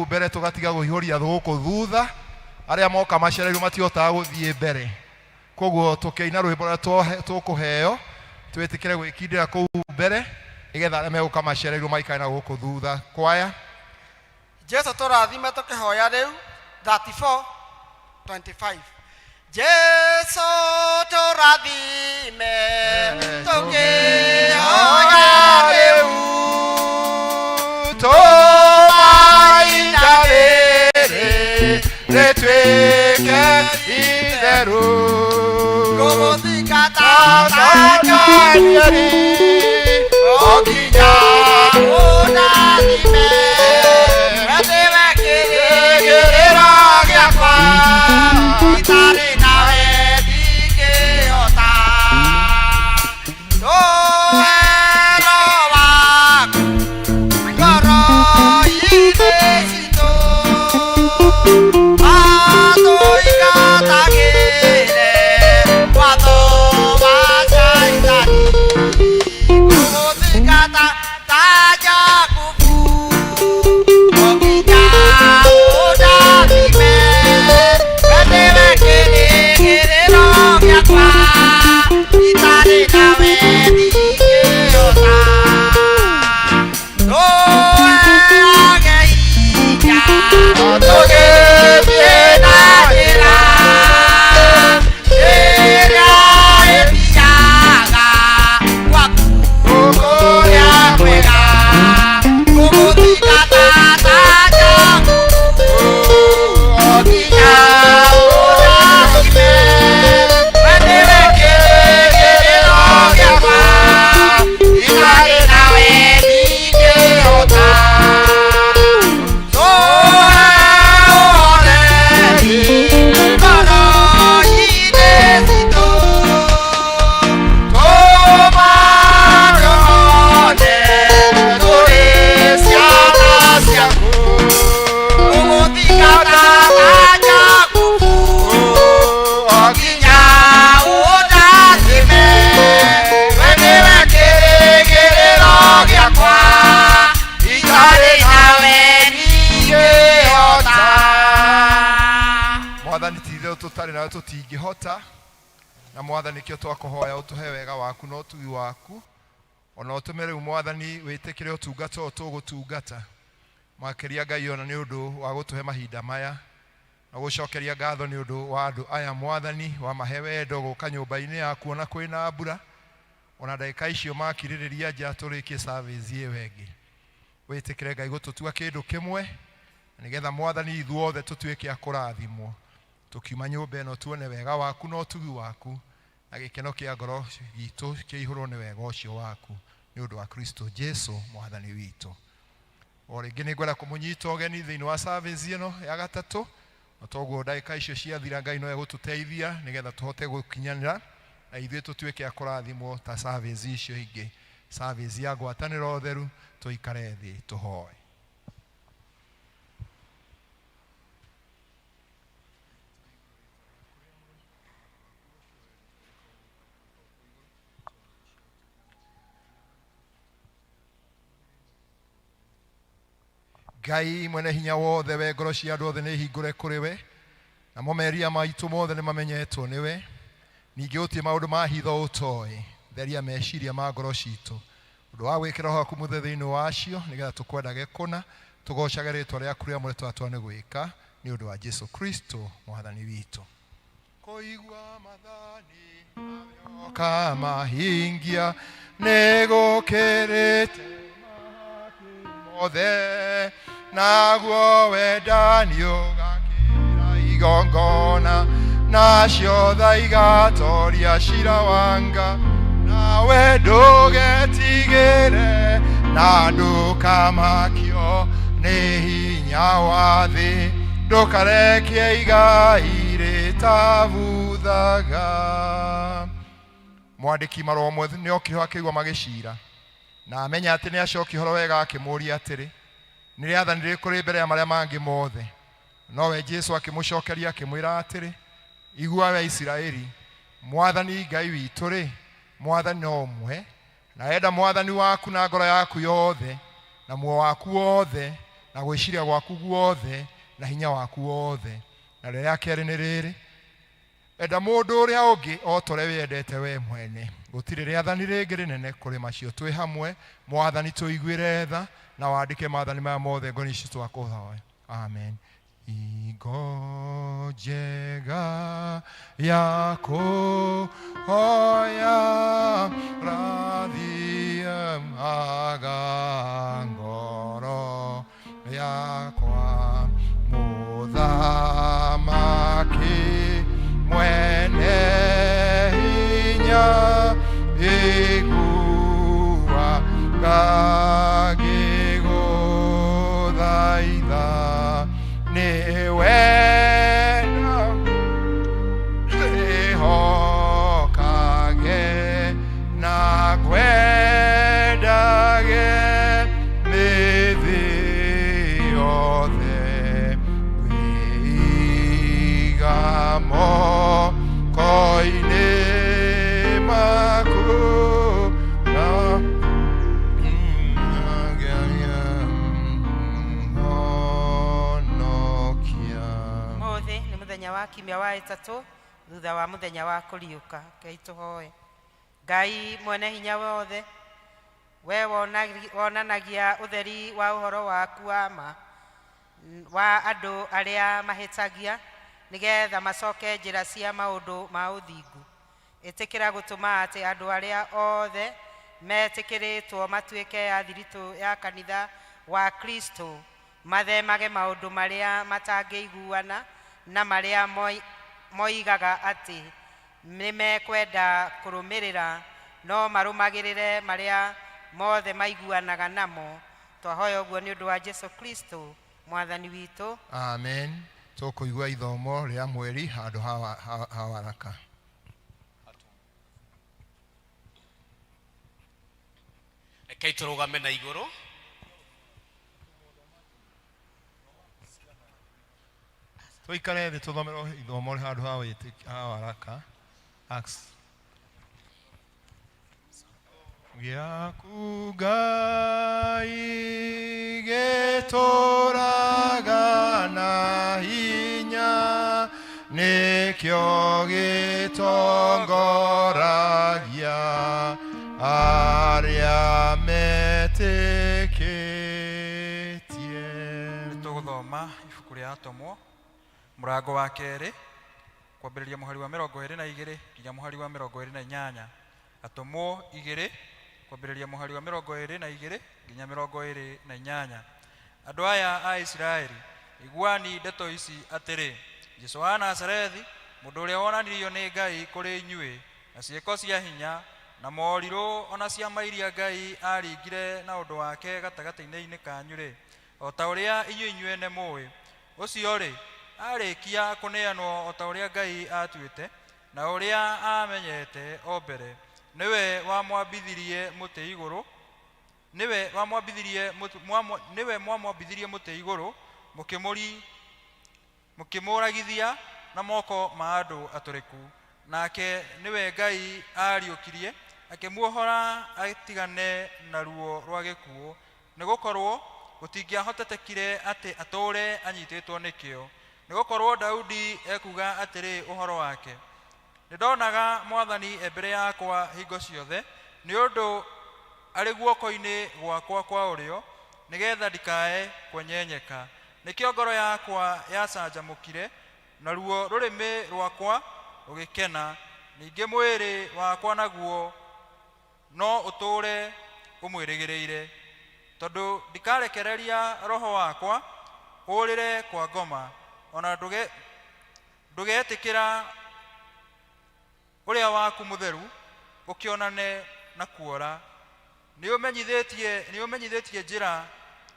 kũu mbere tũgatiga kũihũria gũkũ thutha. Arĩa moka macereirwo matihotaga gũthiĩ mbere. Koguo tũkĩina rwĩmbo rũrĩa tũkũheo, twĩtĩkĩre gwĩkindĩra kũu mbere nĩgetha arĩa megũka macereirwo maikare na gũkũ thutha. Kwaya. Jesu tũrathime tũkĩhoya rĩu 34 25. Jesu tũrathime tũkĩhoya rĩu, tũmainda rĩrĩ rĩtuĩke itheru, gũgũthingata Danieli o nginya ũndathime, we nĩwe kĩrĩgĩrĩro gĩakwa, itarĩ nawe ndingĩhota. Tũhe Roho waku ngoro-inĩ citũ, atũingatagĩre watho wa Caitani, gũgũthingata ta Jakubu o nginya ũndathime, we nĩwe kĩrĩgĩrĩro gĩakwa, itarĩ nawe ndingĩhota. Tũheage hinya tũgĩthiĩ na njĩra ĩrĩa ĩthiaga gwaku kũrĩa kwega, gũgũthingata ta Jakubu o nginya ũndathime, we nĩwe kĩrĩgĩrĩro gĩakwa, itarĩ nawe ndingĩhota. Tũhe ũhoreri ngoro-inĩ citũ, tũma tuone tũrĩ ciana ciaku, gũgũthingata ta Jakubu o nginya ũndathime, we nĩwe kĩrĩgĩrĩro gĩakwa, itarĩ nawe ndingĩhota. Mwathani, ti itherũ tũtarĩ nawe tũtingĩhota, na Mwathani kĩo twakũhoya ũtũhe wega waku na ũtugi waku, ona ũtũme rĩu Mwathani wĩtĩkĩre ũtungata ũyũ tũgũtungata, makĩria Ngai ona nĩ ũndũ wa gũtũhe mahinda maya na gũcokeria ngatho nĩ ũndũ wa andũ aya Mwathani wamahe wendo gũka nyũmba-inĩ yaku ona kwĩna mbura, ona ndagĩka icio makirĩrĩria nja tũrĩkie service ĩyo ĩngĩ. Wĩtĩkĩre Ngai gũtũtua kĩndũ kĩmwe, nĩgetha Mwathani ithuothe tũtuĩke a kũrathimwo tũkiuma nyũmba ĩno, tuone wega waku na ũtugi waku, na gĩkeno kĩa ngoro gitũ kĩihũrwo nĩ wega ũcio waku, nĩ ũndũ wa Kristo Jesu Mwathani witũ. O rĩngĩ nĩ ngwenda kũmũnyita ũgeni thĩinĩ wa service ĩno ya gatatũ, na toguo ndagĩka icio ciathira Ngai no egũtũteithia nĩgetha tũhote gũkinyanĩra na ithuĩ tũtuĩke a kũrathimwo ta service icio ingĩ, service ya ngwatanĩro theru. Tũikare thĩ tũhoe. Ngai mwene hinya wothe, we ngoro cia andũ othe nĩ hingũre kũrĩ we, namo meria maitũ mothe nĩ mamenyetwo nĩwe. Ningĩ gũtirĩ maũndũ ma hitho ũtoĩ. Theria meciria ma ngoro citũ ũndũ wa gwĩkĩra Roho waku mũtheru thĩinĩ wacio, nĩgetha tũkwendage kũna, tũgocage rĩtwa rĩaku rĩamũre twatua nĩ gwĩka, nĩ ũndũ wa Jesu Kristo Mwathani witũ. Kũigua mathani kamahingia nĩ gũkĩrĩte mahaki mothe, naguo wendani ũgakĩra igongona, nacio tha igatoria cira wa nga. Nawe ndũgetigĩre na ndũkamakio nĩ hinya wa thĩ, ndũkarekie igai rĩtabuthaga. Mwandĩki marũa ũmwe nĩ okire akĩigua magĩcira, na amenya atĩ nĩ acokia ũhoro wega, akĩmũũria atĩrĩ, nĩ rĩathani rĩrĩkũ rĩ mbere ya marĩa mangĩ mothe? Nowe Jesu akĩmũcokeria akĩmwĩra atĩrĩ, igua we Isiraeli, Mwathani Ngai witũ-rĩ, Mwathani no ũmwe, na enda Mwathani waku na ngoro yaku yothe, na muoyo waku wothe, Na gwĩciria gwaku guothe na hinya waku wothe. Na rĩrĩa kerĩ nĩ rĩrĩ, enda mũndũ ũrĩa ũngĩ o ta ũrĩa wĩyendete we mwene. Gũtirĩ rĩathani rĩngĩ rĩnene kũrĩ macio. Twĩ hamwe, Mwathani, tũiguĩre tha na wandĩke maathani maya mothe ngoro-inĩ citũ twakũhoya. Amen. Hingo njega ya kũhoya rathimaga ngoro yakwa, Mũthamaki mwene hinya, igua ngagĩgũthaitha, nĩwe ĩhokage na ngwendage mĩthĩ yothe, ngwĩiga moko-inĩ maku na honokia. Mũthĩ nĩ mũthenya wa kiumia wa ĩtatũ thutha wa mũthenya wa kũriũka. Ngai tũhoe. Ngai mwene hinya wothe, we wonanagia ũtheri wa ũhoro waku wa ma wa andũ arĩa mahĩtagia nĩgetha macoke njĩra cia maũndũ ma ũthingu. Ĩtĩkĩra gũtũma atĩ andũ arĩa othe metĩkĩrĩtwo matuĩke a thiritũ ya kanitha wa Kristo mathemage maũndũ marĩa matangĩiguana na marĩa moigaga atĩ nĩmekwenda kũrũmĩrĩra, no marũmagĩrĩre marĩa mothe maiguanaga namo. Twahoya ũguo nĩ ũndũ wa Jesu Kristo Mwathani witũ. Amen. Tũkũigua ithomo rĩa mweri handũ ha waraka. Rekei tũrũgame na igũrũ. Tũikare thĩ tũthomerwo ithomo handũ ha waraka. Acts. Gĩaku Ngai gĩtũraga na hinya, nĩkĩo gĩtongoragia arĩa metĩkĩtie. Nĩ tũgũthoma ibuku rĩa Atũmwo, mũrango wa kerĩ, kwambĩrĩria mũhari wa 22 nginya mũhari wa 28. Atũmwo 2, kwambĩrĩria mũhari wa 22 nginya 28. Andũ aya a Isiraeli, iguani ndeto ici atĩrĩ, Jesũ wa Nazarethi, mũndũ ũrĩa wonanirio nĩ Ngai kũrĩ inyuĩ na ciĩko cia hinya na morirũ ona ciama iria Ngai aaringire na ũndũ wake gatagatĩ-inĩ kanyu-rĩ, o ta ũrĩa inyuĩ inyuene mũĩ. Ũcio-rĩ, arĩkia kũneanwo o ta ũrĩa Ngai atuĩte na ũrĩa aamenyete o mbere, nĩwe wamwambithirie mũtĩ igũrũ, nĩwe wamwambithirie mũtĩ, nĩwe mwamwambithirie mũtĩ igũrũ, mũkĩmũragithia na moko ma andũ atũrĩku. Nake nĩwe Ngai aariũkirie, akĩmuohora atigane na ruo rwa gĩkuũ, nĩgũkorwo gũtingĩahotekire atĩ atũũre anyitĩtwo nĩkĩo. Nĩgũkorwo Daudi ekuuga atĩrĩ ũhoro wake, nĩndonaga Mwathani e mbere yakwa hingo ciothe, nĩ ũndũ arĩ guoko-inĩ gwakwa kwa ũrĩo, nĩgetha ndikae kwenyenyeka. Nĩkĩo ngoro yakwa yacanjamũkire, naruo rũrĩmĩ rwakwa rũgĩkena, ningĩ mwĩrĩ wakwa naguo no ũtũũre ũmwĩrĩgĩrĩire, tondũ ndikarekereria roho wakwa ũrĩre kwa ngoma, ona ndũgetĩkĩra ũrĩa waku mũtheru ũkĩonane na kuora. Nĩũmenyithĩtie njĩra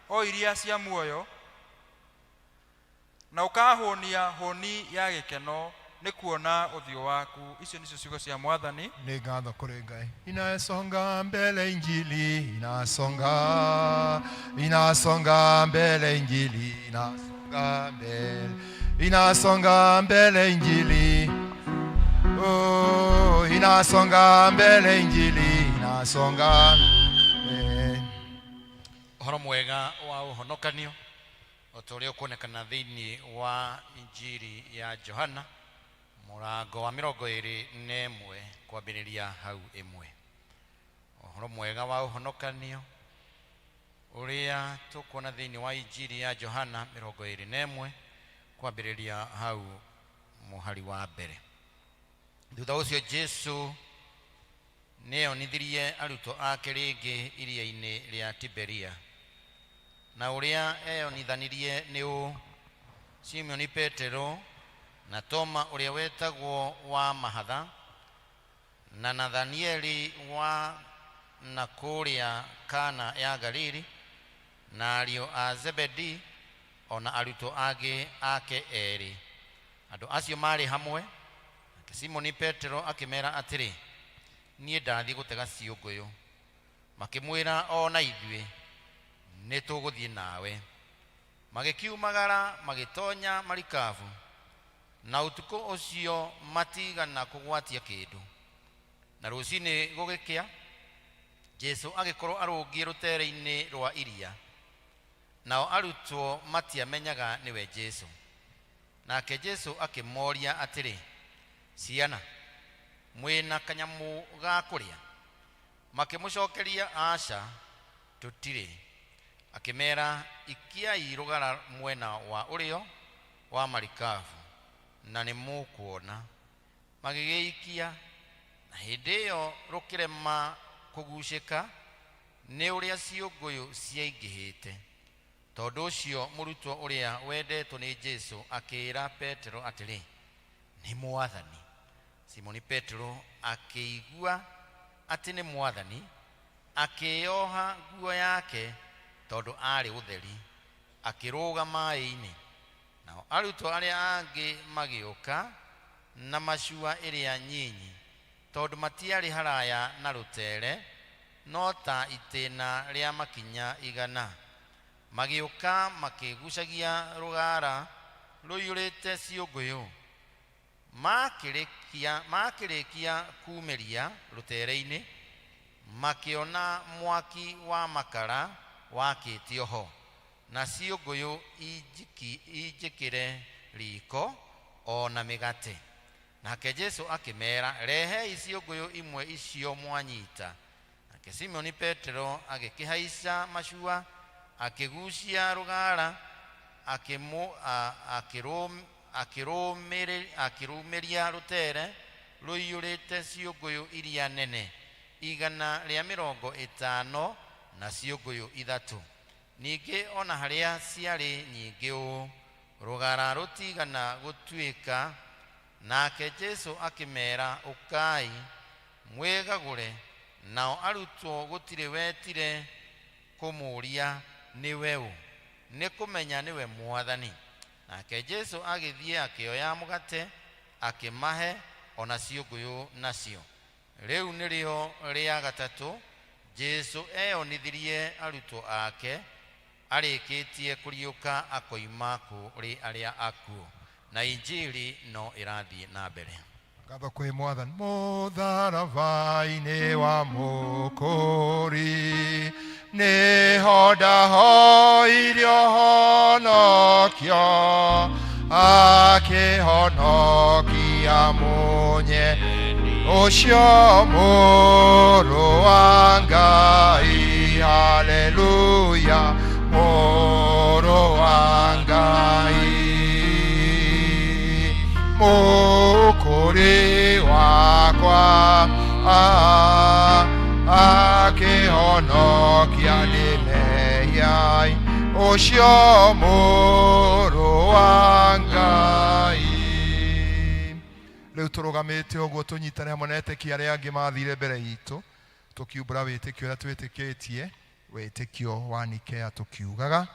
o iria cia muoyo, na ũkahũnia hũni ya gĩkeno nĩ kuona ũthiũ waku. Icio nĩcio ciugo cia Mwathani. Nĩ ngatho kũrĩ Ngai. Inasonga mbele injili, inasonga, inasonga mbele injili, inasonga mbele, inasonga mbele injili. Oh, inasonga mbele injili, inasonga mbele. Ũhoro mwega wa ũhonokanio. O ta ũrĩa ũkuonekana thĩinĩ wa Injiri ya Johana mũrango wa 21 kwambĩrĩria hau 1. Ũhoro mwega wa ũhonokanio ũrĩa tũkuona thĩinĩ wa Injiri ya Johana 21 kwambĩrĩria hau mũhari wa mbere. Thutha ũcio Jesu nĩeyonithirie arutwo ake rĩngĩ iria-inĩ rĩa Tiberia. Na ũrĩa eyonithanirie nĩ ũũ: Simoni Petero na Toma ũrĩa wetagwo wa Mahatha, na Nathanieli wa na kũrĩa Kana ya Galili, na ariũ a Zebedi, o na arutwo angĩ ake erĩ. Andũ acio maarĩ hamwe, nake Simoni Petero akĩmera atĩrĩ, niĩ ndathiĩ gũtega ciũngũyũ. Makĩmwĩra, o na ithuĩ nĩ tũgũthiĩ nawe. Magĩkiumagara magĩtonya marikabu, na ũtukũ ũcio matigana kũgwatia kĩndũ. Na rũcinĩ gũgĩkĩa, Jesu agĩkorwo arũngiĩ rũtere-inĩ rwa iria, nao arutwo matiamenyaga nĩwe Jesu. Nake Jesu akĩmoria atĩrĩ, ciana, mwĩna kanyamũ ga kũrĩa? Makĩmũcokeria, aca, tũtirĩ. Akĩmera, ikiai rũgara mwena wa ũrĩo wa marikabu, na nĩ mũkuona. Magĩgĩikia, na hĩndĩ ĩyo rũkĩrema kũgucĩka nĩ ũrĩa ciũngũyũ ciaingĩhĩte. Tondũ ũcio mũrutwo ũrĩa wendetwo nĩ Jesu akĩĩra Petero atĩrĩ, nĩ Mwathani. Simoni Petero akĩigua atĩ nĩ Mwathani, akĩĩoha nguo yake tondũ aarĩ ũtheri, akĩrũga maĩ-inĩ. Nao arutwo arĩa angĩ magĩũka na macua ĩrĩa nyinyi, tondũ matiarĩ haraya na rũtere, no ta itĩna rĩa makinya 100. Magĩũka makĩgucagia rũgara rũiyũrĩte ciũngũyũ. Makĩrĩkia kumĩria rũtere-inĩ, makĩona mwaki wa makara wakĩtio ho, na ciũngũyũ injikĩre riko o na mĩgate. Nake Jesu akĩmera, rehei ciũngũyũ imwe icio mwanyita. Nake Simoni Petero agĩkĩhaica macua, akĩgucia rũgara, akĩrũmĩria rũtere rũiyũrĩte ciũngũyũ iria nene 150 na ciũngũyũ 3. Ningĩ ona harĩa ciarĩ nyingĩ ũũ, rũgara rũtigana gũtuĩka. Nake Jesu akĩmera, ũkai mwĩgagũre. Nao arutwo gũtirĩ wetire kũmũũria nĩwe ũ, nĩ kũmenya nĩwe Mwathani. Nake Jesu agĩthiĩ akĩoya mũgate akĩmahe ona ciũngũyũ nacio. Rĩu nĩrĩo rĩa gatatũ Jesu eyonithirie arutwo ake arĩkĩtie kũriũka akoima kũrĩ arĩa akuũ. Na Injiri no ĩrathiĩ na mbere. Ngatho kwĩ Mwathani. Mũtharaba-inĩ wa Mũkũri nĩho ndahoirio honokio, akĩhonokia munye ũcio mũrũ wa Ngai. Haleluya, mũrũ wa Ngai, Mũkũri wakwa, akĩhonokia ndĩ mehia-inĩ, ũcio mũrũ wa Ngai. Rĩu tũrũgamĩte ũguo tũnyitane hamwe na etĩkia arĩa angĩ mathire mbere itũ, tũkiumbũra wĩtĩkio ũrĩa twĩtĩkĩtie, wĩtĩkio wa Nikea, tũkiugaga,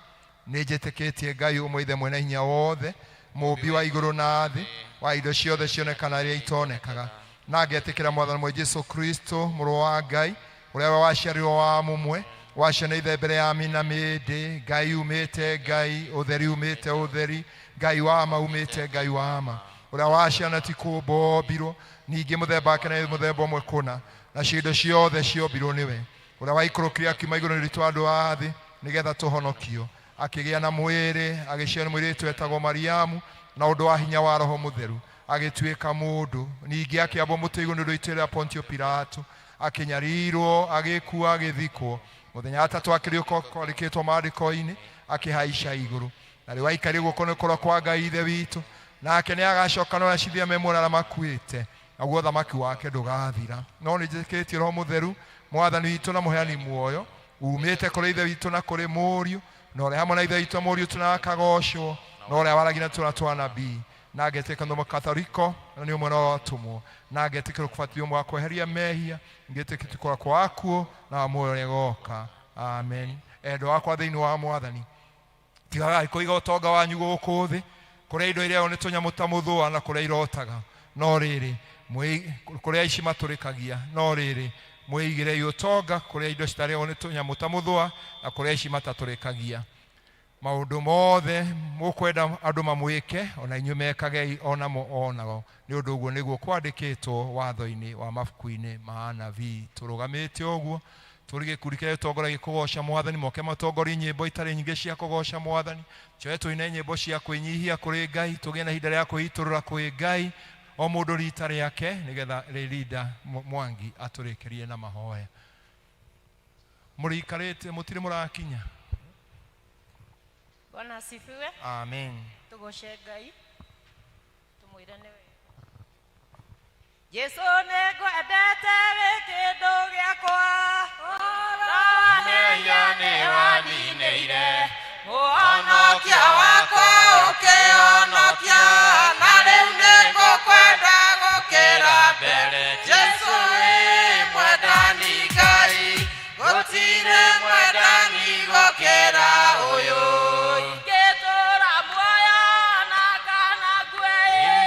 nĩ njĩtĩkĩtie Ngai ũmwe, Ithe mwene hinya wothe, mũũmbi wa igũrũ na thĩ, wa indo ciothe cionekana iria itonekaga, na ngetĩkĩra Mwathani mwe Jesu Kristo, mũrũ wa Ngai, ũrĩa we waciarirwo wa mũmwe, wacio nĩ Ithe mbere ya mina mĩndĩ, Ngai umĩte Ngai, ũtheri umĩte ũtheri, Ngai wa ma umĩte Ngai wa ma, ũrĩa waciana ti kũũmbwo ombirwo, ningĩ mũthemba wake nĩ mũthemba ũmwe kũna, nacio indo ciothe ciombirwo nĩwe, ũrĩa waikũrũkire akiuma igũrũ nĩ ritũ andũ a thĩ, nĩgetha tũhonokio. Akĩgĩa na mwĩrĩ, agĩciarwo nĩ mũirĩtu wetagwo Mariamu, na ũndũ wa hinya wa Roho Mũtheru agĩtuĩka mũndũ. Ningĩ akĩambwo mũtĩ igũrũ nĩ ũndũ wa itũũra rĩa Pontio Pilato, akĩnyarirwo, agĩkua, agĩthikwo. Mũthenya wa gatatũ akĩriũka kwandĩkĩtwo maandĩko-inĩ, akĩhaica igũrũ, na rĩu aikarĩ guoko-inĩ kũrĩa kwa Ngai Ithe witũ. Nake nĩ agacoka na acithia me muoyo na arĩa makuĩte, naguo ũthamaki wake ndũgathira. No nĩ njĩtĩkĩtie Roho Mũtheru, Mwathani witũ na mũheani muoyo, umĩte kũrĩ Ithe witũ na kũrĩ Mũriũ, na ũrĩa hamwe na Ithe witũ na Mũriũ tũnakagocwo, na ũrĩa waragia na tũna twa nabii. Na ngetĩka nĩ Mũkatholiko, na nĩ ũmwe na ũrĩa na ngetĩkĩra kũbatithio wa kweheria mehia, ngetĩkĩtie kũra kwa akuũ na wa muoyo ũrĩa ũgoka. Amen. Endwa akwa thĩinĩ wa Mwathani, tigagai kũiga ũtonga wanyu gũkũ thĩ, kũrĩa indo iria nĩ tũnyamũ ta mũthũa na kũrĩa irotaga, no rĩrĩ kũrĩa ici matũrĩkagia, no rĩrĩ mwĩigĩrei ũtonga kũrĩa indo citarĩagwo nĩ tũnyamũ ta mũthũa na kũrĩa ici matatũrĩkagia. Maũndũ mothe mũkwenda andũ mamwĩke, ona inyuĩ mekagei onamo onao, nĩ ũndũ ũguo nĩguo kwandĩkĩtwo watho-inĩ wa mabuku-inĩ ma anabii. Tũrũgamĩte ũguo tũrĩ gĩkundi kĩrĩa gĩtongoragia kũgoca Mwathani, moke matongorie nyĩmbo itarĩ nyingĩ cia kũgoca Mwathani. Tũoe tũine nyĩmbo cia kwĩnyihia kũrĩ Ngai, tũgĩe na ihinda rĩa kwĩitũrũra kwĩ Ngai, o mũndũ rita rĩake, nĩgetha Rĩrinda Mwangi atũrĩkĩrie na mahoya. Mũrĩikarĩte mũtirĩ mũrakinya. Bwana asifiwe. Amen. Tugoce Ngai, tumwĩre nĩ wega. Jesũ nĩngwendete wĩ kĩndũ gĩakwa, Mehia nĩwaninĩire, Mũhonokia wakwa ũkĩhonokia, na rĩu nĩngũkwenda gũkĩra mbere. Jesũ wĩ mwendani Ngai, gũtirĩ mwendani gũkĩra ũyũ. Ingĩtũũra muoyo na kana ngue,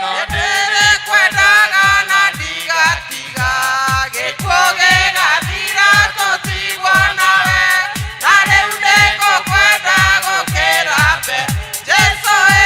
Nĩndĩrĩkwendaga na ndigatiga, gĩkuũ gĩgathira tũtigwo nawe, na rĩu nĩngũkwenda gũkĩra mbere. Jesũ wĩ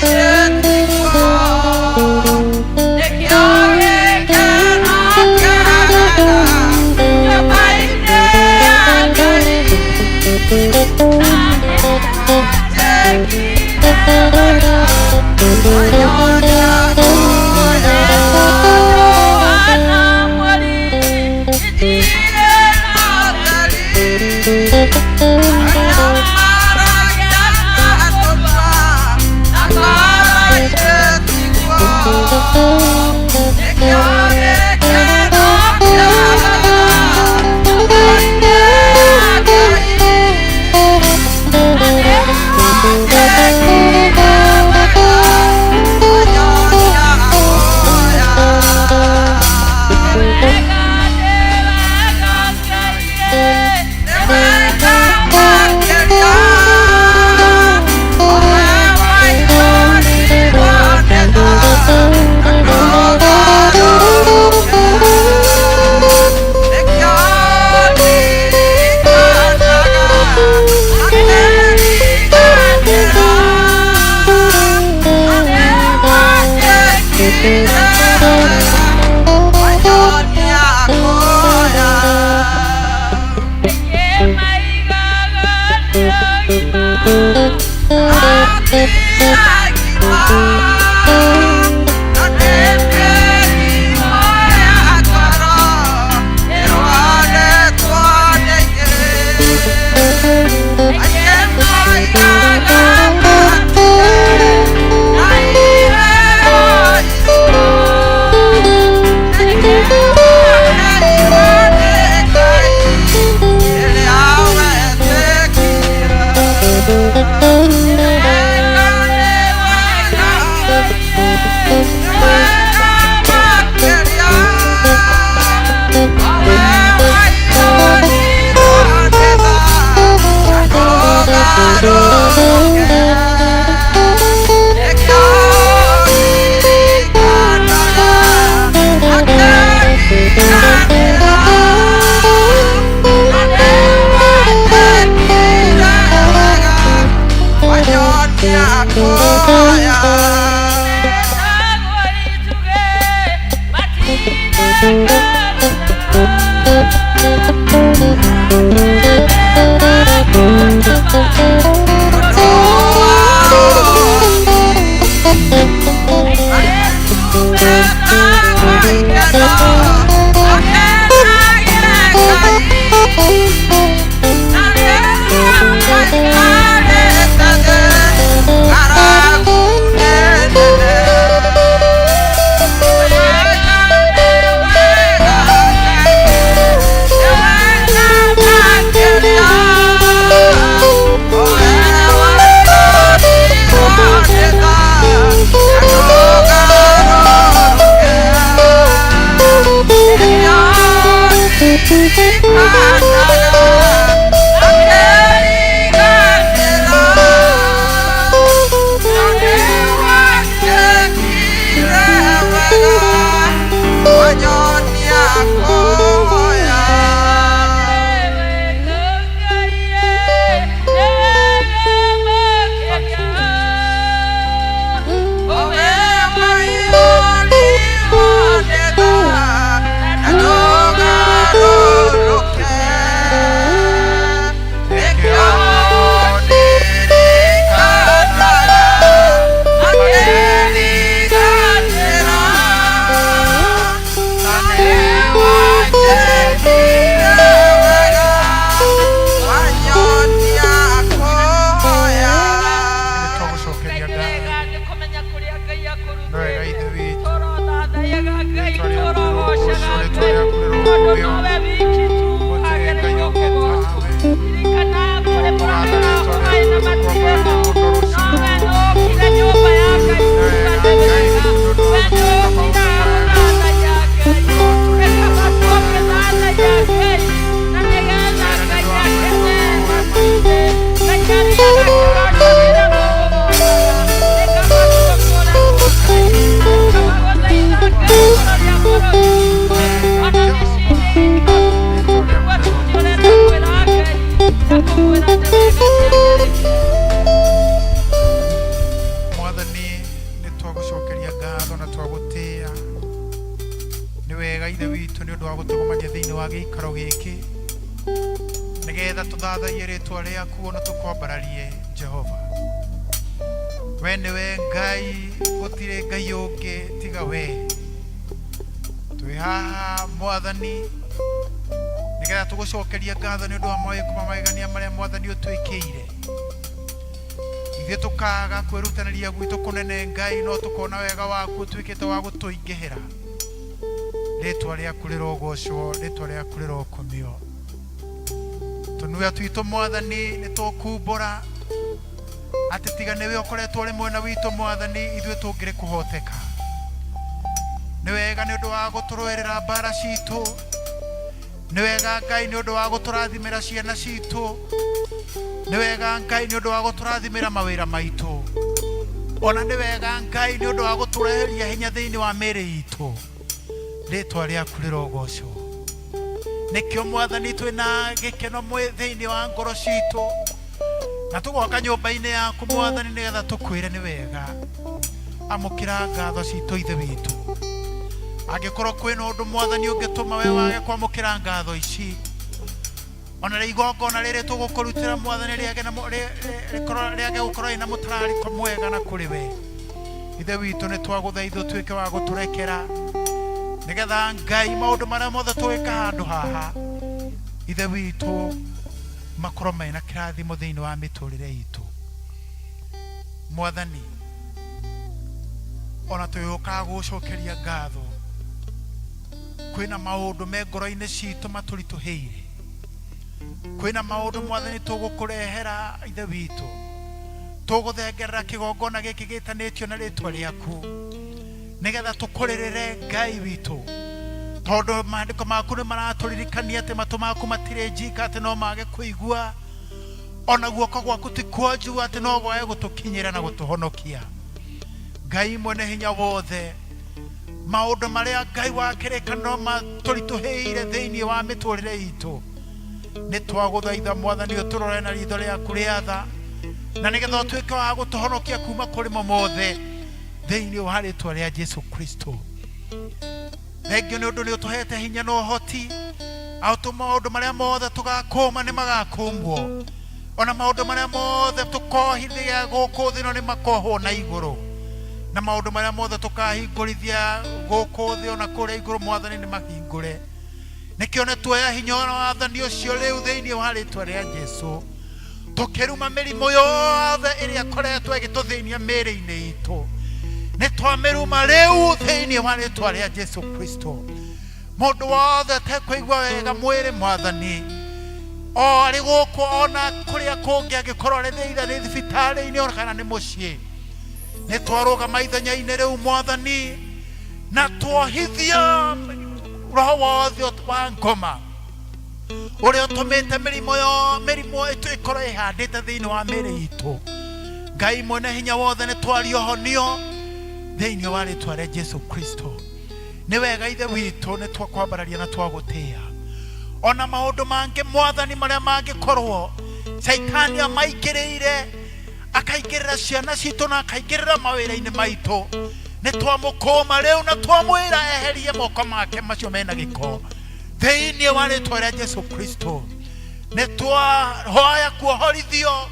Thank you. Wega Ithe witũ nĩ ũndũ wa gũtũgũmania thĩinĩ wa gĩikaro gĩkĩ nĩgetha tũthathaiye rĩtwa rĩaku ona tũkwambararie Jehova. We nĩwe Ngai, gũtirĩ Ngai ũngĩ tiga we. Twĩ haha Mwathani nĩgetha tũgũcokerie ngatho nĩ ũndũ wa mawĩko ma magegania marĩa Mwathani ũtwĩkĩire. Ithuĩ tũkaga kwĩrutanĩria gwitũ kũnene Ngai, no tũkona wega waku ũtuĩkĩte wa gũtũingĩhĩra. Rĩtwa rĩaku rĩrogocwo, rĩtwa rĩaku rĩrokumio. Tũnua twitũ Mwathani nĩ tũkumbũra atĩ tiga nĩwe ũkoretwo ũrĩ mwena witũ Mwathani, ithuĩ tũngĩrĩ kũhoteka. Nĩ wega nĩ ũndũ wa gũtũrũĩrĩra mbara citũ. Nĩ wega Ngai nĩ ũndũ wa gũtũrathimĩra ciana citũ. Nĩ wega Ngai nĩ ũndũ wa gũtũrathimĩra mawĩra maitũ. Ona nĩ wega Ngai nĩ ũndũ wa gũtũreheria hinya thĩinĩ wa mĩĩrĩ itũ. Rĩtwa rĩaku rĩrogocwo. Nĩkĩo Mwathani twĩna gĩkeno thĩinĩ wa ngoro citũ na tũgoka nyũmba-inĩ yaku Mwathani nĩgetha tũkwĩre nĩ wega. Amũkĩra ngatho citũ Ithe witũ. Angĩkorwo kwĩna ũndũ Mwathani ũngĩtũma we wage kwamũkĩra ngatho ici, ona rĩ igongona rĩrĩ tũgũkũrutĩra Mwathani rĩage na rĩkorwo rĩage gũkorwo rĩna mũtararĩko mwega na kũrĩ we. Ithe witũ nĩ twagũthaitha ũtuĩke wa gũtũrekera nĩgetha Ngai maũndũ marĩa mothe tũgĩka handũ haha Ithe witũ makorwo mena kĩrathimo thĩinĩ wa mĩtũrĩre itũ. Mwathani ona tũgĩũkaga gũgũcokeria ngatho, kwĩna maũndũ me ngoro-inĩ citũ matũritũhĩire, kwĩna maũndũ Mwathani tũgũkũrehera Ithe witũ, tũgũthengerera kĩgongona gĩkĩ gĩtanĩtio na rĩtwa rĩaku nĩgetha tũkũrĩrĩre Ngai witũ, tondũ maandĩko maku nĩ maratũririkania atĩ matũ maku matirĩ njika atĩ no mage kũigua, ona guoko gwaku ti kuonju atĩ no gwage gũtũkinyĩra na gũtũhonokia. Ngai mwene hinya wothe, maũndũ marĩa Ngai wa kĩrĩkanĩro matũritũhĩire thĩinĩ wa mĩtũrĩre itũ, nĩ twagũthaitha Mwathani ũtũrore na ritho rĩaku rĩa tha, na nĩgetha ũtuĩke wa gũtũhonokia kuma kũrĩ mo mothe thĩinĩ wa rĩtwa rĩa Jesu Kristo. Thengio nĩ ũndũ nĩ ũtũhete hinya na ũhoti, aũtũ maũndũ marĩa mothe tũgakũma nĩ magakũmwo, ona maũndũ marĩa mothe tũkohithia gũkũ thĩ ĩno nĩ makohwo na igũrũ, na maũndũ marĩa mothe tũkahingũrithia gũkũ thĩ ona kũrĩa igũrũ Mwathani nĩ mahingũre. Nĩkĩo nĩ tuoya hinya wa wathani ũcio rĩu thĩinĩ wa rĩtwa rĩa Jesu, tũkĩruma mĩrimũ yothe ĩrĩa ĩkoretwo ĩgĩtũthĩnia mĩĩrĩ-inĩ itũ, nĩ twamĩruma rĩu thĩinĩ wa rĩtwa rĩa Jesu Kristo. Mũndũ wothe atekũigua wega mwĩrĩ Mwathani, o arĩ gũkũ ona kũrĩa kũngĩ, angĩkorwo arĩ thĩinĩ nĩ thibitarĩ-inĩ ona kana nĩ mũciĩ, nĩ twarũgama ithenya-inĩ rĩu Mwathani na twohithia roho wothe wa ngoma ũrĩa ũtũmĩte mĩrimũ yo mĩrimũ ĩtũ ĩkorwo ĩhandĩte thĩinĩ wa mĩĩrĩ itũ. Ngai mwene hinya wothe, nĩ twaria ũhonio thĩinĩ wa rĩtwa rĩa Jesu Kristo. Nĩ wega Ithe witũ, nĩ twakwambararia na twagũtĩĩa. Ona maũndũ mangĩ Mwathani marĩa mangĩkorwo Caitani amaingĩrĩire, akaingĩrĩra ciana citũ na akaingĩrĩra mawĩra-inĩ maitũ, nĩ twamũkũma rĩu na twamwĩra eherie moko make macio mena gĩko thĩinĩ wa rĩtwa rĩa Jesu Kristo. Nĩ twahoya kuohorithio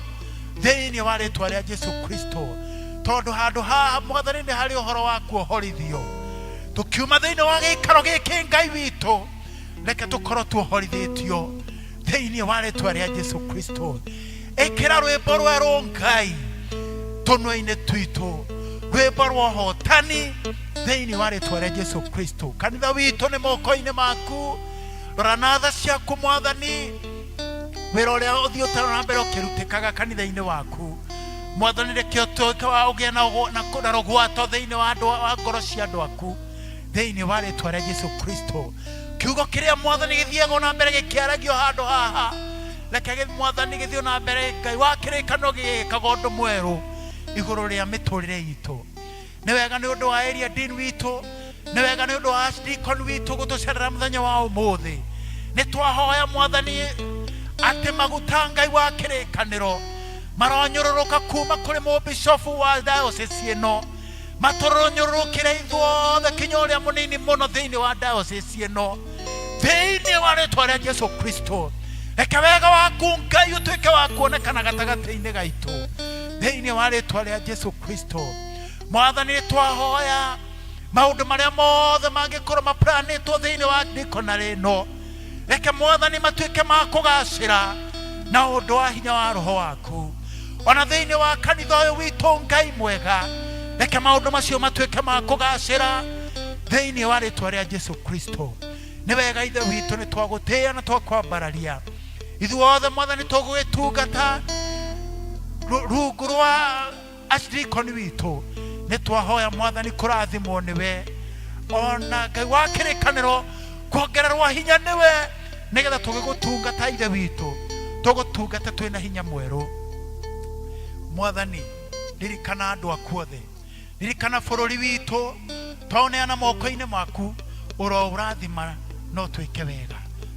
thĩinĩ wa rĩtwa rĩa Jesu Kristo, tondũ handũ haha Mwathani nĩ harĩ ũhoro wa kuohorithio. Tũkiuma thĩinĩ wa gĩikaro gĩkĩ Ngai witũ, reke tũkorwo tuohorithĩtio thĩinĩ wa rĩtwa rĩa Jesu Kristo. Ĩkĩra rwĩmbo rwerũ Ngai tũnua-inĩ twitũ, rwĩmbo rwa ũhotani thĩinĩ wa rĩtwa rĩa Jesu Kristo. Kanitha witũ nĩ moko-inĩ maku, rora na tha ciaku Mwathani wĩra ũrĩa ũthiĩ ũtaro na mbere ũkĩrutĩkaga kanitha-inĩ waku Mwathani, reke ũtuĩke wa ũgĩe na rũgwato thĩinĩ wa andũ wa ngoro cia andũ aku thĩinĩ wa rĩtwa rĩa Jesu Kristo. Kiugo kĩrĩa Mwathani gĩthiaga na mbere gĩkĩaragio handũ haha, reke Mwathani gĩthiĩ na mbere Ngai wa kĩrĩkanĩro gĩgĩkaga ũndũ mwerũ igũrũ rĩa mĩtũrĩre itũ. Nĩ wega nĩ ũndũ wa area dean witũ, nĩ wega nĩ ũndũ wa archdeacon witũ gũtũcerera mũthenya wa ũmũthĩ. Nĩ twahoya Mwathani atĩ maguta Ngai wa kĩrĩkanĩro maronyũrũrũka kuma kũrĩ mũbishofu wa diocese ĩno, Matũrũnyũrũkĩre ithuothe kinya ũrĩa mũnini mũno thĩinĩ wa diocese ĩno, thĩinĩ wa rĩtwa rĩa Jesu Kristo. Reke wega waku Ngai ũtuĩke wa kuonekana gatagatĩ-inĩ gaitũ, thĩinĩ wa rĩtwa rĩa Jesu Kristo. Mwathani, nĩ twahoya maũndũ marĩa mothe mangĩkorwo maplanĩtwo thĩinĩ wa dikonarĩ ĩno, reke Mwathani matuĩke ma kũgacĩra na ũndũ wa hinya wa Roho waku. Ona thĩinĩ wa kanitha ũyũ witũ, Ngai mwega, reke maũndũ macio matuĩke ma kũgacĩra thĩinĩ wa rĩtwa rĩa Jesu Kristo. Nĩ wega Ithe witũ, nĩ twagũtĩĩa na twakwambararia. Ithuothe Mwathani tũgũgĩtungata rungu rwa archdeacon witũ, nĩ twahoya Mwathani kũrathimwo nĩwe, ona Ngai wa kĩrĩkanĩro kuongererwo hinya nĩwe, nĩgetha tũgĩgũtungata, Ithe witũ, tũgũtungata twĩna hinya mwerũ. Mwathani, ririkana andũ aku othe, ririkana bũrũri witũ, twaũneana moko-inĩ maku. Ũro ũrathima no twĩke wega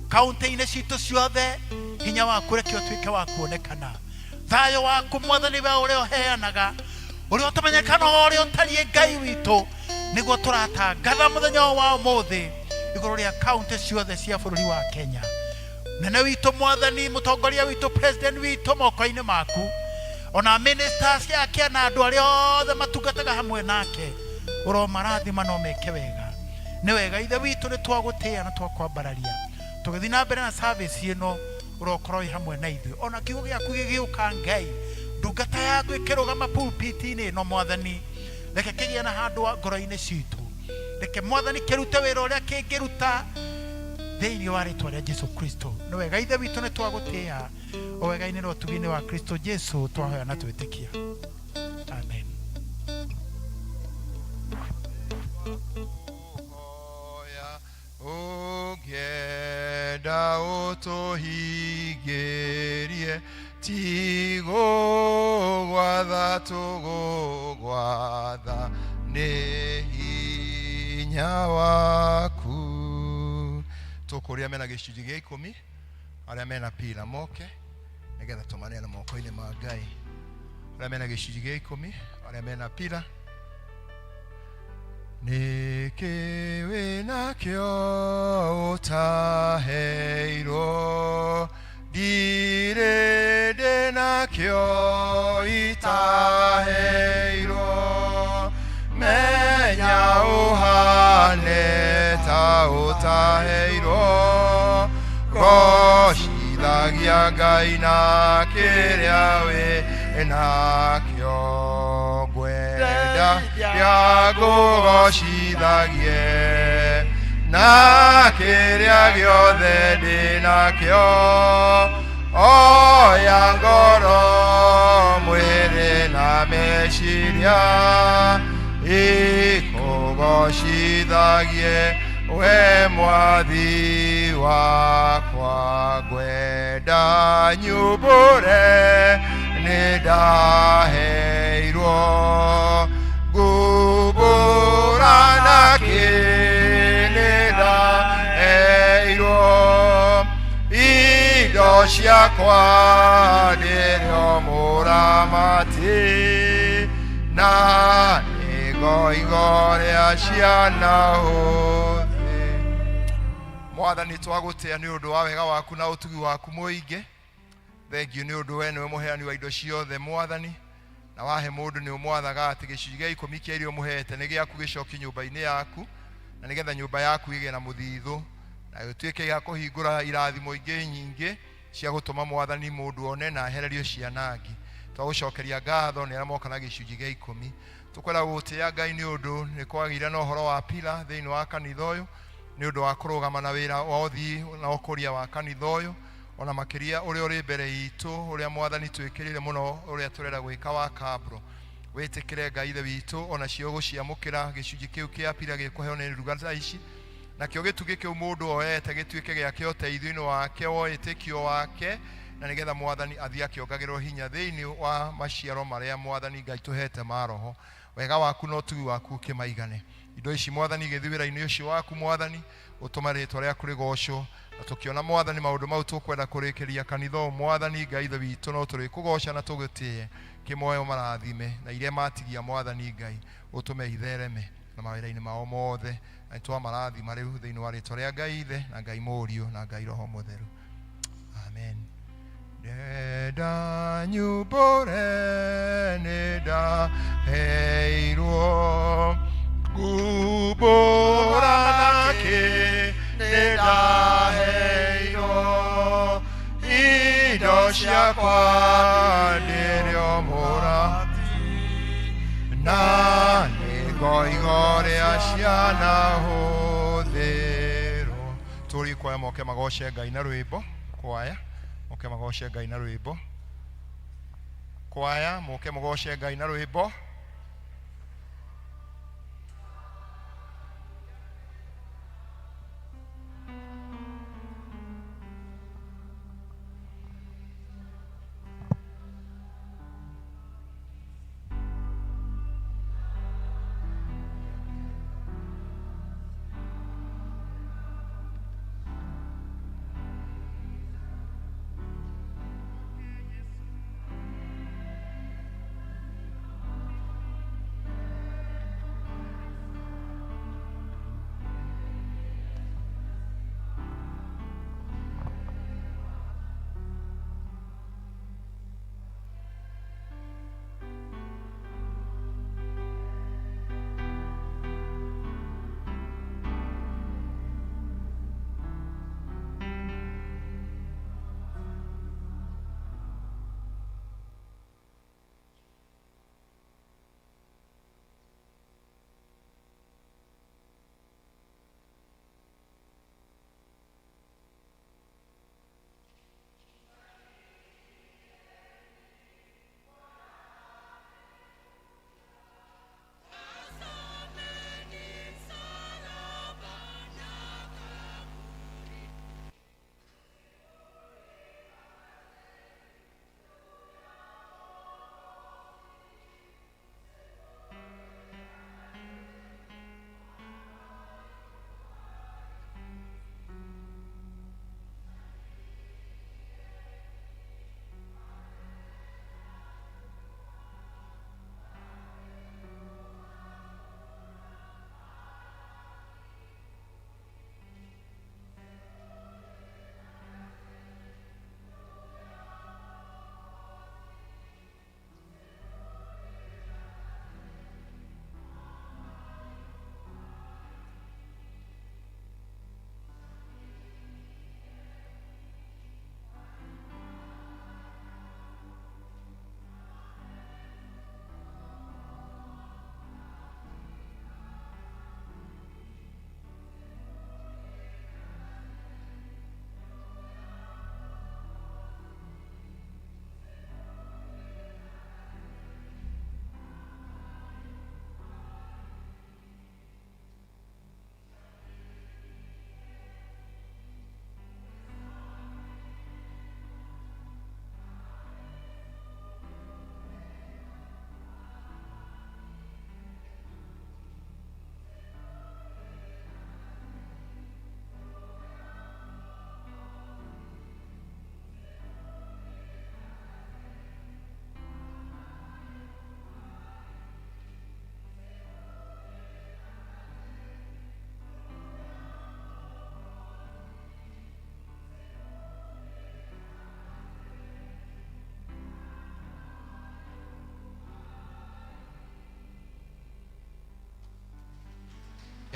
kaunti-inĩ citũ ciothe. Hinya waku reke ũtuĩke wa kuonekana. Thayũ waku Mwathani, we ũrĩa ũheanaga, ũrĩa ũtamenyekana, ũrĩa ũtariĩ, Ngai witũ, nĩguo tũratangatha mũthenya ũyũ wa ũmũthĩ igũrũ rĩa kaunti ciothe cia bũrũri wa Kenya. Nene witũ Mwathani, mũtongoria witũ, president witũ moko-inĩ maku, ona ministers yake na andũ arĩa othe matungataga hamwe nake, ũromarathima no meke wega. Nĩ wega Ithe witũ, nĩ twagũtĩĩa na twakwambararia. Tũgĩthiĩ na mbere na service ĩno, ũrokorwo wĩ hamwe na ithuĩ, ona kiugo gĩaku gĩgĩũka, Ngai, ndungata yaku ĩkĩrũgama pulpit-inĩ ĩno, Mwathani, reke kĩgĩe na handũ wa ngoro-inĩ citũ. Reke Mwathani kĩrute wĩra ũrĩa kĩngĩruta, thĩinĩ wa rĩtwa rĩa Jesu Kristo. Nĩ wega Ithe witũ, nĩ twagũtĩĩa. O wega-inĩ na ũtugi-inĩ wa Kristo Jesu twahoya na twĩtĩkia, amen. Ũngĩenda ũtũhingĩrie, tigũgwatha tũgũgwatha nĩ hinya waku. Tũkũria mena gĩcunjĩ gĩa 10, arĩa mena pila moke, nĩgetha tũmaneane moko-inĩ ma Ngai. Arĩa mena gĩcunjĩ gĩa 10, arĩa mena pila. Nĩkĩ wĩnakĩo ũtaheirwo? Ndirĩ ndĩnakĩo itaheirwo. Menya ũhane ta ũtaheirwo, gocithagia Ngai na kĩrĩa wĩ nakĩo. Ngwenda ngũgocithagie na kĩrĩa gĩothe ndĩ nakĩo, oya ngoro, mwĩrĩ na meciria, ikũgocithagie we Mwathi wakwa. Ngwenda nyumbũre nĩ ndaheirwo, ngumbũra nakĩ nĩ ndaheirwo. Indo ciakwa ndĩrĩo mũramati, na nĩngoigo rĩa ciana ũthĩ. Mwathani, twagũtĩa nĩ ũndũ wa wega waku na ũtugi waku mũingĩ. Thengiũ nĩ ũndũ we nĩwe mũheani wa indo ciothe, Mwathani, na wahe mũndũ nĩ ũmwathaga atĩ gĩcunjĩ gĩa 10 kĩa iria ũmũhete nĩ gĩaku, gĩcoki nyũmba-inĩ yaku, na nĩgetha nyũmba yaku ĩgĩe na mũthithũ na gĩtuĩke gĩa kũhingũra irathimo ingĩ nyingĩ cia gũtũma, Mwathani, mũndũ one na ehererio cianangi. Twagũcokeria ngatho nĩ arĩa moka na gĩcunjĩ gĩa 10. Tũkwenda gũgũtĩĩa, Ngai, nĩ ũndũ nĩ kwagĩire na ũhoro wa pila thĩinĩ wa kanitha ũyũ, nĩ ũndũ wa kũrũgama na wĩra wa ũthii na ũkũria wa kanitha ũyũ, ona makĩria ũrĩa ũrĩ mbere itũ, ũrĩa Mwathani twĩkĩrĩire mũno, ũrĩa tũrenda gwĩka wa kabro. Wĩtĩkĩre, Ngai Ithe witũ, ona cio gũciamũkĩra gĩcunjĩ kĩu kĩa pira gĩkũheo nĩ ndungata ici, nakĩo gĩtugĩ kĩu mũndũ oete gĩtuĩke gĩake ũteithio-inĩ wake wa wĩtĩkio wake. Na nĩgetha Mwathani athiĩ akĩongagĩrwo hinya thĩinĩ wa maciaro marĩa Mwathani Ngai tũhete ma Roho. Wega waku na ũtugi waku ũkĩmaigane. Indo ici Mwathani igĩthiĩ wĩra-inĩ ũcio waku Mwathani, ũtũme rĩtwa rĩaku rĩgocwo. Na tũkĩona Mwathani maũndũ mau tũkwenda kũrĩkĩria kanitha ũyũ Mwathani Ngai Ithe witũ, no tũrĩkũgoca na tũgũtĩe. Kĩmoe ũmarathime, na iria matigia Mwathani Ngai ũtũme ithereme na mawĩra-inĩ mao mothe. Na nĩtwamarathima rĩu thĩinĩ wa rĩtwa rĩa Ngai Ithe na Ngai Mũriũ na Ngai Roho Mũtheru. Amen. Ndenda nyumbũre nĩndaheirwo ngumbũra nakĩ nĩndaheirwo indo ciakwa ndĩrĩo mũrathi na nĩngoiga ũrĩa ciana hũthĩrwo. Tũri kwaya moke magoce Ngai na rwĩmbo. Kwaya moke magoce Ngai na rwĩmbo. Kwaya moke mũgoce Ngai na rwĩmbo.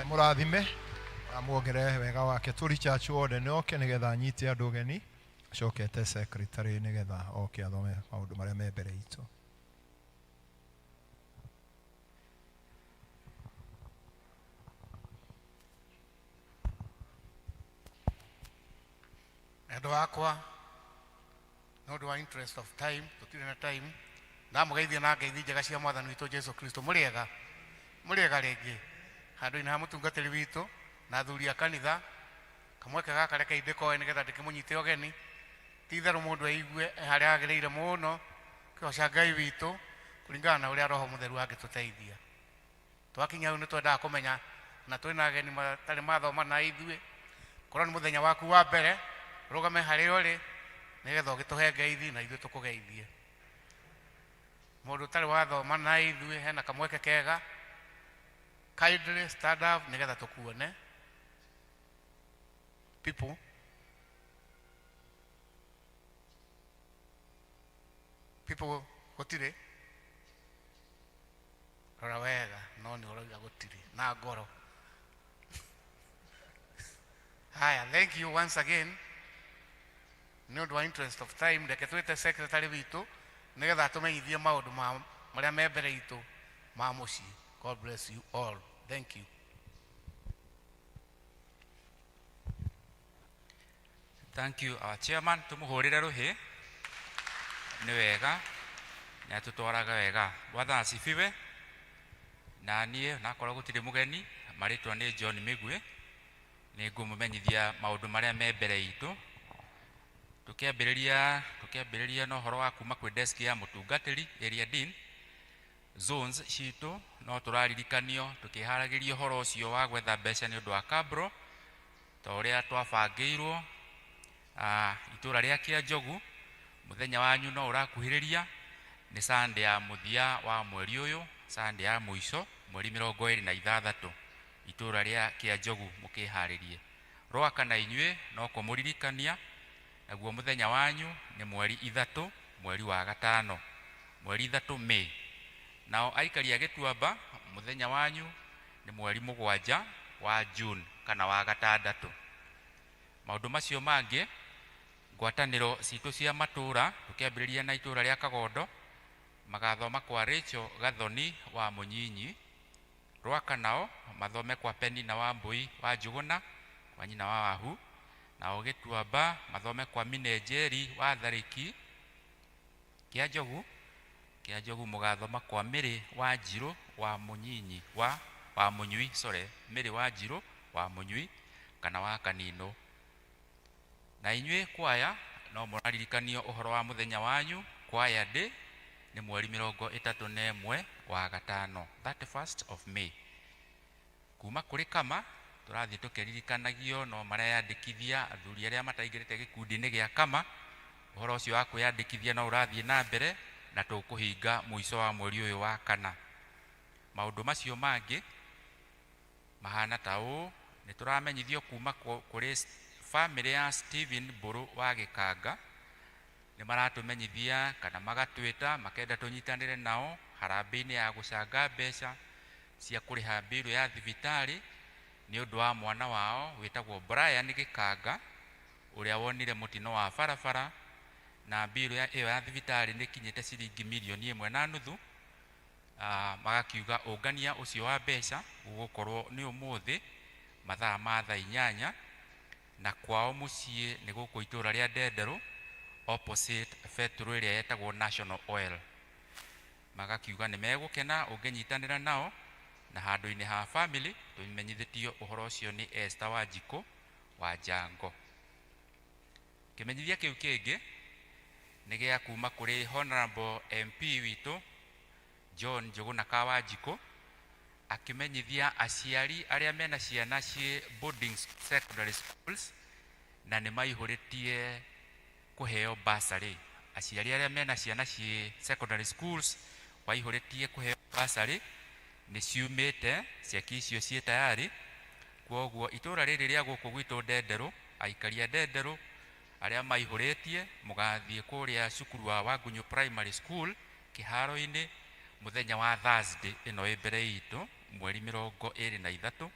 Mũrathime amuongerere wega wake. Tũri church warden oke nĩgetha anyite andũ ũgeni, acokete secretary nĩgetha oke athome maũndũ marĩa me mbere itũ. Endwa akwa, nĩ ũndũ wa interest of time, tũtirĩ na time, ndamũgeithia na ngeithi njega cia Mwathani witũ Jesu Kristo. Mũrĩega, mũrĩega rĩngĩ handũ-inĩ ha mũtungatĩri witũ na athuri a kanitha. Kamweke gaka reke ndĩkoe nĩgetha ndĩkĩmũnyite ũgeni. Ti Ti itherũ mũndũ eigue e harĩa agĩrĩire mũno kĩgoca Ngai witũ kũringana na ũrĩa Roho Mũtheru angĩtũteithia. Twakinya hau nĩ twendaga kũmenya na twĩna ageni matarĩ mathoma na ithuĩ. Korwo nĩ mũthenya waku wa mbere, rũgame harĩa ũrĩ nĩgetha ũgĩtũhe ngeithi na ithuĩ tũkũgeithie. Mũndũ ũtarĩ wathoma na ithuĩ hena kamweke kega, kindly stand up nĩgetha tũkuone. People people gũtirĩ, rora wega, no nĩ ũrauga gũtirĩ na ngoro. Haya, thank you once again. Nĩ ũndũ wa interest of time, reke twĩte secretary witũ nĩgetha atũmenyithie maũndũ ma marĩa me mbere itũ ma mũciĩ. God bless you all. Thank you. Thank you our chairman. Tumuhurire ruhi nĩ wega, nĩ atũtwaraga wega. Bwana asifiwe. Na niĩ nakorwo gũtirĩ mũgeni, marĩtwa nĩ John Mĩgwe, nĩ ngũmũmenyithia maũndũ marĩa me mbere itũ. Tũkĩambĩrĩria na ũhoro wa kuma kwĩ desk ya mũtungatĩri area dean. Zones citũ no tũraririkanio tũkĩharagĩria ũhoro ũcio wa gwetha mbeca nĩ ũndũ wa Kabro ta ũrĩa twabangĩirwo. Itũra rĩa Kĩanjogu mũthenya wanyu no ũrakuhĩrĩria, nĩ Sunday ya mũthia wa mweri ũyũ, Sunday ya mũico mweri 26, itũra rĩa Kĩanjogu mũkĩharĩrie. Rwaka na inyuĩ no kũmũririkania, naguo mũthenya wanyu nĩ mweri 3 mweri wa 5, mweri 3 May. Nao aikari a Gĩtuamba mũthenya wanyu nĩ mweri 7 wa June kana wa 6. Maũndũ macio mangĩ, ngwatanĩro citũ cia matũra tũkĩambĩrĩria na itũra rĩa Kagondo magathoma kwa Rachel Gathoni wa Mũnyinyi. Rwaka nao mathome kwa Penina wa Mbui wa Njũgũna kwa nyina wa Wahu. Nao Gĩtuamba mathome kwa Mine Njeri wa Tharĩki. Kĩanjogu mũgathoma kwa Mĩrĩ wa Njirũ wa Mũnyinyi wa Mũnyui, sorry, Mĩrĩ wa Njirũ wa Mũnyui kana wa Kaninũ. Na inyuĩ kwaya no mũraririkanio ũhoro wa mũthenya wanyu kwaya day nĩ mweri 31 wa 5, 31st of May. Kuma kũrĩ kama tũrathiĩ tũkĩririkanagio no mareyandĩkithia athuri arĩa mataingĩrĩte gĩkundi-inĩ gĩa kama, ũhoro ũcio wa kwĩyandĩkithia no ũrathiĩ na mbere na tũkũhinga mũico wa mweri ũyũ wa 4. Maũndũ macio mangĩ mahana ta ũũ, nĩ tũramenyithio kuma kũrĩ family ya Stephen Mbũrũ wa Gĩkanga, nĩ maratũmenyithia kana magatwĩta makenda tũnyitanĩre nao harambĩ-inĩ ya gũcanga mbeca cia kũrĩha mbirũ ya thibitarĩ nĩ ũndũ wa mwana wao wĩtagwo Brian Gĩkanga ũrĩa wonire mũtino wa barabara, na mbirũ ĩyo ya thibitarĩ nĩ ĩkinyĩte ciringi mirioni 1.5. Magakiuga ũngania ũcio wa mbeca ũgũkorwo nĩ ũmũthĩ mathaa ma thaa 8, na kwao mũciĩ nĩ gũkũ itũra rĩa Ndenderũ opposite betũrũ ĩrĩa yetagwo National Oil. Magakiuga nĩ megũkena ũngĩnyitanĩra nao, na handũ-inĩ ha family tũmenyithĩtio ũhoro ũcio nĩ Esther Wanjikũ wa Njango. Kĩmenyithia kĩu kĩngĩ nĩ gĩa kuma kũrĩ Honorable MP witũ John Njũgũna ka Wanjikũ, akĩmenyithia aciari arĩa mena ciana ciĩ boarding secondary schools na nĩ maihũrĩtie kũheo bursary. Aciari arĩa mena ciana ciĩ secondary schools waihũrĩtie kũheo bursary nĩ ciumĩte, cieki icio ciĩ tayari. Kwoguo itũra rĩrĩ rĩa gũkũ gwitũ Ndenderũ, aikari a Ndenderũ arĩa maihũrĩtie mũgathiĩ kũrĩa cukuru wa Wangunyu Primary School kĩharo-inĩ mũthenya wa Thursday ĩno ĩ mbere itũ mweri 23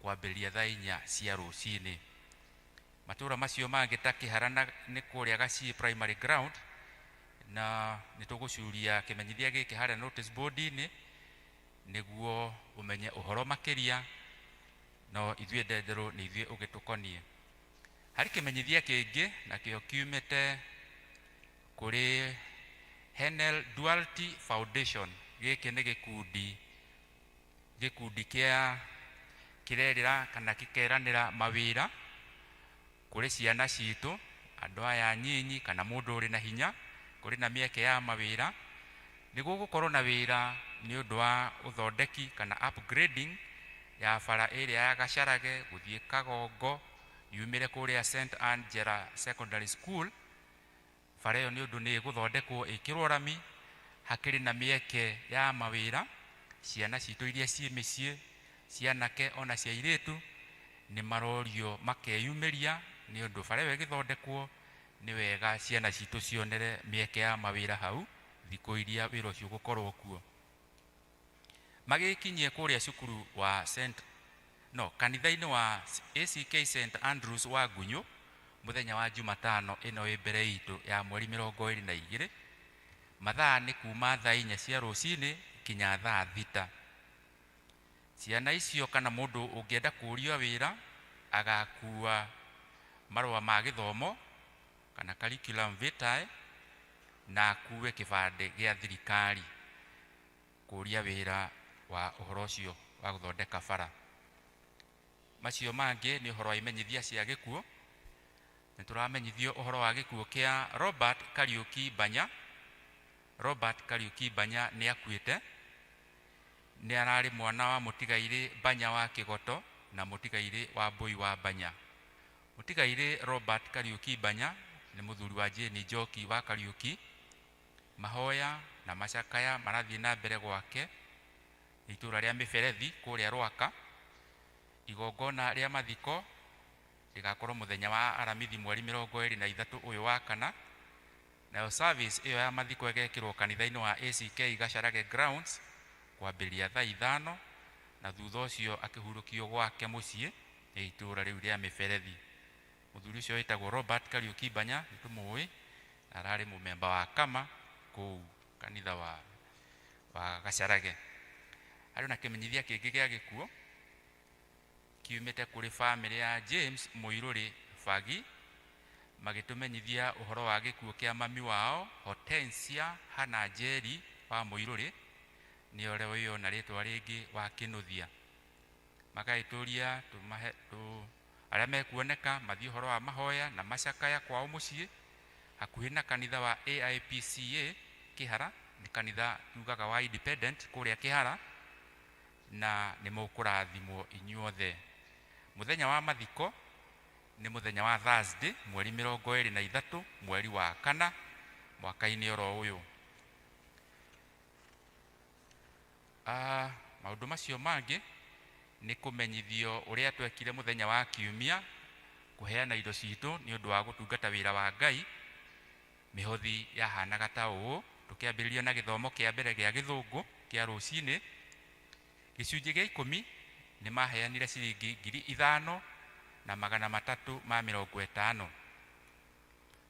kwambĩrĩria thaa 4 cia rũcinĩ. Matũra macio mangĩ ta Kĩhara na nĩ kũrĩa Gaciĩ Primary Ground, na nĩ tũgũcuria kĩmenyithia gĩkĩ harĩa notice board-inĩ nĩguo ũmenye ũhoro makĩria, no ithuĩ Ndenderũ nĩ ithuĩ ũgĩtũkonie. Harĩ kĩmenyithia kĩngĩ nakĩo kiumĩte kũrĩ Henel Duality Foundation. Gĩkĩ nĩ gĩkundi kĩa kĩrerĩra kana gĩkeranĩra mawĩra kũrĩ ciana citũ Andũ aya anyinyi kana mũndũ ũrĩ na hinya, kũrĩ na mĩeke ya mawĩra. Nĩ gũgũkorwo na wĩra nĩ ũndũ wa ũthondeki kana upgrading ya bara ĩrĩa ya Gacharage gũthiĩ Kagongo yumĩre kũrĩa St Angela Secondary School. Bara ĩyo nĩ ũndũ nĩ ĩgũthondekwo ĩkĩrwo rami. Hakĩrĩ na mĩeke ya mawĩra, ciana citũ iria ciĩ mĩciĩ, cianake ona cia airĩtu nĩ marorio makeyumĩria, nĩ ũndũ bara ĩyo ĩgĩthondekwo nĩ wega ciana citũ cionere mĩeke ya mawĩra hau thikũ iria wĩra ũcio ũgũkorwo kuo. Magĩkinyie kũrĩa cukuru wa St no kanitha-inĩ wa ACK St Andrews wa Ngunyũ mũthenya wa Jumatano ĩno ĩ mbere itũ ya mweri 22, mathaa nĩ kuma thaa 4 cia rũcinĩ kinya thaa 6. Ciana icio kana mũndũ ũngĩenda kũũrio wĩra agakua marũa ma gĩthomo kana curriculum vitae na akue kĩbandĩ gĩa thirikari kũũria wĩra wa ũhoro ũcio wa gũthondeka bara. Macio mangĩ nĩ ũhoro wa imenyithia cia gĩkuũ. Nĩ tũramenyithio ũhoro wa gĩkuũ kĩa Robert Kariuki Banya. Robert Kariuki Banya nĩ akuĩte. Nĩ ararĩ mwana wa mũtigairĩ Banya wa Kĩgoto na mũtigairĩ wa Mbũi wa Banya. Mũtigairĩ Robert Kariuki Banya nĩ mũthuri wa Jane Njoki wa Kariuki. Mahoya na macakaya marathiĩ na mbere gwake itũra rĩa Mĩberethi kũrĩa Rwaka. Igongona rĩa mathiko rĩgakorwo mũthenya wa Aramithi mweri 23 ũyũ wa kana. Nayo service ĩyo ya mathiko ĩgekĩrwo kanitha-inĩ wa ACK Gacharage Grounds kwambĩrĩria thaa 5, na thutha ũcio akĩhurũkio gwake mũciĩ nĩ itũra rĩu rĩa Mĩberethi. Mũthuri ũcio wĩtagwo Robert Kariuki Banya nĩ tũmũĩ, na ararĩ mũmemba wa Kama kũu kanitha wa Gacharage. Harĩ na kĩmenyithia kĩngĩ gĩa gĩkuũ kiumĩte kũrĩ bamĩrĩ ya James Mũirũrĩ Bagi, magĩtũmenyithia ũhoro wa gĩkuũ kĩa mami wao Hortensia Hana Njeri wa Mũirũrĩ, nĩ ũrĩa ũyũ na rĩtwa rĩngĩ wa Kĩnũthia. Magagĩtũria arĩa mekuoneka mathiĩ ũhoro wa mahoya na macakaya kwao mũciĩ hakuhĩ na kanitha wa AIPCA Kĩhara, nĩ kanitha tugaga wa Independent kũrĩa Kĩhara, na nĩ mũkũrathimwo inyuothe. Mũthenya wa mathiko nĩ mũthenya wa Thursday mweri 23 mweri wa kana mwaka-inĩ oro ũyũ. Maũndũ macio mangĩ nĩ kũmenyithio ũrĩa twekire mũthenya wa kiumia kũheana indo citũ nĩ ũndũ wa gũtungata wĩra wa Ngai. Mĩhothi yahanaga ta ũũ, tũkĩambĩrĩria na gĩthomo kĩa mbere gĩa gĩthũngũ kĩa rũcinĩ. Gĩcunjĩ gĩa 10 nĩ maheanire ciringi 5,350.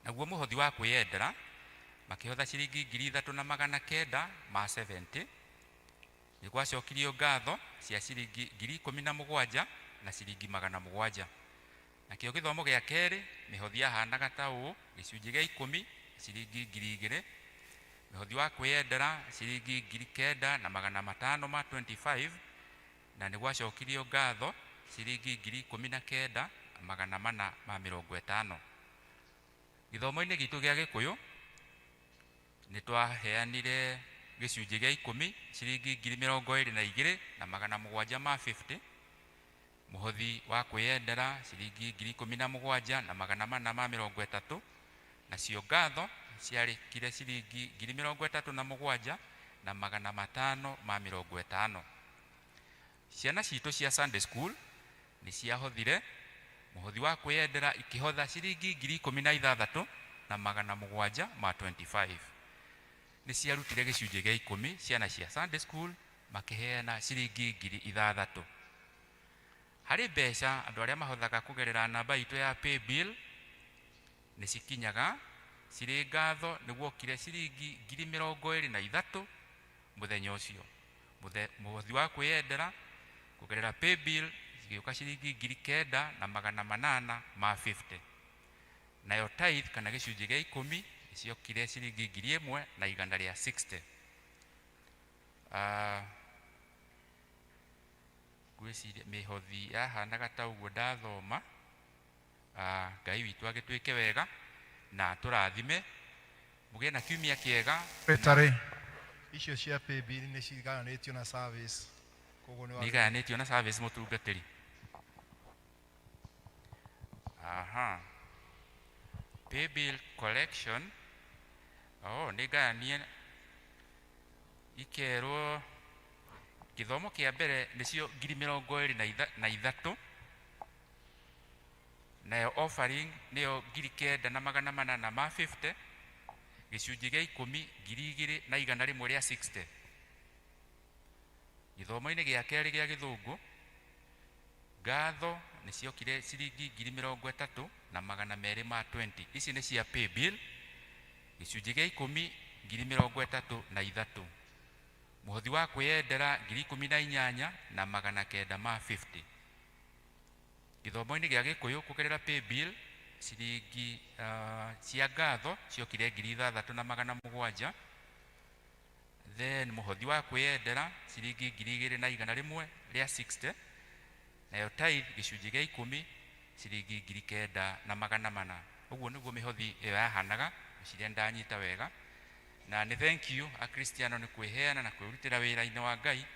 Naguo mũhothi wa kwĩyendera makĩhotha ciringi 3,970. Nĩ gwacokirio ngatho cia ciringi 17,000 na ciringi 700. Nakĩo gĩthomo gĩa kerĩ mĩhothi yahanaga ta ũũ, gĩcunjĩ gĩa 10 ciringi 2,000, mũhothi wa kwĩyendera ciringi 9,525, na nĩ gwacokirio ngatho ciringi 19,450. Gĩthomo-inĩ gitũ gĩa Gĩkũyũ nĩ twaheanire gĩcunjĩ gĩa 10 ciringi 22,750, mũhothi wa kwĩyendera ciringi 17,430, nacio ngatho ciarĩkire ciringi 37,550. Ciana citũ cia Sunday School nĩ ciahothire mũhothi wa kwĩyendera ikĩhotha ciringi 16,725. Nĩ ciarutire gĩcunjĩ gĩa 10 ciana cia Sunday School makĩheana ciringi 6,000. Harĩ mbeca andũ arĩa mahothaga kũgerera namba itũ ya paybill nĩ cikinyaga cirĩ ngatho, nĩ guokire ciringi 23,000 mũthenya ũcio. Mũhothi wa kwĩyendera kũgerera paybill cigĩũka ciringi 9,850. Nayo tithe kana gĩcunjĩ gĩa 10 ciokire ciringi 1,160. Ngwĩciria mĩhothi yahanaga ta ũguo ndathoma. Ngai witũ agĩtuĩke wega. Na atũrathime. Mũgĩe na kiumia kĩega. Secretary, icio cia paybill nĩ cigayanĩtio na service, koguo nĩ Nĩ igayanĩtio na service, mũtungatĩri. Aha, paybill collection, oh, nĩ ngayanie ikerwo gĩthomo kĩa mbere nĩcio 23,000, nayo offering nĩyo 9,850, gĩcunjĩ gĩa ikũmi 2,160. Gĩthomo-inĩ gĩa kerĩ gĩa gĩthũngũ, ngatho nĩ ciokire ciringi 32,220. Ici nĩ cia paybill. Gĩcunjĩ gĩa ikũmi 33,000, mũhothi wa kwĩyendera 18,950. Gĩthomo-inĩ gĩa gĩkũyũ kũgerera paybill, ciringi cia ngatho ciokire 6,700, then mũhothi wa kwĩyendera ciringi 2,160, nayo tithe, gĩcunjĩ gĩa ikũmi, ciringi 9,400. Ũguo nĩguo mĩhothi ĩyo yahanaga. Ngwĩciria ndanyita wega, na nĩ thank you akristiano nĩ kwĩheana na kwĩrutĩra wĩra-inĩ wa Ngai.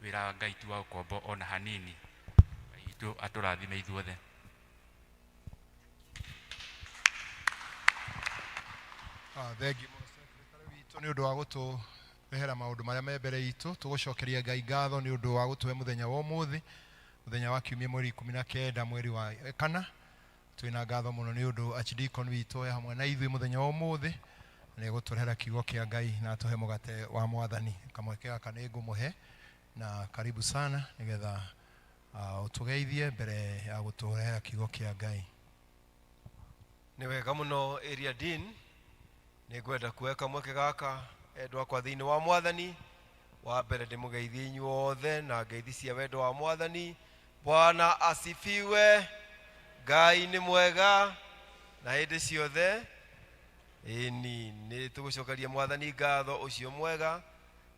Wĩra wa Ngai ti wa ũkombo ona hanini. Ngai witũ atũrathime ithuothe. Ah, thengiũ mũno secretary witũ nĩ ũndũ wa gũtũrehera maũndũ marĩa me mbere itũ. Tũgũcokeria Ngai ngatho nĩ ũndũ wa gũtũhe mũthenya wa ũmũthĩ, mũthenya wa kiumia, mweri 19, mweri wa kana. Twĩna ngatho mũno nĩ ũndũ archdeacon witũ e hamwe na ithuĩ mũthenya wa ũmũthĩ, nĩ egũtũrehera kiugo kĩa Ngai na atũhe mũgate wa Mwathani. Kamweke gaka nĩ ngũmũhe, na karibu sana, nĩgetha ũtũgeithie mbere ya gũtũrehera kiugo kĩa Ngai. Nĩ wega mũno, area dean. Nĩ ngwenda kuoya kamweke gaka, endwa akwa thĩinĩ wa Mwathani. Wa mbere ndĩmũgeithie inyuothe na ngeithi cia wendo wa Mwathani. Bwana asifiwe. Ngai nĩ mwega na hĩndĩ ciothe. Ĩni, nĩ tũgũcokeria Mwathani ngatho ũcio mwega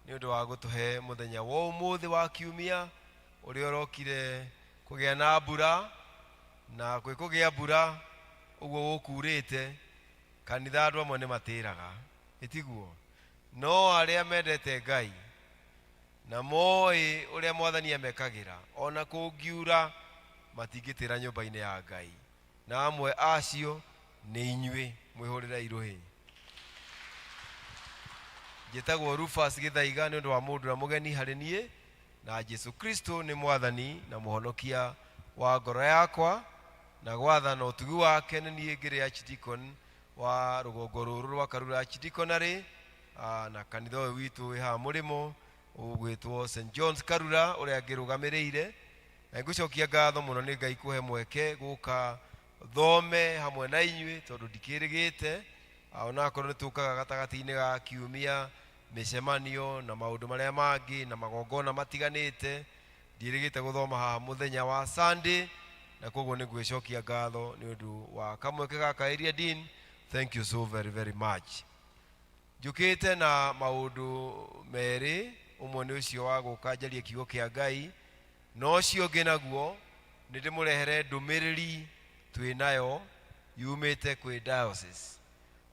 nĩ ũndũ wa gũtũhe mũthenya wa ũmũthĩ wa kiumia ũrĩa ũrokire kũgĩa na mbura, na kwĩ kũgĩa mbura ũguo gũkurĩte kanitha, andũ amwe nĩ matĩraga, ĩtiguo? No arĩa mendete Ngai na moĩ ũrĩa Mwathani amekagĩra, ona kũngiura matingĩtĩra nyũmba-inĩ ya Ngai, na amwe acio nĩ inyuĩ. Mwĩhũrĩre irũhĩ. Njĩtagwo Rufus Gĩthaiga, nĩ ũndũ wa mũndũ ũrĩa mũgeni harĩ niĩ, na Jesu Kristo nĩ Mwathani na Mũhonokia wa ngoro yakwa, na gwathana ũtugi wake nĩ niĩ ngĩrĩ archdeacon wa rũgongo rũrũ rwa Karura Archdeaconry, na kanitha ũyũ witũ wĩ haha mũrĩmo ũgwĩtwo St John's Karura, ũrĩa ngĩrũgamĩrĩire. Na ngũcokia ngatho mũno nĩ Ngai kũhe mweke gũka thome hamwe na inyuĩ, tondũ ndikĩrĩgĩte onakorwo nĩ tũkaga gatagatĩ-inĩ ga kiumia, mĩcemanio na maũndũ marĩa mangĩ na magongona matiganĩte, ndiĩrĩgĩte gũthoma haha mũthenya wa Sunday, na koguo nĩ ngwĩcokia ngatho nĩ ũndũ wa kamweke gaka. Area dean, thank you so very very much. Njũkĩte na maũndũ merĩ. Ũmwe nĩ ũcio wa gũka njarie kiugo kĩa Ngai, na ũcio ũngĩ naguo nĩ ndĩmũrehere ndũmĩrĩri twĩ nayo yumĩte kwĩ diocese,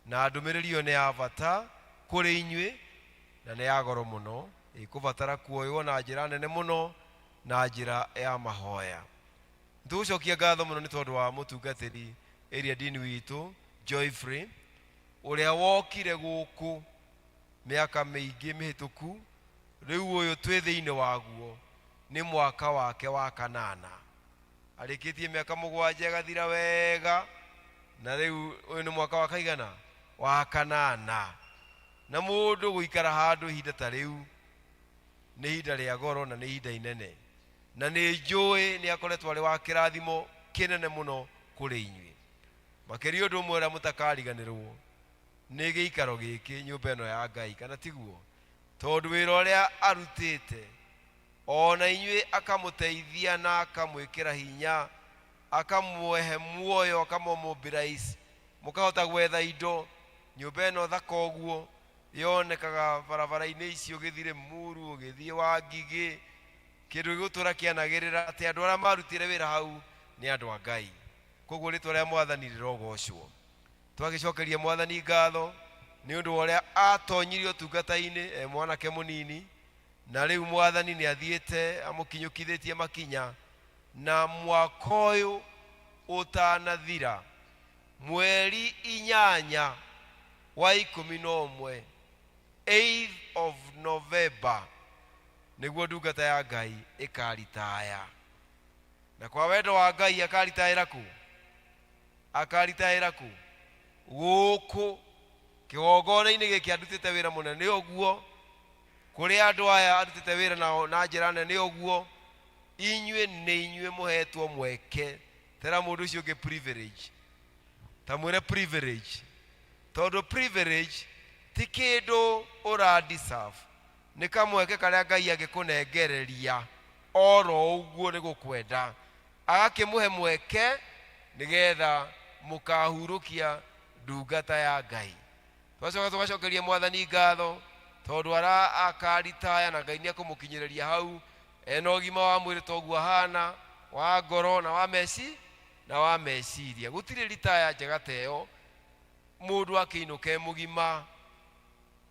na ndũmĩrĩri ĩyo nĩ ya bata kũrĩ inyuĩ na nĩ ya goro mũno, ĩkũbatara kuoywo na njĩra nene mũno na njĩra ya mahoya. Tũgũcokia ngatho mũno nĩ tondũ wa mũtungatĩri area dean witũ Joyfrey, ũrĩa wokire gũkũ mĩaka mĩingĩ mĩhĩtũku. Rĩu ũyũ twĩ thĩinĩ waguo nĩ mwaka wake wa kanana. Arĩkĩtie mĩaka 7 ĩgathira wega, na rĩu ũyũ nĩ mwaka wa kaigana wa kanana. Na mũndũ gũikara handũ ihinda ta rĩu nĩ ihinda rĩa goro na nĩ ihinda inene, na nĩ njũĩ nĩ akoretwo arĩ wa kĩrathimo kĩnene mũno kũrĩ inyuĩ. Makĩria ũndũ ũmwe ũrĩa mũtakariganĩrwo nĩ gĩikaro gĩkĩ, nyũmba ĩno ya Ngai, kana tiguo? Tondũ wĩra ũrĩa arutĩte ona inyuĩ akamũteithia na akamwĩkĩra hinya, akamũhe muoyo, akamũmobilize, mũkahota gwetha indo. Nyũmba ĩno thaka ũguo yonekaga barabara-inĩ icio, ũgĩthiĩ Muru, ũgĩthiĩ Wangigĩ, kĩndũ gĩgũtũra kĩanagĩrĩra atĩ andũ arĩa marutire wĩra hau nĩ andũ a Ngai. Koguo rĩtwa rĩa Mwathani rĩrogocwo. Twagĩcokeria Mwathani ngatho nĩ ũndũ wa ũrĩa atonyirio ũtungata-inĩ e mwanake mũnini, na rĩu Mwathani nĩ athiĩte amũkinyũkithĩtie makinya, na mwaka ũyũ ũtanathira, mweri 8 wa 11, 8th of November, nĩguo ndungata ya Ngai ĩkaritaya. Na kwa wendo wa Ngai akaritayĩra kũ? Akaritayĩra kũ? Gũkũ kĩgongona-inĩ gĩkĩ andutĩte wĩra mũnene ũguo, kũrĩ andũ aya arutĩte wĩra nao na njĩra nene ũguo, inyuĩ nĩ inyuĩ mũhetwo mweke. Tera mũndũ ũcio ũngĩ privilege, ta mwĩre privilege, tondũ privilege ti kĩndũ ũra deserve, nĩ kamweke karĩa Ngai angĩkũnengereria oro ũguo nĩ gũkwenda, agakĩmũhe mweke nĩgetha mũkahurũkia ndungata ya Ngai. Twacoka tũgacokeria Mwathani ngatho tondũ ara akaritaya na Ngai nĩ ekũmũkinyĩrĩria hau ena ũgima wa mwĩrĩ toguo ahana, wa ngoro na wa meci na wa meciria. Gũtirĩ ritaya njega ta ĩyo, mũndũ akĩinũka e mũgima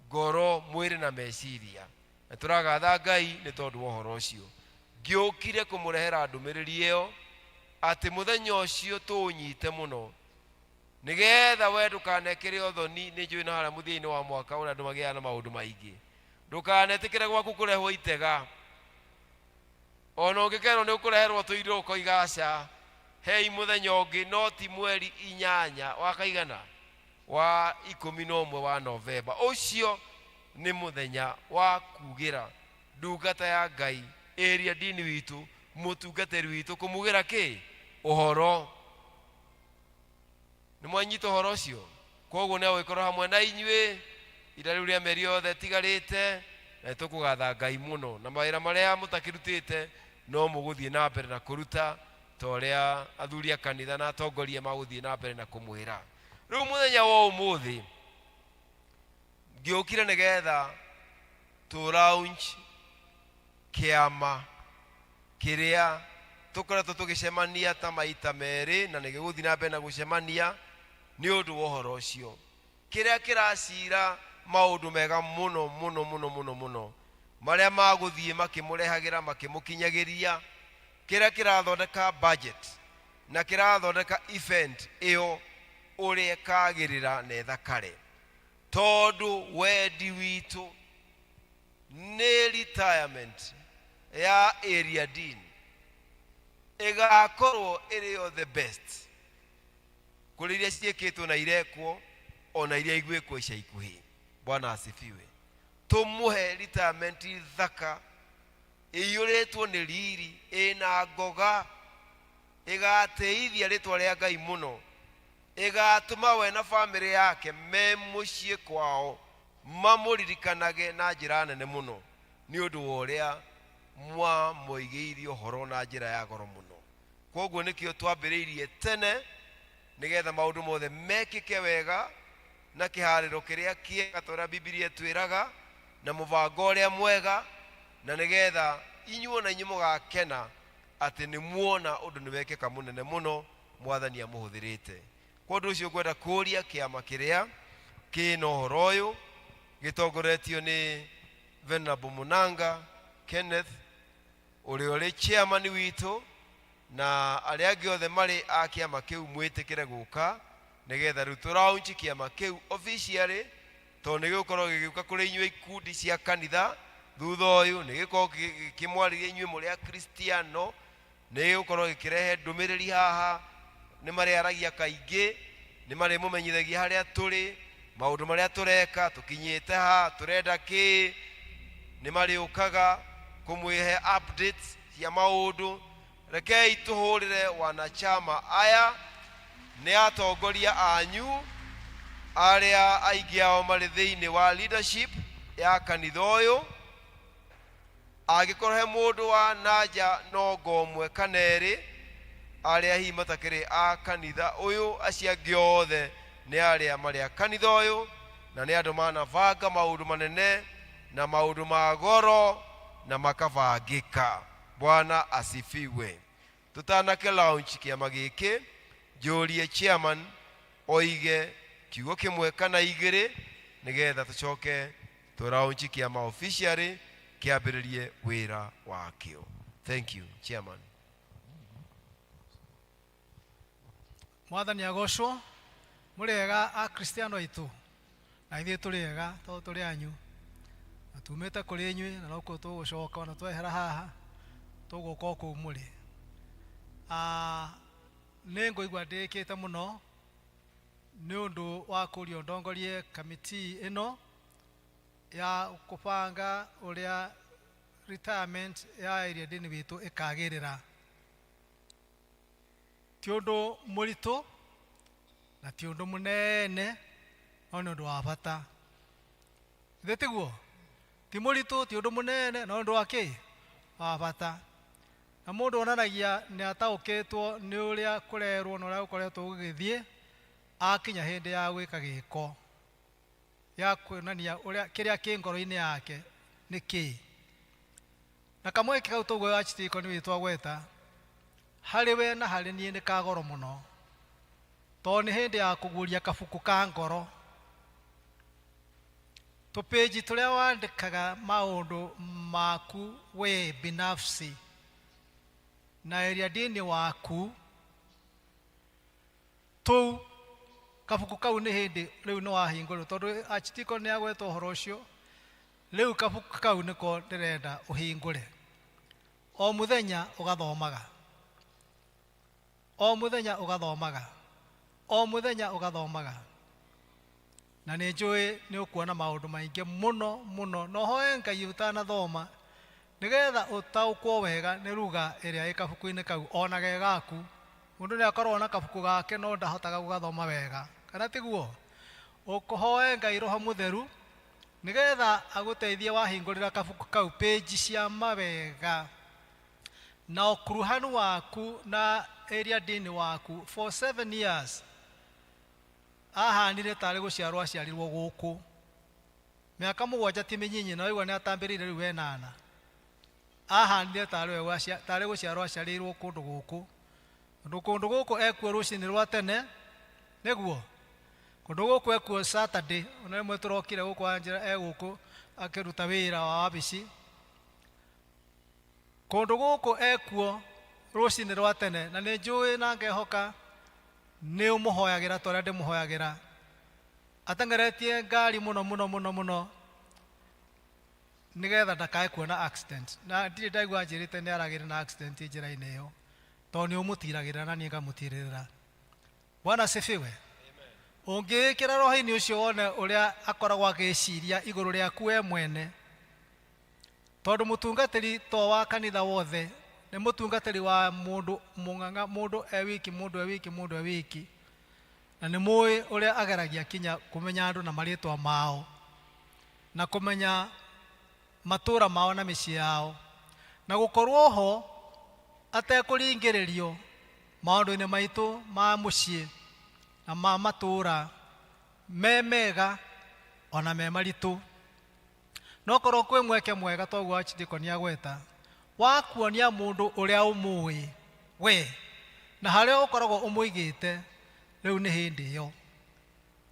ngoro, mwĩrĩ na meciria. Na tũragatha Ngai nĩ tondũ wa ũhoro ũcio. Ngĩũkire kũmũrehera ndũmĩrĩri ĩyo atĩ mũthenya ũcio tũũnyite mũno, nĩgetha we ndũkanekĩre ũthoni. Nĩ njũĩ na harĩa mũthia-inĩ wa mwaka ũrĩa andũ magĩaga na maũndũ maingĩ, ndũkanetĩkĩre gwaku kũrehwo itega. Ona ũngĩkerwo nĩ ũkũreherwo tũindo ũkoiga aca, hei mũthenya ũngĩ, no ti mweri 8 wa kaigana wa 11 wa Novemba. Ũcio nĩ mũthenya wa kugĩra ndungata ya Ngai ĩria dini witũ, mũtungatĩri witũ, kũmugĩra kĩ ũhoro. Nĩ mwanyita ũhoro ũcio? Koguo nĩ agũgĩkorwo hamwe na inyuĩ ira rĩu rĩa mĩeri yothe ĩtigarĩte, na nĩ tũkũgatha Ngai mũno. Na mawĩra marĩa mũtakĩrutĩte no mũgũthiĩ na mbere na kũruta ta ũrĩa athuri a kanitha na atongoria magũthiĩ na mbere na kũmwĩra. Rĩu mũthenya wa ũmũthĩ ngĩũkire nĩgetha tũ launch kĩama kĩrĩa tũkoretwo tũgĩcemania ta maita merĩ, na nĩ gĩgũthiĩ na mbere na gũcemania nĩ ũndũ wa ũhoro ũcio. Kĩrĩa kĩracira maũndũ mega mũno mũno mũno mũno mũno marĩa magũthiĩ makĩmũrehagĩra makĩmũkinyagĩria, kĩrĩa kĩrathondeka budget na kĩrathondeka event ĩyo ũrĩa ĩkagĩrĩra na ĩthakare, tondũ wendi witũ nĩ retirement ya area dean ĩgakorwo ĩrĩ yo the best kũrĩ iria ciĩkĩtwo na irekwo ona iria igwĩkwo ica ikuhĩ. Bwana asifiwe. Tũmũhe retirement thaka ĩiyũrĩtwo nĩ riri, ĩna ngoga, ĩgatĩithia rĩtwa rĩa Ngai mũno, ĩgatũma we na bamĩrĩ yake me mũciĩ kwao mamũririkanage na njĩra nene mũno nĩ ũndũ wa ũrĩa mwamũigĩirie ũhoro na njĩra ya goro mũno. Koguo nĩkĩo twambĩrĩirie tene nĩgetha maũndũ mothe mekĩke wega na kĩharĩro kĩrĩa kĩega ta ũrĩa Bibilia ĩtwĩraga, na mũbango ũrĩa mwega, na nĩgetha inyuĩ ona inyuĩ mũgakena atĩ nĩ muona ũndũ nĩ wekĩka mũnene mũno Mwathani amũhũthĩrĩte. Kwa ũndũ ũcio ngwenda kũũria kĩama kĩrĩa kĩna ũhoro ũyũ gĩtongoretio nĩ Venerable Munanga Kenneth ũrĩa ũrĩ chairman witũ, na arĩa angĩ othe marĩ a kĩama kĩu, mwĩtĩkĩre gũka nĩgetha rĩu tũ launch kĩama kĩu officially, tondũ nĩ gĩgũkorwo gĩgĩũka kũrĩ inyuĩ ikundi cia kanitha thutha ũyũ, nĩ gĩgũkorwo gĩkĩmwarĩria inyuĩ mũrĩ akristiano, nĩ gĩgũkorwo gĩkĩrehe ndũmĩrĩri haha, nĩ marĩaragia kaingĩ, nĩ marĩmũmenyithagia harĩa tũrĩ, maũndũ marĩa tũreka, tũkinyĩte ha, tũrenda kĩ, nĩ marĩũkaga kũmwĩhe updates cia maũndũ. Rekei tũhũrĩre wanachama aya, nĩ atongoria anyu arĩa aingĩ ao marĩ thĩinĩ wa leadership ya kanitha ũyũ. Angĩkorwo he mũndũ wa nanja nongo ũmwe kana erĩ arĩa hihi matakĩrĩ a kanitha ũyũ, acio angĩ othe nĩ arĩa marĩ a kanitha ũyũ, na nĩ andũ manabanga maũndũ manene na maũndũ ma goro na makabangĩka. Bwana asifiwe. Tũtanake launch kĩama gĩkĩ, njũrie chairman oige Kiugo kĩmwe kana igĩrĩ nĩgetha tũcoke tũraunchi kĩama officially kĩambĩrĩrie wĩra wakĩo. Thank you, chairman. Mwathani agocwo. Mũrĩ ega akristiano aitũ? Na ithuĩ tũrĩ ega tondũ tũrĩ anyu na tumĩte kũrĩ inyuĩ, na nokuo tũgũcoka. Ona twehera haha tũgũka o kũu mũrĩ. Nĩ ngũigua ndĩkĩte mũno nĩ ũndũ wa kũrio ndongorie kamiti ĩno ya kũbanga ũrĩa retirement ya area ndini witũ ĩkagĩrĩra. Ti ũndũ mũritũ na ti ũndũ mũnene, no nĩ ũndũ wa bata. Ithe tiguo? Ti mũritũ, ti ũndũ mũnene, no ũndũ wa kĩ wa bata, na mũndũ onanagia nĩ ataũkĩtwo nĩ ũrĩa kũrerwo na ũrĩa gũkoretwo gũgĩthiĩ akinya hĩndĩ ya gwĩka gĩko ya kuonania ũrĩa kĩrĩa kĩ ngoro-inĩ yake nĩ kĩĩ. Na kamweke kau tũguo archdeacon witũ agweta harĩ we na harĩ niĩ nĩ ka goro mũno, tondũ nĩ hĩndĩ ya kũguũria kabuku ka ngoro, tũpĩnji tũrĩa wandĩkaga maũndũ maku we binafsi na area dini waku. Tũu kabuku kau nĩ hĩndĩ rĩu nĩ wahingũrwo, tondũ archdeacon nĩ agweta ũhoro ũcio. Rĩu kabuku kau nĩko ndĩrenda ũhingũre o mũthenya, ũgathomaga o mũthenya, ũgathomaga o mũthenya, ũgathomaga, na nĩ njũĩ nĩ ũkuona maũndũ maingĩ mũno mũno. Na ũhoe Ngai ũtanathoma nĩgetha ũtaũkwo wega nĩ ruga ĩrĩa ĩ kabuku-inĩ kau. Ona ge gaku, mũndũ nĩ akoragwo na kabuku gake no ndahotaga gũgathoma wega, kana tiguo? Ũkũhoe Ngai Roho Mũtheru nĩgetha agũteithie wahingũrĩra kabuku kau page cia mawega na ũkuruhanu waku na area dini waku for 7 years. Ahanire tarĩ gũciarwo aciarirwo gũkũ. Mĩaka 7 ti mĩnyinyi, na waigua nĩ atambĩrĩire rĩu wenana. Ahanire tarĩ we tarĩ gũciarwo aciarĩirwo kũndũ gũkũ, tondũ kũndũ gũkũ ekuo rũcinĩ rwa tene, nĩguo kũndũ gũkũ ekuo Saturday. Ona rĩmwe tũrokire gũkũ Angela e gũkũ akĩruta wĩra wa wabici. Kũndũ gũkũ ekuo rũcinĩ rwa tene, na nĩ njũĩ na ngehoka nĩ ũmũhoyagĩra ta ũrĩa ndĩmũhoyagĩra. Ateng'eretie ngari mũno mũno mũno mũno nĩgetha ndakae kuona accident, na ndirĩ ndaigua anjĩrĩte nĩ aragĩre na accident njĩra-inĩ ĩyo, tondũ nĩ ũmũtiragĩrĩra na niĩ ngamũtirĩrĩra. Bwana asifiwe. Ũngĩĩkĩra roho-inĩ ũcio wone ũrĩa akoragwo agĩciria igũrũ rĩaku we mwene, tondũ mũtungatĩri to wa kanitha wothe, nĩ mũtungatĩri wa mũndũ mũng'ang'a, mũndũ e wiki, mũndũ e wiki, mũndũ e wiki. Na nĩ mũĩ ũrĩa ageragia kinya kũmenya andũ na marĩtwa mao na kũmenya matũra mao na mĩciĩ yao, na gũkorwo ho atekũringĩrĩrio maũndũ-inĩ maitũ ma mũciĩ na ma matũra, me mega ona me maritũ. No korwo kwĩ mweke mwega toguo archdeacon agweta wa kuonia mũndũ ũrĩa ũmũĩ we na harĩa ũkoragwo ũmũigĩte, rĩu nĩ hĩndĩ ĩyo.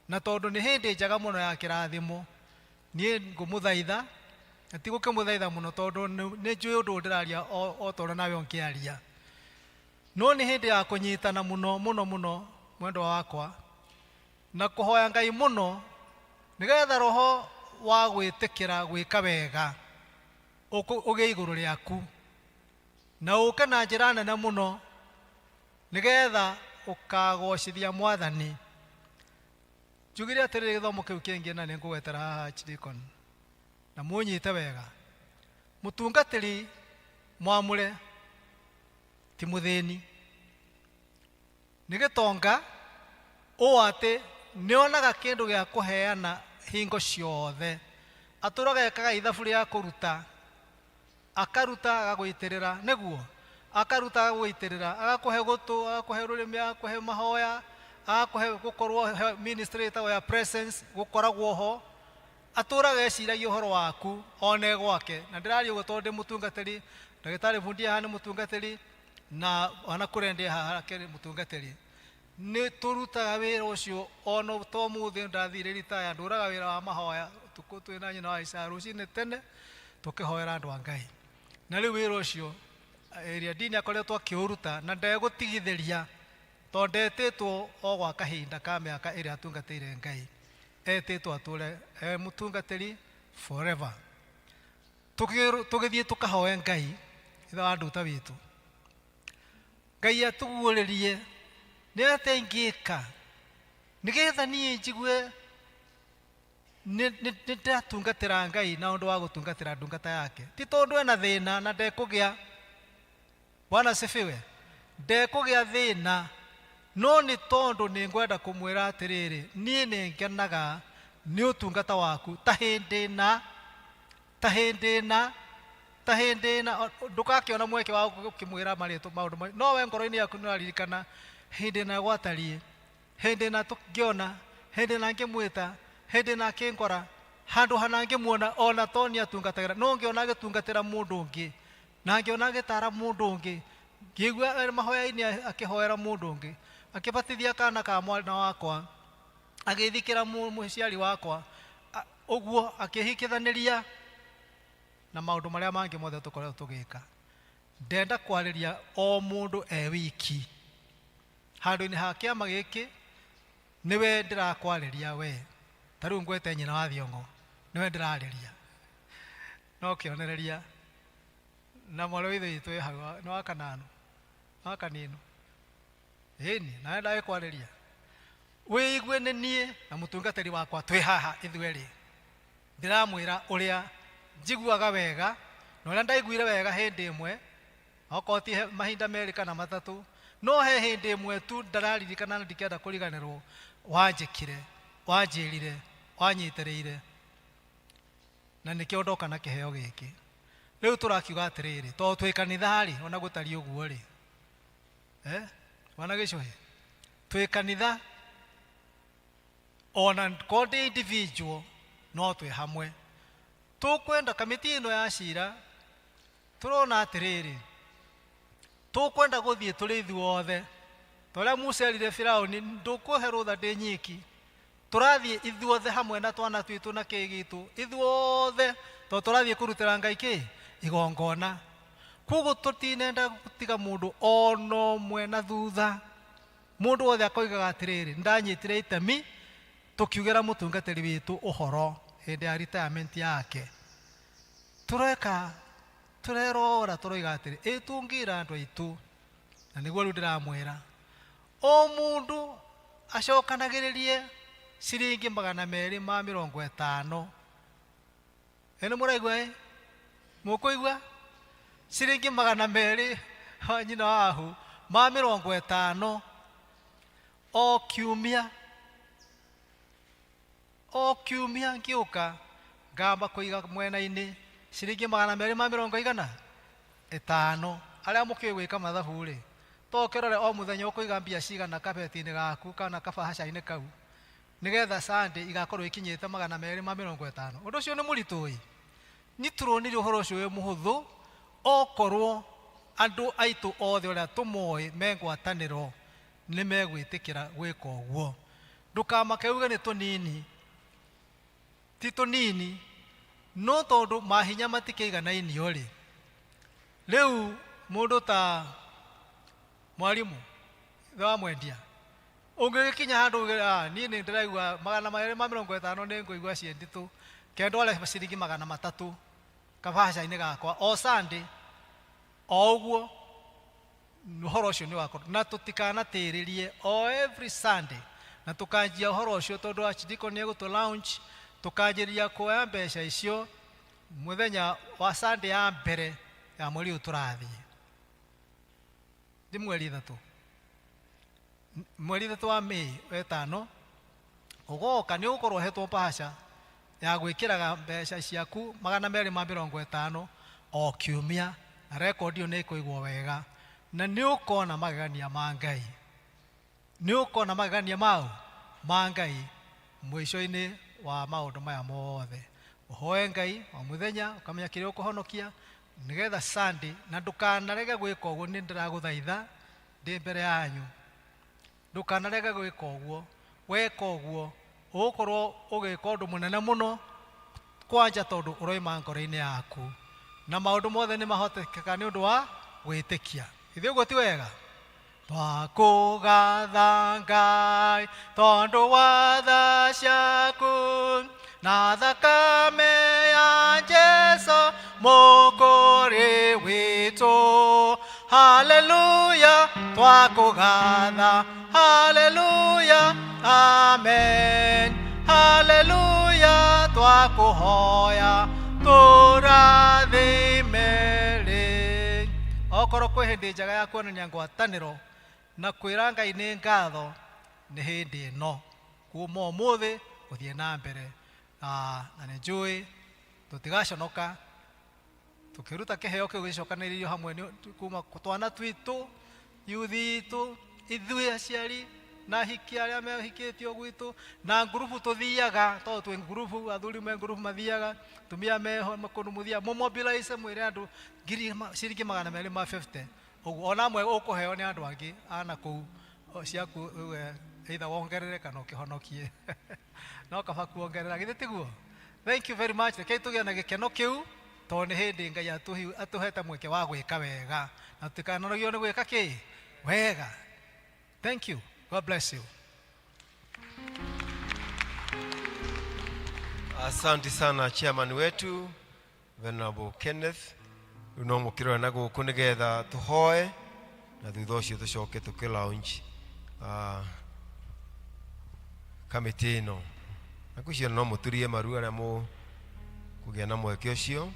Na tondũ nĩ hĩndĩ njega mũno ya kĩrathimo, niĩ ngũmũthaitha, na ti gũkĩmũthaitha mũno tondũ nĩ njũĩ ũndũ ndĩraria o ta ũrĩa nawe ũngĩaria, no nĩ hĩndĩ ya kũnyitana mũno mũno mũno, mwendwa wakwa, na kũhoya Ngai mũno nĩgetha roho wa gwĩtĩkĩra gwĩka wega ũgĩe igũrũ rĩaku na ũke na njĩra nene mũno nĩgetha ũkagocithia Mwathani. Njugire atĩrĩrĩ, gĩthomo kĩu kĩngĩ na nĩ ngũgwetera haha archdeacon, na mũnyite wega, mũtungatĩri mwamũre ti mũthĩni, nĩ gĩtonga ũũ atĩ nĩonaga kĩndũ gĩa kũheana hingo ciothe. Atũraga ekaga ithabu rĩa kũruta, akaruta agagũitĩrĩra, nĩguo akaruta agagũitĩrĩra, agakũhe gũtũ, agakũhe rũrĩmĩ, agakũhe mahoya, agakũhe gũkorwo ministry ĩtagwo ya presence, gũkoragwo ho. Atũraga eciragia ũhoro waku one gwake. Na ndĩraria ũguo tondũ ndĩ mũtungatĩri, ndagĩtarĩ bundi haha nĩ mũtungatĩri, na ona kũrĩa ndĩ haha akĩrĩ mũtungatĩri. Nĩ tũrutaga wĩra ũcio ona to mũthĩ ndathire ritaya ndũraga wĩra wa mahoya ũtukũ twĩna nyina wa Isaya rũcinĩ tene tũkĩhoera andũ a Ngai. Na rĩu wĩra ũcio area dini akoretwo akĩũruta na ndegũtigithĩria tondũ ndetĩtwo o gwa kahinda ka mĩaka ĩrĩa atungatĩire Ngai, etĩtwo atũre e mũtungatĩri forever. Tũgĩthiĩ tũkahoe Ngai ithe wa nduta witũ, Ngai atũguũrĩrie nĩ atĩa ingĩka nĩgetha niĩ njigue nĩ ndĩratungatĩra Ngai na ũndũ wa gũtungatĩra ndungata yake, ti tondũ ena thĩna na ndekũgĩa. Bwana asifiwe. Ndekũgĩa thĩna no nĩ tondũ nĩ ngwenda kũmwĩra atĩrĩrĩ, niĩ nĩ ngenaga nĩ ũtungata waku ta hĩndĩ na ta hĩndĩ na ta hĩndĩ na ndũgakĩona mweke wa gũkĩmwĩra marĩtwa maũndũ, no we ngoro-inĩ yaku nĩ ũraririkana hĩndĩ na gwatariĩ, hĩndĩ na tũngĩona, hĩndĩ na ngĩmwĩta, hĩndĩ na akĩngora handũ hana ngĩmuona ona to nĩ atungatagĩra, no ngĩona agĩtungatĩra mũndũ ũngĩ na ngĩona agĩtara mũndũ ũngĩ, ngĩigua mahoya-inĩ akĩhoera mũndũ ũngĩ, akĩbatithia kana ka mwana wakwa, agĩthikĩra mũciari wakwa, ũguo akĩhikithanĩria na maũndũ marĩa mangĩ mothe tũkoretwo tũgĩka. Ndenda kwarĩria o mũndũ e wiki handũ-inĩ ha kĩama gĩkĩ, nĩwe ndĩrakwarĩria we, ta rĩu ngwete nyina wa Thiong'o, nĩwe ndĩrarĩria no kĩonereria na mwarĩ wa ithe witũ wĩ hau nĩ wa kanano nĩ wa kanino ĩni, nawe ndagĩkwarĩria wĩigue nĩ niĩ na mũtungatĩri wakwa twĩ haha ithuerĩ, ndĩramwĩra ũrĩa njiguaga wega na ũrĩa ndaiguire wega hĩndĩ ĩmwe, okorwo ti mahinda merĩ kana matatũ, no he hĩndĩ ĩmwe tu ndararirikana na ndikenda kũriganĩrwo, wanjĩkire, wanjĩrire, wanyitĩrĩire, na nĩkĩo ndoka na kĩheo gĩkĩ. Rĩu tũrakiuga atĩrĩrĩ, tondũ twĩ kanitha-rĩ, ona gũtariĩ ũguo rĩ, wana gĩcũhĩ, twĩ kanitha ona korwo ndĩ individual no twĩ hamwe. Tũkwenda kamĩtĩ ĩno ya cira, tũrona atĩrĩrĩ, tũkwenda gũthiĩ tũrĩ ithuothe, ta ũrĩa Musa erire Firaũni, ndũkũhe rũtha ndĩ nyiki, tũrathiĩ ithuothe hamwe na twana twitũ na kĩĩ gitũ, ithuothe, tondũ tũrathiĩ kũrutĩra Ngai kĩ igongona. Koguo tũtinenda gũtiga mũndũ ona ũmwe na thutha. Mũndũ wothe akoigaga atĩrĩrĩ, ndanyitire itemi tũkiugĩra mũtungatĩri witũ ũhoro hĩndĩ ya retirement yake. Tũreka tũrerora tũroiga atĩrĩ, ĩ tũngĩra andũ aitũ, na nĩguo rĩu ndĩramwĩra, o mũndũ acokanagĩrĩrie ciringi 250. Ĩ nĩ mũraigua ĩ? Mũkũigua? Ciringi 200 wa nyina wahu ma 50 o kiumia, o kiumia ngĩũka ngamba kũiga mwena-inĩ ciringi 250 igana ĩtano. Arĩa mũkĩũĩ gwĩka mathabu rĩ, to ũkĩrore o mũthenya ũkũiga mbia cigana kabeti-inĩ gaku kana kabahaca-inĩ kau, nĩgetha Sunday igakorwo ikinyĩte 250. Ũndũ ũcio nĩ mũritũ ĩ, nĩ tũronire ũhoro ũcio wĩ mũhũthũ okorwo andũ aitũ othe ũrĩa tũmoĩ me ngwatanĩro nĩ megwĩtĩkĩra gwĩka ũguo. Ndũkamake uge nĩ tũnini, ti tũnini, no tondũ mahinya matikĩiganainio rĩ, rĩu mũndũ ta mwarimũ ithe wa mwendia ũngĩgĩkinya handũ uge, niĩ nĩ ndĩraigua 250 nĩ ngũigua ciĩ nditũ, ke ndware ciringi 300 kabahaca-inĩ gakwa o Sunday o ũguo, ũhoro ũcio nĩ wakorwo. Na tũtikanatĩrĩrie o every Sunday, na tũkanjia ũhoro ũcio tondũ archdeacon nĩ egũtũ launch, tũkanjĩrĩria kuoya mbeca icio mũthenya wa Sunday ya mbere ya mweri ũyũ tũrathiĩ, nĩ mweri 3, mweri 3 wa May wetano ũgoka, nĩ ũgũkorwo ũhetwo bahasha ya gwĩkĩraga mbeca ciaku 250 o kiumia, na rekondi ĩyo nĩ ĩkũigwo wega, na nĩ ũkona magegania ma Ngai, nĩ ũkona magegania mau ma Ngai mũico-inĩ wa maũndũ maya mothe. Ũhoe Ngai o mũthenya ũkamenya kĩrĩa ũkũhonokia nĩgetha Sunday, na ndũkanarege gwĩka ũguo. Nĩ ndĩragũthaitha ndĩ mbere yanyu. Ndũkanarege gwĩka ũguo. Weka ũguo ũgũkorwo ũgĩka ũndũ mũnene mũno kwanja, tondũ ũroima ngoro-inĩ yaku, na maũndũ mothe nĩ mahotekeka nĩ ũndũ wa gwĩtĩkia. Ithuĩ ũguo ti wega? Twakũgatha Ngai tondũ wa tha ciaku na thakame ya Jesu mũkũri witũ. Haleluya, twakũgatha, haleluya, amen. Haleluya, twakũhoya tũrathime rĩ. Okorwo kwĩ hĩndĩ njega ya kuonania ngwatanĩro na kwĩra Ngai nĩ ngatho, nĩ hĩndĩ ĩno kuma ũmũthĩ gũthiĩ na mbere. Na nĩ njũĩ tũtigaconoka tũkĩruta kĩheo kĩu gĩcokanĩrĩirio hamwe kuma twana twitũ, yuthi itũ, ithuĩ aciari na hiki arĩa mehikĩtio gwitũ, na ngurubu tũthiaga, tondũ twĩ ngurubu, athuri me ngurubu mathiaga, tumia meho kũndũ mũthiaga, mũmobilize, mwĩre andũ ngiri ciringi 250 ũguo, ona amwe ũkũheo nĩ andũ angĩ ana kũu ciaku uge either wongerere kana ũkĩhonokie, no kaba kuongerera, githĩ tiguo? Thank you very much. Rekei tũgĩe na gĩkeno kĩu, tondũ nĩ hĩndĩ Ngai atũhete mweke wa gwĩka wega, na tũtikananogio nĩ gwĩka kĩ wega. Thank you, God bless you. Asante sana chairman wetu Venerable Kenneth. Rĩu no mũkĩrore na gũkũ nĩgetha tũhoe, na thutha ũcio tũcoke tũkĩ launch kamĩtĩ ĩno. Na ngwĩciria no mũturie maru arĩa mũkũgĩa na mweke ũcio.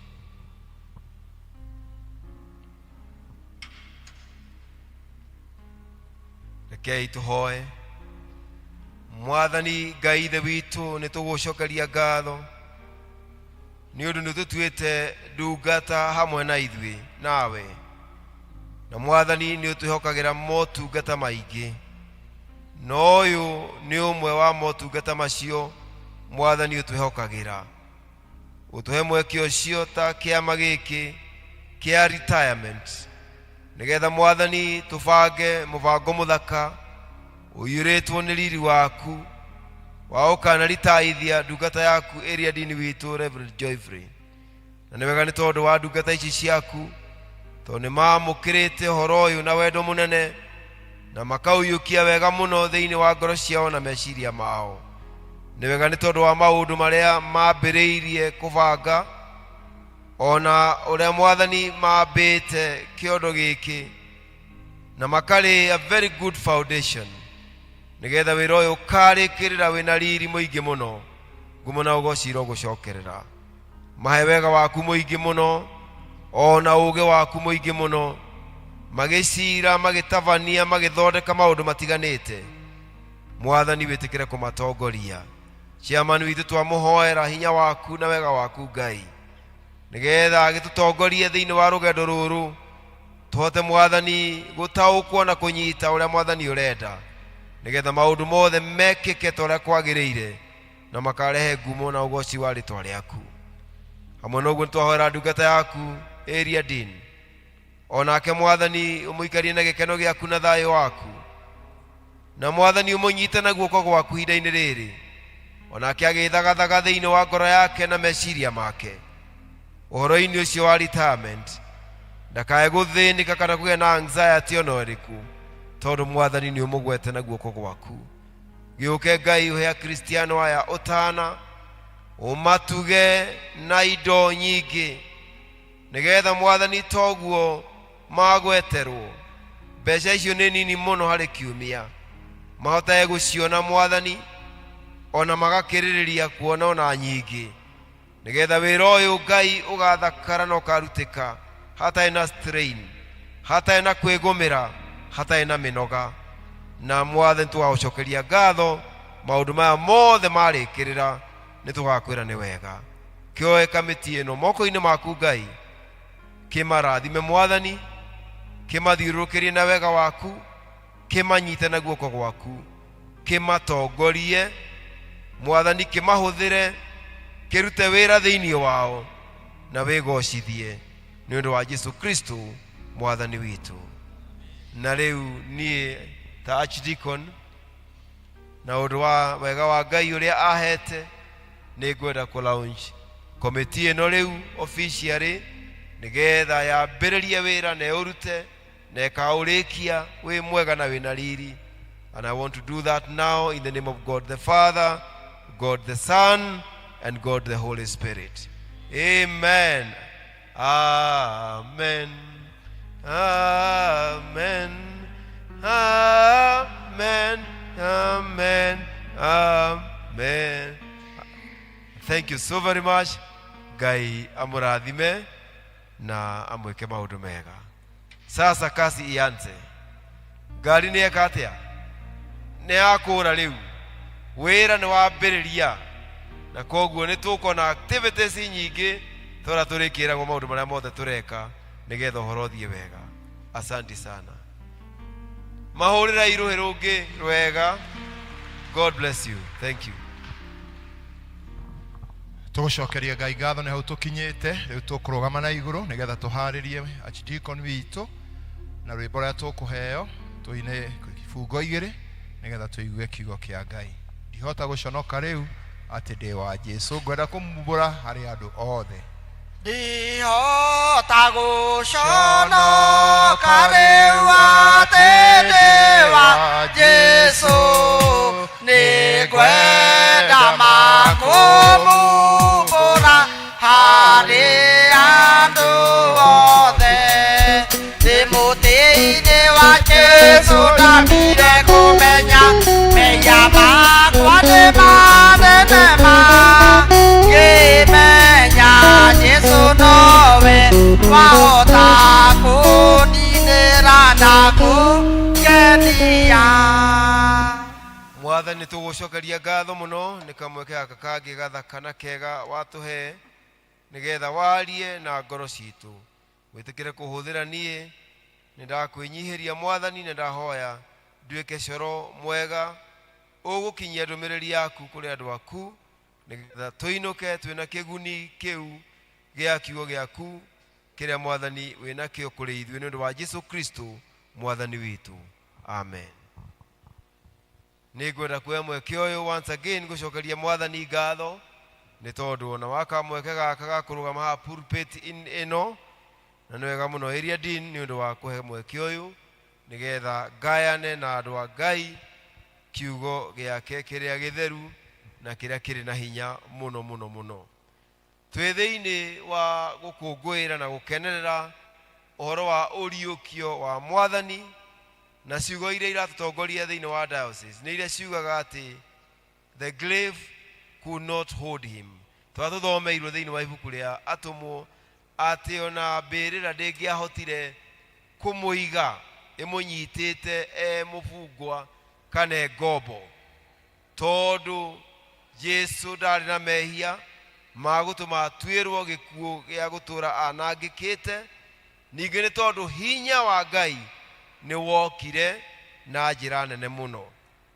Rekei tũhoe. Mwathani Ngai Ithe witũ, nĩ tũgũcokeria ngatho nĩ ũndũ nĩ tũtuĩte ndungata hamwe na ithuĩ nawe, na Mwathani nĩ ũtwĩhokagĩra motungata maingĩ, na ũyũ nĩ ũmwe wa motungata macio. Mwathani, ũtwĩhokagĩra ũtũhe mweke ũcio ta kĩama gĩkĩ kĩa retirement, nĩgetha Mwathani tũbange mũbango mũthaka ũiyũrĩtwo nĩ riri waku wa ũkanaritaithia ndungata yaku ĩrĩa dini witũ Reverend Joyfrey. Na nĩ wega nĩ tondũ wa ndungata ici ciaku, tondũ nĩ maamũkĩrĩte ũhoro ũyũ na wendo mũnene na makaũiyũkia wega mũno thĩinĩ wa ngoro ciao na meciria mao. Nĩ wega nĩ tondũ wa maũndũ marĩa mambĩrĩirie kũbanga, ona ũrĩa Mwathani mambĩte kĩondo gĩkĩ na makarĩ a very good foundation, nĩgetha wĩra ũyũ ũkarĩkĩrĩra wĩna riri mũingĩ mũno. Ngumo na ũgoci irogũcokerera. Mahe wega waku mũingĩ mũno, ona ũũgĩ waku mũingĩ mũno, magĩcira, magĩtabania, magĩthondeka maũndũ matiganĩte. Mwathani, wĩtĩkĩre kũmatongoria. Chairman witũ, twamũhoera hinya waku na wega waku Ngai, nĩgetha agĩtũtongorie thĩinĩ wa rũgendo rũrũ, tũhote Mwathani gũtaũkwo na kũnyita ũrĩa Mwathani ũrenda, nĩgetha maũndũ mothe mekĩke ta ũrĩa kwagĩrĩire na makarehe ngumo na ũgoci wa rĩtwa rĩaku. Hamwe na ũguo, nĩtwahoera ndungata yaku area dean, onake Mwathani ũmũikarie na gĩkeno gĩaku na thayũ waku, na Mwathani ũmũnyite na guoko gwaku ihinda-inĩ rĩrĩ, onake agĩthagathaga thĩinĩ wa ngoro yake na meciria make ũhoro-inĩ ũcio wa retirement, ndakae gũthĩnĩka kana kũgĩa na anxiety ona ĩrĩkũ, tondũ Mwathani nĩ ũmũgwete na guoko gwaku. Gĩũke Ngai, ũhe akristiano aya ũtana, ũmatuge na indo nyingĩ, nĩgetha Mwathani toguo magweterwo mbeca icio nĩ nini mũno harĩ kiumia, mahotage gũciona Mwathani, ona magakĩrĩrĩria kuona ona nyingĩ, nĩgetha wĩra ũyũ Ngai ũgathakara na ũkarutĩka hatarĩ na strain, hatarĩ na kwĩgũmĩra, hatarĩ na mĩnoga. Na Mwathani, tũgagũcokeria ngatho maũndũ maya mothe marĩkĩrĩra, nĩ tũgakwĩra nĩ wega. Kĩoe kamĩtĩ ĩno moko-inĩ maku Ngai, kĩmarathime Mwathani, kĩmathiũrũrũkĩrie na wega waku, kĩmanyite na guoko gwaku, kĩmatongorie Mwathani, kĩmahũthĩre, kĩrute wĩra thĩinĩ wao na wĩgocithie nĩ ũndũ wa Jesu Kristo Mwathani witũ. Na rĩu niĩ ta archdeacon Na ũndũ wa wega wa Ngai ũrĩa ahete, nĩ ngwenda kũ launch komiti ĩno rĩu officially nĩgetha yambĩrĩrie wĩra na ĩũrute na ĩkaũrĩkia wĩ mwega na wĩna riri. And I want to do that now in the name of God the Father, God the Son, and God the Holy Spirit. Amen. Amen. Amen. Amen. Amen. Amen. Thank you so very much. Ngai amũrathime na amwĩke maũndũ mega. Sasa kazi ianze. Ngari nĩ eka atĩa? Nĩ yakũra rĩu. Wĩra nĩ wambĩrĩria. Na koguo nĩ tũkona activities nyingĩ tũrĩa tũrĩkĩragwo maũndũ marĩa mothe tũreka nĩgetha ũhoro ũthiĩ wega. Asante sana. Mahũrĩra irũhĩ rũngĩ rwega. God bless you. Thank you. Tũgũcokeria Ngai ngatho nĩ hau tũkinyĩte. Rĩu tũkũrũgama na igũrũ nĩgetha tũharĩrie archdeacon witũ na rwĩmbo rũrĩa tũkũheo tũine ibungo igĩrĩ nĩgetha tũigue kiugo kĩa Ngai. Ndihota gũconoka rĩu atĩ ndĩ wa Jesũ, ngwenda kũmumbũra harĩ andũ othe. Ndihota gũconoka rĩu atĩ ndĩ wa Jesũ, nĩngwenda makũmumbũra harĩ andũ othe. Ndĩ mũtĩ-inĩ wa Jesũ ndambire kũmenya mehia makwa nĩ manene ma, ngĩmenya Jesũ nowe wahota kũninĩra na kũngenia. Mwathani, tũgũcokeria ngatho mũno nĩ kamweke gaka kangĩ gathaka na kega watũhe nĩgetha warie na ngoro citũ. Wĩtĩkĩre kũhũthĩra niĩ, nĩ ndakwĩnyihĩria Mwathani, na ndahoya nduĩke coro mwega ũgũkinyia ndũmĩrĩri yaku kũrĩ andũ aku nĩgetha tũinũke twĩna kĩguni kĩu gĩa kiugo gĩaku kĩrĩa Mwathani wĩnakĩo kũrĩ ithuĩ nĩ ũndũ wa Jesu Kristo Mwathani witũ. Amen. Nĩ ngwenda kuoya mweke ũyũ once again gũcokeria Mwathani ngatho nĩ tondũ ona waka mweke gaka ga kũrũgama haha pulpit ĩno, na nĩ wega mũno area dean nĩ ũndũ wa kũhe mweke ũyũ nĩgetha ngayane na andũ a Ngai kiugo gĩake kĩrĩa gĩtheru na kĩrĩa kĩrĩ na hinya mũno mũno mũno. Twĩ thĩinĩ wa gũkũngũĩra na gũkenerera ũhoro wa ũriũkio wa Mwathani, na ciugo iria iratũtongoria thĩinĩ wa diocese nĩ iria ciugaga atĩ the grave could not hold him. Twa tũthomeirwo thĩinĩ wa ibuku rĩa Atũmwo atĩ ona mbĩrĩra ndĩngĩahotire kũmũiga ĩmũnyitĩte e mũbungwa kana e ngombo, tondũ Jesu ndarĩ na mehia ma gũtũma atuĩrwo gĩkuũ gĩa gũtũũra anangĩkĩte. Ningĩ nĩ tondũ hinya wa Ngai nĩ wokire na njĩra nene mũno,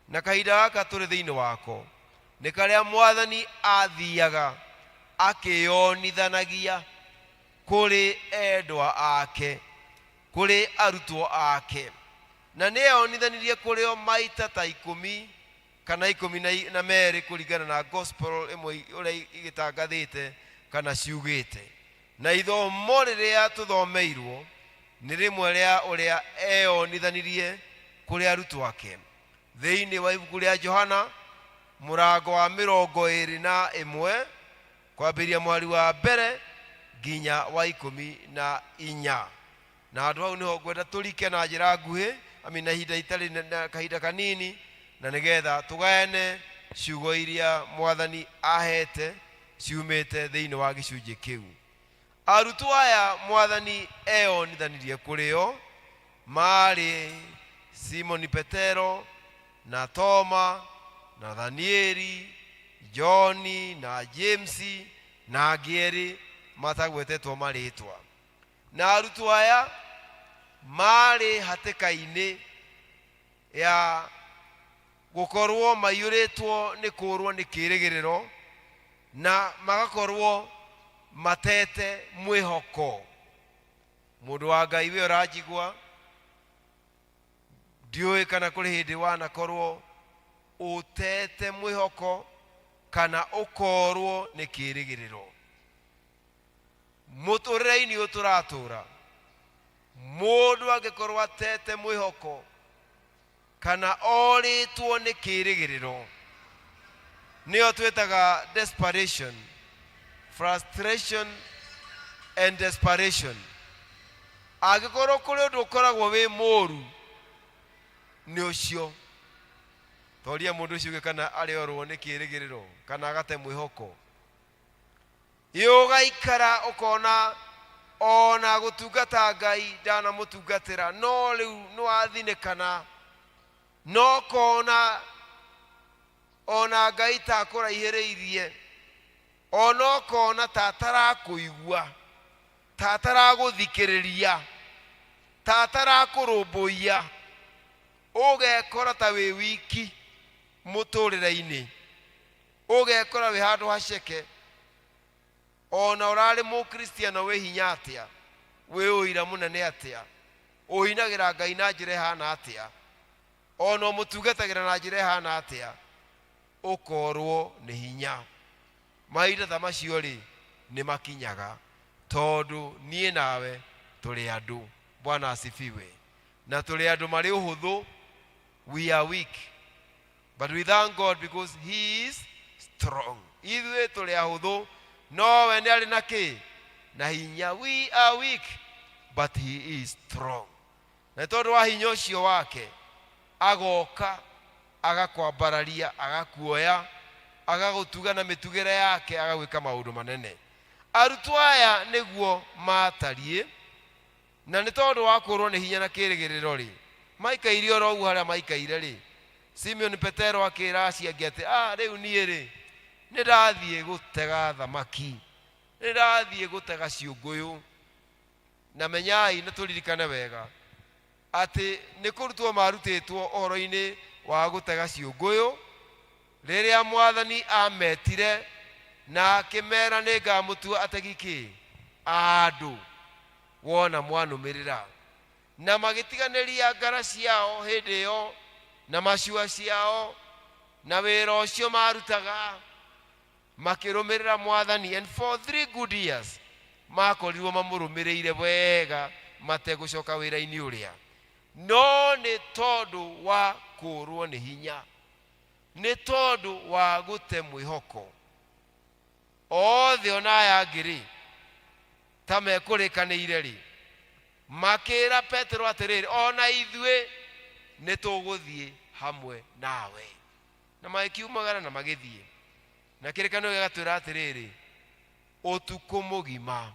na kahinda gaka tũrĩ thĩinĩ wako nĩ karĩa Mwathani athiaga akĩyonithanagia kũrĩ endwa ake, kũrĩ arutwo ake, na nĩ eyonithanirie kũrĩ o maita ta 10 kana 12 kũringana na gospel ĩmwe ũrĩa igĩtangathĩte kana ciugĩte. Na ithomo rĩrĩa tũthomeirwo nĩ rĩmwe rĩa ũrĩa eyonithanirie kũrĩ arutwo ake thĩinĩ wa ibuku rĩa Johana mũrango wa 21 kwambĩrĩria mweri wa 1 nginya wa 14. Na handũ hau nĩho ngwenda tũrike na njĩra nguhĩ, I na ihinda itarĩ na kahinda kanini, na nĩgetha tũgayane ciugo iria Mwathani ahete ciumĩte thĩinĩ wa gĩcunjĩ kĩu. Arutwo aya Mwathani eyonithanirie kũrĩ o marĩ Simoni Petero na Toma na Danieli, Johni na James na angĩ erĩ matagwetetwo marĩtwa. Na arutwo aya marĩ hatĩka-inĩ ya gũkorwo maiyũrĩtwo nĩ kũũrwo nĩ kĩĩrĩgĩrĩro na magakorwo matete mwĩhoko. Mũndũ wa Ngai we ũranjigua, ndiũĩ kana kũrĩ hĩndĩ wanakorwo Ũtete mwĩhoko kana ũkorwo nĩ kĩĩrĩgĩrĩro. Mũtũrĩre-inĩ ũyũ tũratũra, mũndũ angĩkorwo atete mwĩhoko kana orĩtwo nĩ kĩĩrĩgĩrĩro, nĩyo twĩtaga desperation, frustration and desperation. Angĩkorwo kũrĩ ũndũ ũkoragwo wĩ mũru, nĩ ũcio. Toria mũndũ ũcio ũngĩ kana arĩ orwo nĩ kĩĩrĩgĩrĩro kana agate mwĩhoko. Ĩ ũgaikara ũkona ona gũtungata Ngai ndanamũtungatĩra, no rĩu nĩwathinĩkana, no kona ona Ngai ta akũraihĩrĩirie, ona ũkona ta atarakũigua, ta ataragũthikĩrĩria, ta atarakũrũmbũiya, ũgekora ta wĩ wiki mũtũrĩre-inĩ, ũgekora wĩ handũ haceke, ona ũrarĩ mũkristiano wĩ hinya atĩa, wĩ ũira mũnene atĩa, ũinagĩra Ngai na njĩra ĩhana atĩa, ona ũmũtungatagĩra na njĩra ĩhana atĩa, ũkorwo nĩ hinya. Mahinda ta macio rĩ, nĩ makinyaga, tondũ niĩ nawe tũrĩ andũ. Bwana asifiwe. Na tũrĩ andũ marĩ ũhũthũ, we are weak, but we thank God because he is strong. Ithuĩ tũrĩ ahũthũ, nowe nĩ arĩ na kĩ? Na hinya. We are weak, but he is strong. Na nĩ tondũ wa hinya ũcio wake, agoka agakwambararia, agakuoya, agagũtuga na mĩtugĩre yake, agagwĩka maũndũ manene. Arutwo aya nĩguo matariĩ, na nĩ tondũ wa kũrwo nĩ hinya na kĩrĩgĩrĩro-rĩ, maikaire oro ũguo harĩa maikaire-rĩ, Simeoni Petero akĩra acio angĩ atĩ, ah, rĩu niĩ-rĩ, nĩ ndathiĩ gũtega thamaki, nĩ ndathiĩ gũtega ciũngũyũ. Na menyai na tũririkane wega atĩ nĩ kũrutwo marutĩtwo ũhoro-inĩ wa gũtega ciũngũyũ rĩrĩa Mwathani ametire na akĩmera nĩ ngamũtua ategi kĩ? A andũ. Wona mwanũmĩrĩra. Na magĩtiganĩria ngara ciao hĩndĩ ĩyo na macua ciao na wĩra ũcio marutaga, makĩrũmĩrĩra Mwathani. And for 3 good years makorirwo mamũrũmĩrĩire wega mategũcoka wĩra-inĩ ũrĩa, no nĩ tondũ wa kũrwo nĩ hinya, nĩ tondũ wa gũte mwĩhoko, othe ona aya angĩ rĩ ta mekũrĩkanĩire rĩ, makĩra Petero atĩrĩrĩ, ona ithuĩ nĩ tũgũthiĩ hamwe nawe. Na magĩkiumagara na magĩthiĩ. Na kĩrĩkanĩro gĩgatwĩra atĩrĩrĩ, ũtukũ mũgima,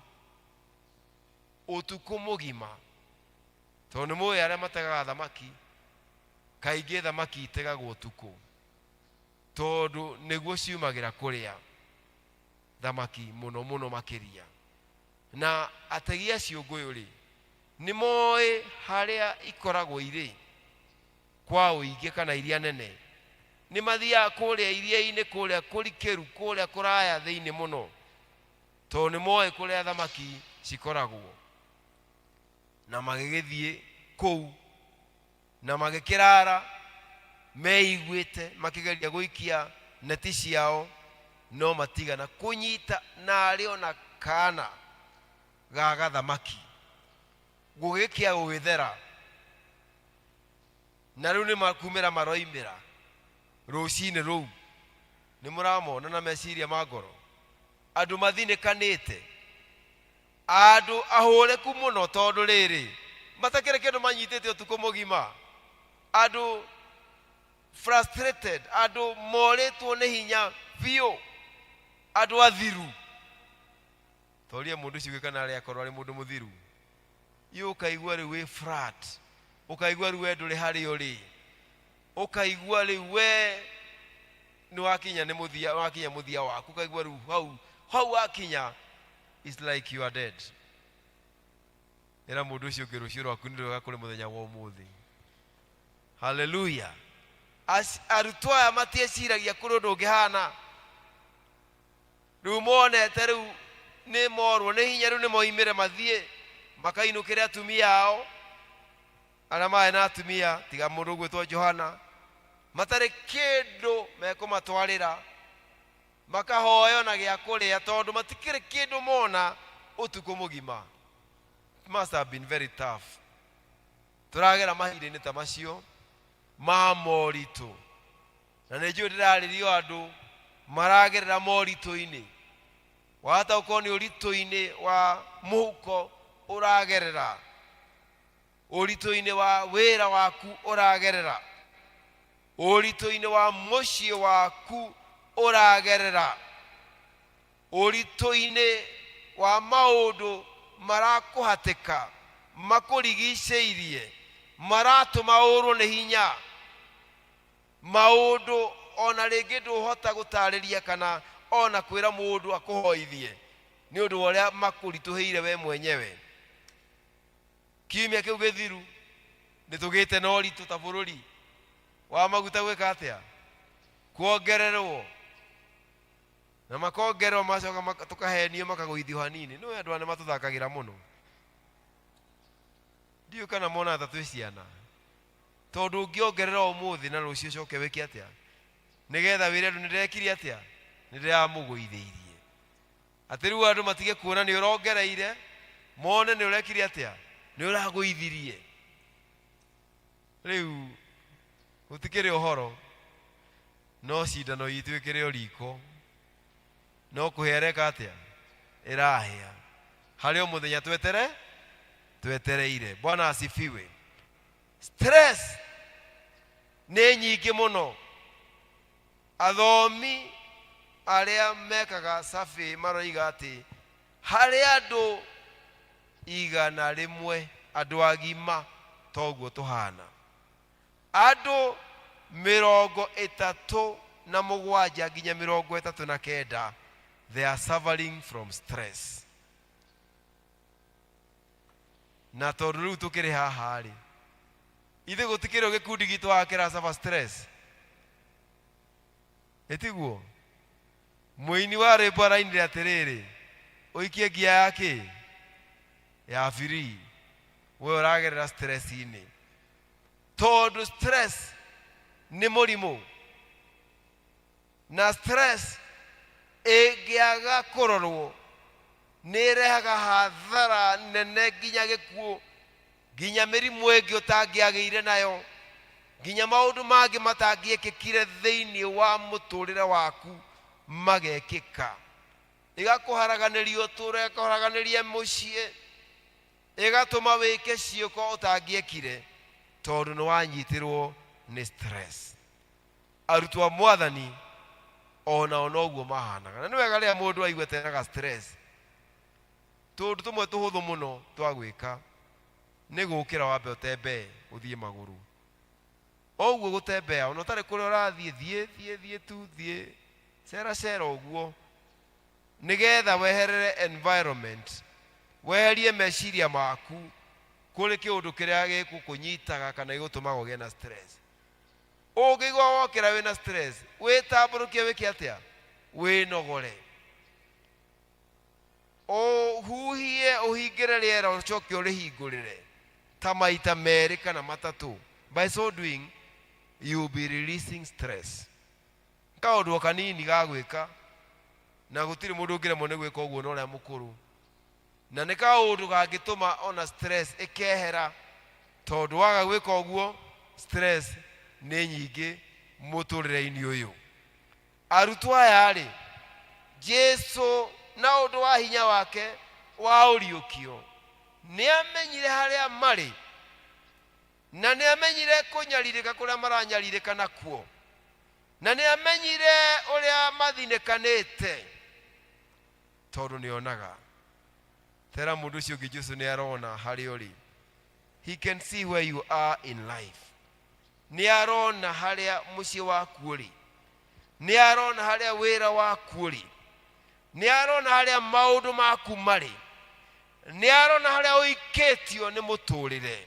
ũtukũ mũgima, tondũ nĩ mũĩ arĩa mategaga thamaki, kaingĩ thamaki itegagwo ũtukũ, tondũ nĩguo ciumagĩra kũrĩa thamaki mũno mũno makĩria. Na ategi a ciũngũyũ rĩ, nĩ moĩ harĩa ikoragwo irĩ kwa ũingĩ kana iria nene. Nĩ mathiaga kũrĩa iria-inĩ, kũrĩa kũrikĩru, kũrĩa kũraya thĩinĩ mũno, tondũ nĩ moĩ kũrĩa thamaki cikoragwo. Na magĩgĩthiĩ kũu na magĩkĩrara meiguĩte, makĩgeria gũikia neti ciao, no matigana kũnyita narĩ ona kana ga gathamaki. Gũgĩkĩa gũgĩthera, na rĩu nĩ makumĩra maroimĩra rũcinĩ rũu. Nĩ mũramona na meciria ma ngoro, andũ mathinĩkanĩte, andũ ahũrĩku mũno, tondũ rĩrĩ matakĩrĩ kĩndũ manyitĩte ũtukũ mũgima, andũ frustrated, andũ morĩtwo nĩ hinya biũ, andũ athiru. Toria mũndũ ũcio ũngĩ kana arĩ akorwo arĩ mũndũ mũthiru. Iũ ũkaigua rĩu wĩ flat, ũkaigua rĩu we ndũrĩ harĩa ũrĩ, ũkaigua rĩu we nĩ wakinya nĩ mũthia, wakinya mũthia waku, ũkaigua rĩu hau hau wakinya is like you are dead. Ĩra mũndũ ũcio ũngĩ rũciũ rwaku nĩ rwega kũrĩ mũthenya wa ũmũthĩ. Haleluya. Arutwo aya matieciragia kũrĩ ũndũ ũngĩhana. Rĩu monete rĩu nĩ morwo nĩ hinya, rĩu nĩ moimĩre mathiĩ makainũkĩre atumia ao arĩa marĩ na atumia, tiga mũndũ ũgwĩtwo Johana. Matarĩ kĩndũ mekũmatwarĩra, makahoywo na gĩa kũrĩa tondũ matikĩrĩ kĩndũ mona ũtukũ mũgima. It must have been very tough. Tũragera mahinda-inĩ ta macio ma moritũ, na nĩ njũĩ ndĩrarĩrio andũ maragerera moritũ-inĩ. Wahota gũkorwo nĩ ũritũ-inĩ wa mũhuko ũragerera, ũritũ-inĩ wa wĩra waku ũragerera, ũritũ-inĩ wa mũciĩ waku ũragerera, ũritũ-inĩ wa maũndũ marakũhatĩka, makũrigicĩirie, maratũma ũrwo nĩ hinya, maũndũ ona rĩngĩ ndũhota gũtarĩria kana ona kwĩra mũndũ akũhoithie nĩ ũndũ wa ũrĩa makũritũhĩire we mwenyewe. Kiumia kĩu gĩthiru nĩ tũgĩte na ũritũ ta bũrũri wa maguta gwĩka atĩa, kuongererwo, na makongererwo macoka tũkahenio makagũithio hanini. Nĩ andũ aya nĩ matũthakagĩra mũno, ndiũĩ kana monaga ta twĩ ciana, tondũ ũngĩongerera ũmũthĩ na rũciũ ũcoke wĩke atĩa, nĩgetha wĩre andũ nĩndĩrekire atĩa, nĩndĩramũgũithĩirie. Atĩ rĩu andũ matige kuona nĩ ũrongereire, mone nĩ ũrekire atĩa, nĩ ũragũithirie. Rĩu gũtikĩrĩ ũhoro, no cindano itũ ĩkĩrĩ o riko, no kũhĩa ĩreka atĩa, ĩrahĩa. Harĩ o mũthenya twetereire. Bwana asifiwe. Stress nĩ nyingĩ mũno. Athomi arĩa mekaga survey maroiga atĩ harĩ andũ 100 andũ agima toguo tũhana, andũ 37 nginya 39 they are suffering from stress. Na tondũ rĩu tũkĩrĩ haha rĩ, ithuĩ gũtikĩrĩ gĩkundi gitũ haha kĩra suffer stress, ĩtiguo? Mũini wa rwĩmbo arainire atĩrĩrĩ, ũikie ngia ya kĩ ya free, we ũragerera stress-inĩ, tondũ stress nĩ mũrimũ, na stress ĩngĩaga kũrorwo nĩ ĩrehaga hathara nene, nginya gĩkuũ, nginya mĩrimũ ĩngĩ ũtangĩagĩire nayo, nginya maũndũ mangĩ matangĩekĩkire thĩinĩ wa mũtũrĩre waku magekĩka. Ĩgakũharaganĩria ũtũũro, ĩgakũharaganĩria mũciĩ, ĩgatũma wĩke ciĩko ũtangĩekire tondũ nĩ wanyitĩrwo nĩ stress. Arutwo a Mwathani onao noguo mahanaga, na nĩ wega rĩrĩa mũndũ aigua tenaga stress, tũndũ tũmwe tũhũthũ mũno twa gwĩka nĩ gũkĩra wambe ũtembee, ũthiĩ magũrũ o ũguo gũtembea, ona ũtarĩ kũrĩa ũrathiĩ, thiĩ thiĩ thiĩ tu, thiĩ cera cera ũguo, nĩgetha weherere environment, weherie meciria maku kũrĩ kĩũndũ kĩrĩa gĩgũkũnyitaga kana gĩgũtũmaga ũgĩe na stress. Ũngĩigua wokĩra wĩna stress, wĩtambũrũkie, wĩke atĩa, wĩnogore, ũhuhie, ũhingĩre rĩera, ũcoke ũrĩhingũrĩre ta maita merĩ kana matatũ. By so doing you will be releasing stress. Kaũndũ o kanini ga gwĩka, na gũtirĩ mũndũ ũngĩremwo nĩ gwĩka ũguo na ũrĩa mũkũrũ, na nĩ kaũndũ gangĩtũma ona stress ĩkehera, tondũ waga gwĩka ũguo stress nĩ nyingĩ mũtũrĩre-inĩ ũyũ. Arutwo aya rĩ, Jesu na ũndũ wa hinya wake wa ũriũkio nĩ amenyire harĩa marĩ, na nĩ amenyire kũnyarirĩka kũrĩa maranyarirĩka nakuo, na nĩ amenyire ũrĩa mathinĩkanĩte, tondũ nĩ onaga. Tera mũndũ ũcio ũngĩ, Jesu nĩ arona harĩa ũrĩ. He can see where you are in life. Nĩ arona harĩa mũciĩ waku ũrĩ, nĩ arona harĩa wĩra waku ũrĩ, nĩ arona harĩa maũndũ maku marĩ, nĩ arona harĩa ũikĩtio nĩ mũtũrĩre.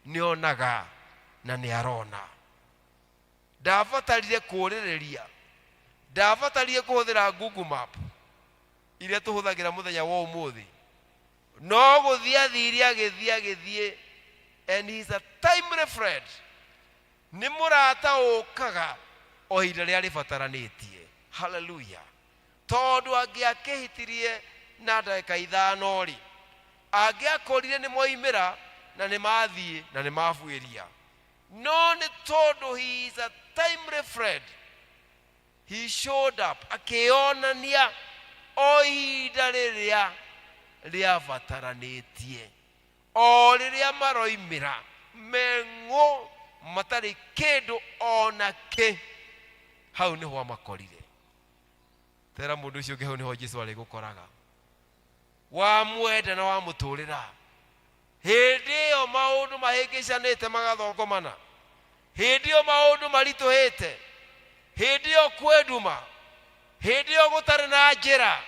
Nĩ onaga na nĩ arona. Ndabatarire kũũrĩrĩria, ndabatarire kũhũthĩra Google Map iria tũhũthagĩra mũthenya wa ũmũthĩ, no gũthiĩ athire, agĩthiĩ agĩthiĩ, and he is a timely friend. Nĩ mũrata ũkaga o ihinda rĩrĩa rĩbataranĩtie. Haleluya. Tondũ angĩakĩhitirie na ndagĩka ithano rĩ, angĩakorire nĩ moimĩra na nĩ mathiĩ na nĩ mabuĩria. No nĩ tondũ he is a timely friend, he showed up, akĩonania o ihinda rĩrĩa rĩabataranĩtie. O rĩrĩa maroimĩra meng'ũ matarĩ kĩndũ ona kĩ, hau nĩho amakorire. Tera mũndũ ũcio ũngĩ, hau nĩho Jesu arĩgũkoraga. Wamwenda na wamũtũrĩra, hĩndĩ ĩyo maũndũ mahĩngĩcanĩte magathongomana, hĩndĩ ĩyo maũndũ maritũhĩte, hĩndĩ ĩyo kwĩ nduma, hĩndĩ ĩyo gũtarĩ na njĩra,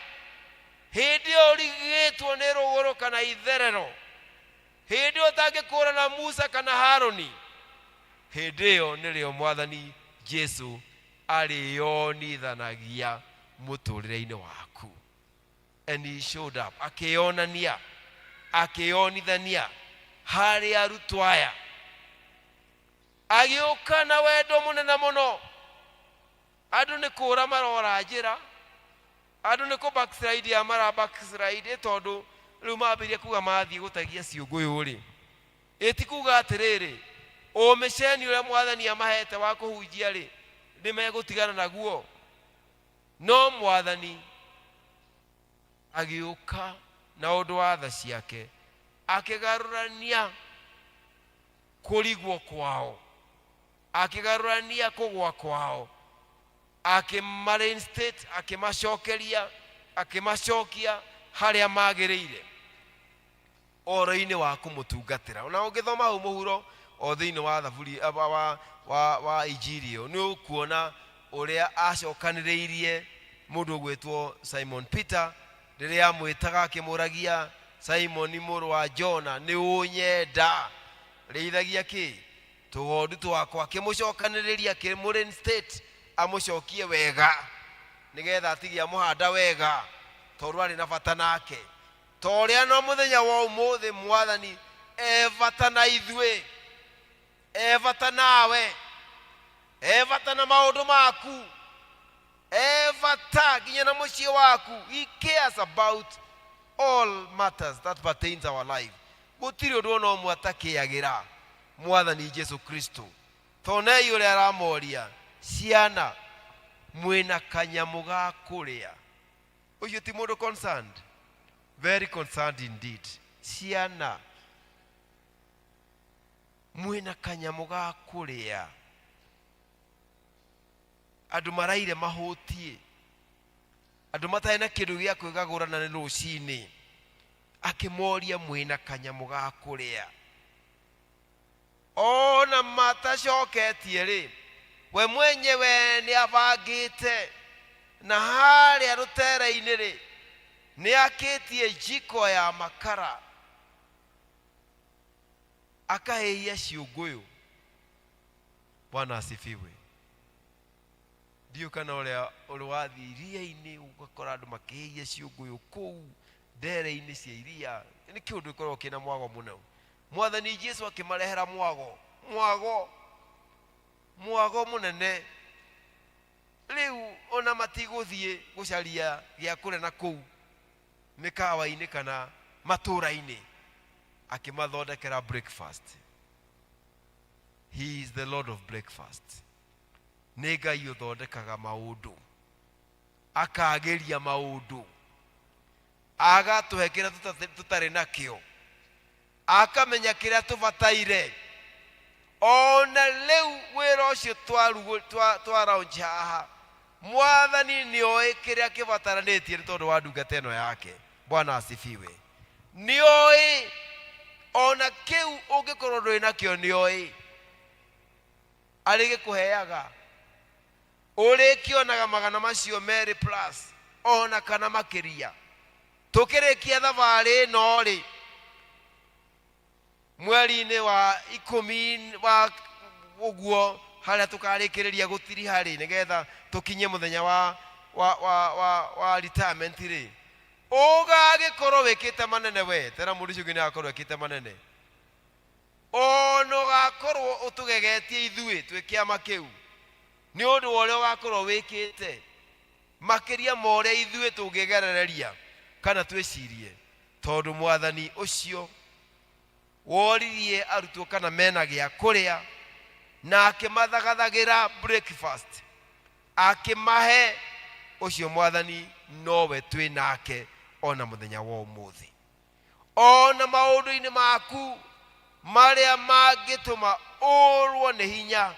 hĩndĩ ĩyo ũrigĩtwo nĩ rũgũrũ kana itherero, hĩndĩ ĩyo ũtangĩkũrana Musa kana Harũni, hĩndĩ ĩyo nĩrĩo Mwathani Jesu arĩyonithanagia mũtũrĩre-inĩ waku. And he showed up, akĩyonania, akĩyonithania harĩ arutwo aya, agĩũka na wendo mũnene mũno. Andũ nĩ kũra marora njĩra, andũ nĩ kũ backslide ya mara backslide, tondũ rĩu mambĩrĩria kuga mathiĩ gũtagia ciũngũyũ rĩ, ĩti kuga atĩrĩrĩ, ũmĩceni ũrĩa Mwathani amahete wa kũhunjia rĩ, nĩ megũtigana naguo. No Mwathani agĩũka na ũndũ wa tha ciake, akĩgarũrania kũrigwo kwao, akĩgarũrania kũgwa kwao, akĩma reinstate, akĩmacokeria, akĩmacokia harĩa magĩrĩire ũhoro-inĩ wa kũmũtungatĩra. Na ũngĩthoma hau mũhuro o thĩinĩ wa thaburi, wa injiri ĩyo, nĩ ũkuona ũrĩa acokanĩrĩirie mũndũ ũgwĩtwo Simon Peter rĩrĩa amwĩtaga akĩmũragia, Simoni mũrũ wa Jona, nĩ ũnyenda? Rĩithagia kĩ tũgondu twakwa. Akĩmũcokanĩrĩria, akĩmũ reinstate, amũcokie wega nĩgetha atige amũhanda wega, tondũ arĩ na bata nake. Ta ũrĩa no mũthenya wa ũmũthĩ Mwathani e bata na ithuĩ, e bata nawe, e bata na maũndũ maku, e bata nginya na mũciĩ waku. He cares about all matters that pertains our life. Gũtirĩ ũndũ ona ũmwe atakĩagĩra Mwathani Jesu Kristo. Tonei ũrĩa aramoria, ciana, mwĩna kanyamũ ga kũrĩa? Ũcio ti mũndũ concerned, very concerned indeed. Ciana, mwĩna kanyamũ ga kũrĩa? Andũ maraire mahũtiĩ, andũ matarĩ na kĩndũ gĩa kwĩgagũrana nĩ rũcinĩ, akĩmoria mwĩna kanyamũ ga kũrĩa? Ona matacoketie rĩ, we mwenyewe nĩ abangĩte na harĩa rũtere-inĩ rĩ, nĩ akĩtie jiko ya makara, akahĩhia ciũngũyũ. Bwana asifiwe. Ndiũ kana ũrĩa ũrĩ wathiĩ iria-inĩ ũgakora andũ makĩhĩhia ciũngũyũ kũu ndere-inĩ cia iria, nĩ kĩũndũ gĩkoragwo kĩna mwago mũno. Mwathani Jesu akĩmarehera mwago, mwago, mwago mũnene. Rĩu ona matigũthiĩ gũcaria gĩa kũrĩa na kũu mĩkawa-inĩ kana matũũra-inĩ, akĩmathondekera breakfast. He is the Lord of breakfast. Nĩ Ngai ũthondekaga maũndũ, akagĩria maũndũ, agatũhe kĩrĩa tũtarĩ nakĩo, akamenya kĩrĩa tũbataire. Ona rĩu wĩra ũcio twa launch haha, Mwathani nĩ oĩ kĩrĩa kĩbataranĩtie nĩ tondũ wa ndungata ĩno yake. Bwana asifiwe. Nĩ oĩ ona kĩu ũngĩkorwo ndũrĩ nakĩo, nĩ oĩ arĩ gĩkũheaga, ũrĩkĩonaga magana macio merĩ plus ona kana makĩria. Tũkĩrĩkia thabarĩ ĩno rĩ, mweri-inĩ wa ikũmi wa ũguo, harĩa tũkarĩkĩrĩria gũtiriha rĩ, nĩgetha tũkinye mũthenya wa retirement rĩ, ũgagĩkorwo wĩkĩte manene. We tera mũndũ ũcio ũngĩ nĩ agakorwo ekĩte manene. Ona ũgakorwo ũtũgegetie ithuĩ twĩ kĩama kĩu nĩ ũndũ wa ũrĩa ũgakorwo wĩkĩte makĩria ma ũrĩa ithuĩ tũngĩgerereria kana twĩcirie, tondũ mwathani ũcio woririe arutwo kana mena gĩa kũrĩa na akĩmathagathagĩra breakfast akĩmahe, ũcio mwathani nowe twĩ nake ona mũthenya wa ũmũthĩ. Ona maũndũ-inĩ maku marĩa mangĩtũma ũrwo nĩ hinya,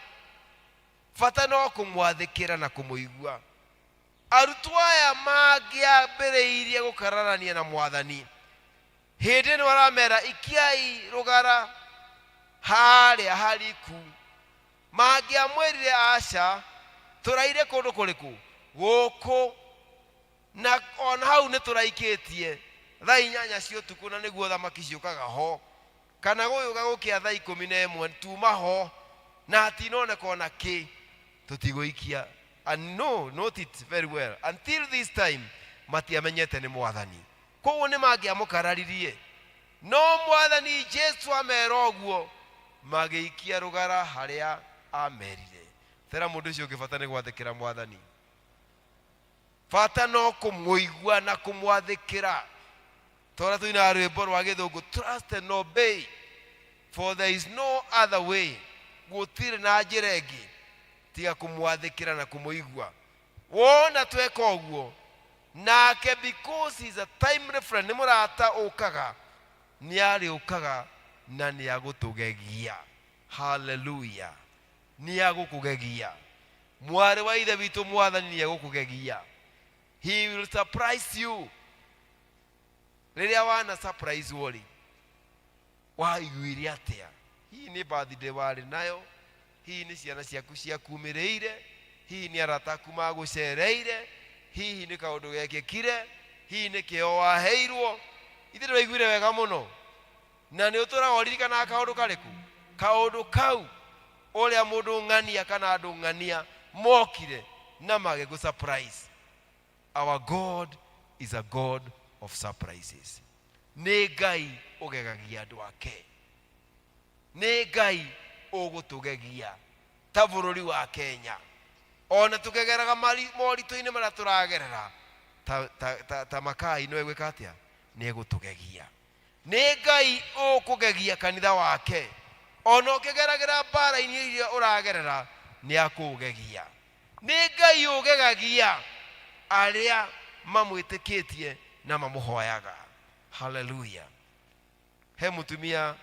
bata no kũmwathĩkĩra na kũmũigua. Arutwo aya mangĩambĩrĩirie gũkararania na mwathani hĩndĩ ĩno aramera ikiai rũgara harĩa hariku, mangĩamwĩrire aca, tũraire kũndũ kũrĩkũ gũkũ, na ona hau nĩ tũraikĩtie thaa 8 cia ũtukũ na nĩguo thamaki ciũkaga ho, kana gũgĩũka gũkĩa thaa 11 tuma ho na hatinoneka ona kĩ, tũtigũikia. And no, note it very well, until this time matiamenyete nĩ mwathani, koguo nĩ mangĩamũkararirie. No mwathani Jesu amera ũguo, magĩikia rũgara harĩa amerire. Tera mũndũ ũcio ũngĩ, bata nĩ gwathĩkĩra mwathani, bata no kũmũigua na kũmwathĩkĩra. Tora tũinaga rwĩmbo rwa gĩthũngũ, trust and obey, for there is no other way. Gũtirĩ na njĩra ĩngĩ tiga kũmwathĩkĩra na kũmũigua. Wona tweka ũguo nake, because he is a timely friend, nĩ mũrata ũkaga, nĩ arĩũkaga na nĩ agũtũgegia. Haleluya! Nĩ agũkũgegia, mwarĩ wa ithe witũ, mwathani nĩ agũkũgegia. He will surprise you. Rĩrĩa wana surprise wo rĩ, waiguire atĩa? Hihi nĩ birthday warĩ nayo, hihi nĩ ciana ciaku ciakumĩrĩire, hihi nĩ arata aku magũcereire, hihi nĩ kaũndũ gekĩkire, hihi nĩ kĩo waheirwo. Ithe ndwaiguire wega mũno na nĩ ũtũraga ũririkanaga kaũndũ karĩkũ, kaũndũ kau ũrĩa mũndũ ng'ania kana andũ ng'ania mokire na magĩkũ surprise. Our God is a God of surprises. Nĩ Ngai ũgegagia andũ ake, nĩ Ngai ũgũtũgegia ta bũrũri wa Kenya, ona tũkĩgeraga moritũ-inĩ marĩa tũragerera ta, ta, ta, ta makai no egwĩka atĩa? Nĩ egũtũgegia. Nĩ Ngai ũkũgegia kanitha wake, ona ũkĩgeragĩra mbara-inĩ iria ũragerera, nĩ akũgegia. Nĩ Ngai ũgegagia arĩa mamwĩtĩkĩtie na mamũhoyaga. Haleluya! He mũtumia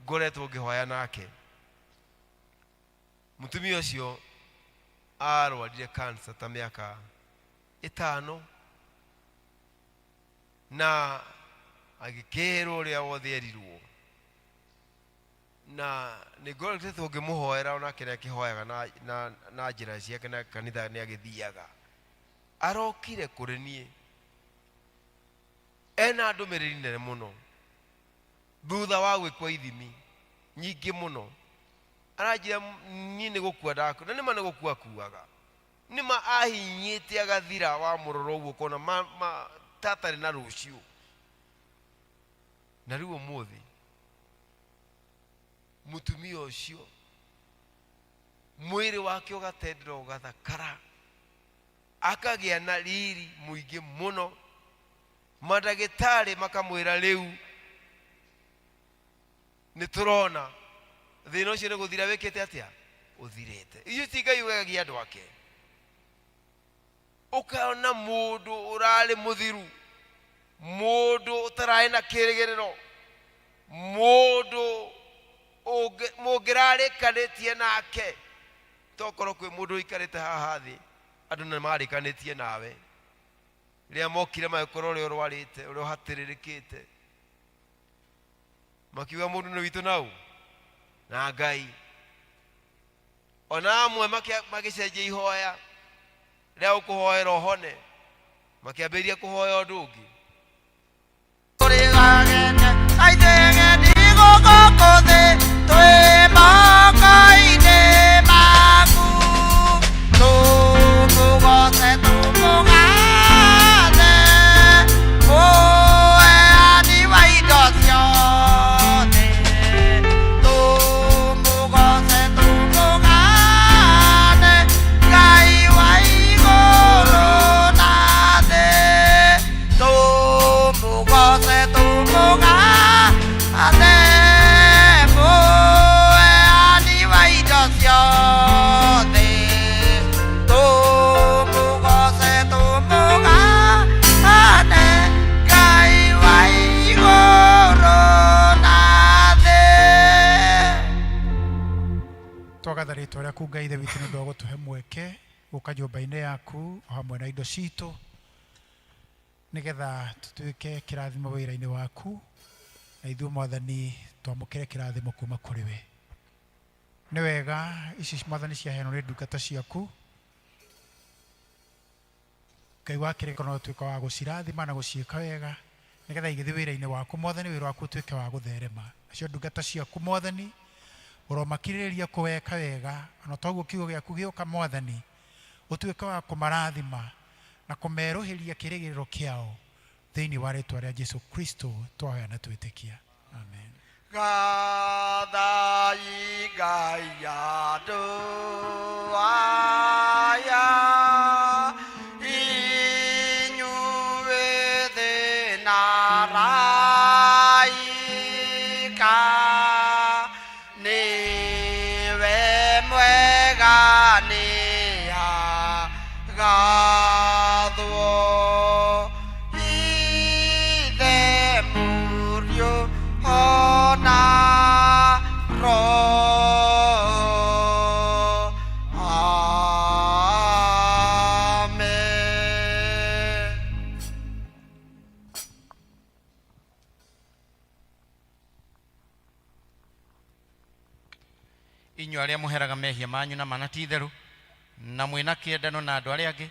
ngoretwo ngĩhoya nake. Mũtumia ũcio arwarire cancer ta mĩaka 5 na agĩkĩrwo ũrĩa wothe erirwo, na nĩ ngoretwo ngĩmũhoera, onake nĩ akĩhoyaga na njĩra ciake na kanitha nĩ agĩthiaga. Arokire kũrĩ niĩ ena ndũmĩrĩri nene mũno thutha wa gwĩkwo ithimi nyingĩ mũno. Aranjĩra, niĩ nĩ gũkua ndakua, na nĩma nĩ gũkua kuaga, nĩma ahinyĩte agathira wa mũroro ũguo ũkona tatarĩ na rũciũ. Na rĩu ũmũthĩ mũtumia ũcio mwĩrĩ wake ũgatendera, ũgathakara, akagĩa na riri mũingĩ mũno. Mandagĩtarĩ makamwĩra, rĩu nĩ tũrona thĩna ũcio nĩ gũthira wĩkĩte atĩa, ũthirĩte. Icio ti Ngai ũgegagia andũ ake. Ũkona mũndũ ũrarĩ mũthiru, mũndũ ũtararĩ na kĩrĩgĩrĩro, mũndũ mũngĩrarĩkanĩtie nake, tokorwo kwĩ mũndũ ũikarĩte haha thĩ, andũ nĩ marĩkanĩtie nawe, rĩrĩa mokire magĩkorwo ũrĩa ũrwarĩte, ũrĩa ũhatĩrĩrĩkĩte, makiuga mũndũ nĩ witũ nau na Ngai. Ona amwe magĩcenjia ihoya rĩa gũkũhoera ũhone, makĩambĩrĩria kũhoya ũndũ ũngĩ. Aithege gũkũ thĩ twĩ moko-inĩ maku, tũmũgoce, tũmũgathe, mũheani wa indo ciothe. Rĩtwa rĩaku Ngai Ithe witũ nĩ ũndũ wa gũtũhe mweke gũka nyũmba-inĩ yaku o hamwe na indo citũ, nĩgetha tũtuĩke kĩrathimo wĩra-inĩ waku, na ithuĩ Mwathani twamũkĩre kĩrathimo kuma kũrĩ we. Nĩ wega ici Mwathani ciaheanwo nĩ ndungata ciaku, Ngai wa kĩrĩko no ũtuĩke wa gũcirathima na gũciĩka wega, nĩgetha igĩthiĩ wĩra-inĩ waku Mwathani, wĩra waku ũtuĩke wa gũtherema. Nacio ndungata ciaku Mwathani ũromakirĩrĩria kũweka wega, ona toguo kiugo gĩaku gĩũka Mwathani, ũtuĩke wa kũmarathima na kũmerũhĩria kĩrĩgĩrĩro kĩao thĩinĩ wa rĩtwa rĩa Jesu Kristo twahoya na twĩtĩkia, amen. Gathai Ngai andũ aya, inyuĩ thĩ na araika, nĩwe mwega nĩagathwo. Ithe Mũriũ ona Roho. Amen. Inyuĩ arĩa mũheraga mehia manyu na mana ti itheru, na mwĩna kĩendano na andũ arĩa angĩ,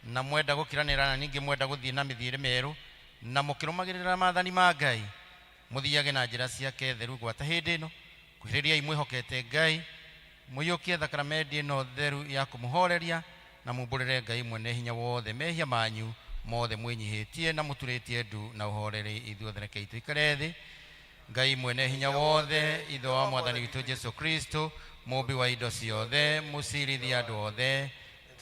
na mwenda gũkiranĩra na ningĩ mwenda gũthiĩ na mĩthiĩre mĩerũ, na mũkĩrũmagĩrĩra maathani ma Ngai, mũthiage na njĩra ciake theru gwata hĩndĩ ĩno. Kuhĩrĩriai mwĩhokete Ngai, mũiyũkie thakaramendi ĩno theru ya kũmũhoreria, na mumbũrĩre Ngai mwene hinya wothe mehia manyu mothe mwĩnyihĩtie na mũturĩtie ndu na ũhoreri. Ithuothe rekei tũikare thĩ. Ngai mwene hinya wothe, Ithe wa Mwathani witũ Jesu Kristo, mũmbi wa indo ciothe, mũcirithia andũ othe,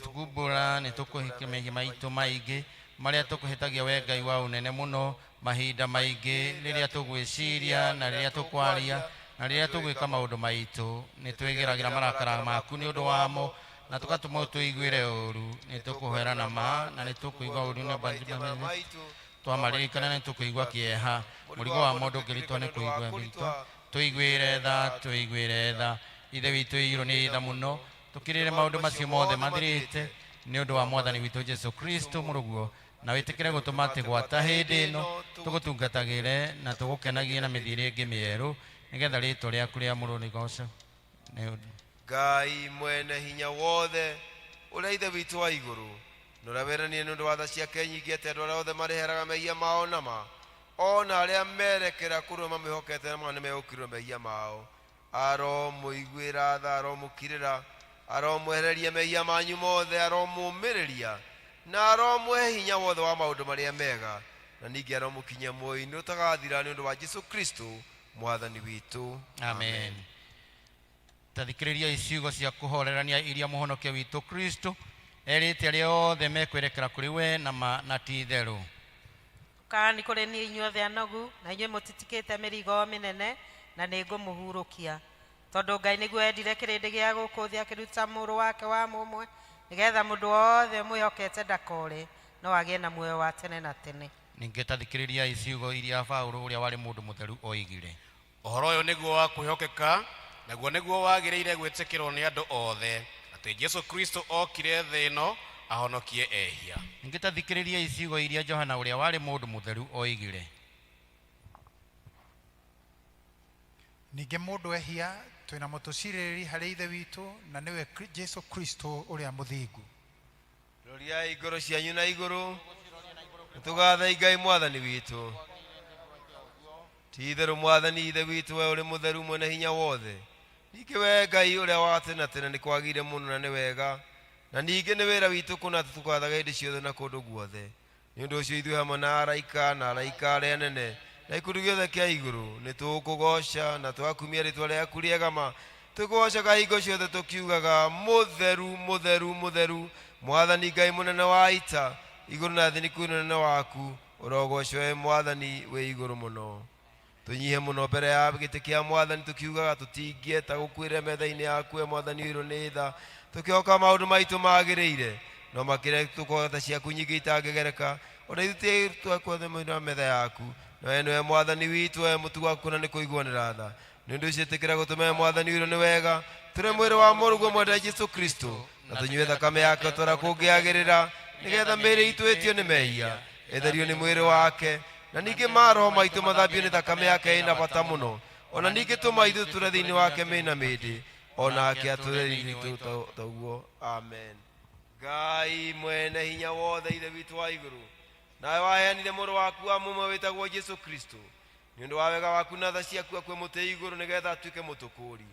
tũkumbũra nĩ tũkũhĩtia mehia maitũ maingĩ marĩa tũkũhĩtagia we Ngai wa ũnene mũno mahinda maingĩ, rĩrĩa tũgwĩciria na rĩrĩa tũkwaria na rĩrĩa tũgwĩka maũndũ maitũ. Nĩ twĩgeragĩra marakara maku nĩ ũndũ wamo, na tũgatũma tũiguĩre ũũru. Nĩ tũkũhera na ma na nĩ tũkũigua ũũru nĩ twamaririkana, nĩ tũkũigua kĩeha. Mũrigo wa mũndũ ũngĩritwo nĩ kũigua witũ. Tũiguĩre tha, tũiguĩre tha, Ithe witũ iyũrwo nĩ tha mũno, tũkirĩre maũndũ macio mothe mathirĩte nĩ ũndũ wa Mwathani witũ Jesu Kristo mũrũguo, na wĩtĩkĩre gũtũma atĩ gwata hĩndĩ ĩno tũgũtungatagĩre na tũgũkenagie na mĩthiĩre ĩngĩ mĩerũ, nĩgetha rĩtwa rĩaku rĩamũrwo rĩgoocwo. Nĩ ũndũ Ngai mwene hinya wothe, ũrĩa Ithe witũ wa igũrũ, na ũrĩa weranire nĩ ũndũ wa tha ciake nyingĩ atĩ andũ arĩa othe marĩheraga mehia mao nama, ona arĩa merekera kũrĩ mamwĩhokete na nĩ megũkirwo mehia mao, aromũiguĩra tha, aromũkirĩra, aromwehereria mehia manyu mothe, aromũmĩrĩria na aromũhe hinya wothe wa maũndũ marĩa mega, na ningĩ aromũkinyia muoyo-inĩ ũtagathira nĩ ũndũ wa Jesu Kristo Mwathani witũ. Amen. Tathikĩrĩriai ciugo cia kũhorerania iria mũhonokia witũ Kristo erĩte arĩa othe mekwerekera kũrĩ we na ma na ti itherũ. Ũkaani kũrĩ niĩ inyuothe anogu na inyuĩ mũtitikĩte mĩrigo mĩnene, na nĩ ngũmũhurũkia. Tondũ Ngai nĩguo endire kĩrĩndĩ gĩa gũkũ thĩ, akĩruta mũrũ wake wa mũmwe, nĩgetha mũndũ wothe ũmwĩhokete ndakore, no agĩe na muoyo wa tene na tene. Ningĩ tathikĩrĩriai ciugo iria Paũlũ ũrĩa warĩ mũndũ mũtheru oigire. Ũhoro ũyũ nĩguo wa kwĩhokeka, naguo nĩguo wagĩrĩire gwĩtĩkĩrwo nĩ andũ othe, atĩ Jesu Kristo okire thĩ ĩno ahonokie ehia. Ningĩ tathikĩrĩriai ciugo iria Johana ũrĩa warĩ mũndũ mũtheru oigire. Ningĩ mũndũ ehia, twĩna mũtũcirĩrĩri harĩ Ithe witũ, na nĩwe Jesu Kristo ũrĩa mũthingu. Roriai ngoro cianyu na igũrũ, nĩtũgathai Ngai Mwathani witũ. Ti itherũ Mwathani Ithe witũ, we ũrĩ mũtheru mwene hinya wothe, ningĩ we Ngai ũrĩa wa tene na tene, nĩ kwagĩrĩire mũno na nĩ wega, na ningĩ nĩ wĩra witũ kũna atĩ tũgathaga hĩndĩ ciothe na kũndũ guothe. Nĩ ũndũ ũcio ithuĩ hamwe na araika na araika arĩa anene na ikundi gĩothe kĩa igũrũ nĩ tũgũkũgooca na tũgakumia rĩtwa rĩaku rĩega ma, tũkũgoocaga hingo ciothe tũkiugaga, mũtheru, mũtheru, mũtheru, Mwathani Ngai mũnene wa ita, igũrũ na thĩ nĩ kwĩ ũnene waku, ũrogocwo we Mwathani wĩ igũrũ mũno. Tũnyihe mũno mbere ya gĩtĩ kĩa Mwathani tũkiugaga tũtingĩeta gũkuĩra metha-inĩ yaku we Mwathani ũirũ nĩ tha, tũkĩhoka maũndũ maitũ magĩrĩire, no makĩria tũkũhota ciaku nyingĩ itangĩgereka, ona ithuĩ twakwethe mwena wa metha yaku, na we nĩwe Mwathani witũ, we mũtugo waku na nĩ kũiguanĩra tha. Nĩ ũndũ ũcio ĩtĩkĩra gũtũma we Mwathani ũirũ nĩ wega, Tũrĩe mwĩrĩ wa mũrũguo mwende Jesu Kristo, na tũnyue thakame yake tũrĩa kũngĩagĩrĩra, nĩgetha mĩĩrĩ itũ ĩtio nĩ mehia, ĩtherio nĩ mwĩrĩ wake, na ningĩ maroho maitũ mathambio nĩ thakame yake ĩna bata mũno. Ona ningĩ tũma ithuĩ tũre thĩinĩ wake mĩna mĩndĩ, onake atũre thĩinĩ witũ taguo. Amen. Ngai mwene hinya wothe, Ithe witũ wa igũrũ, nawe waheanire mũrũ waku wa mũmwe wĩtagwo Jesu Kristo nĩ ũndũ wa wega waku na tha ciaku akue mũtĩ igũrũ nĩgetha atuĩke mũtũkũri.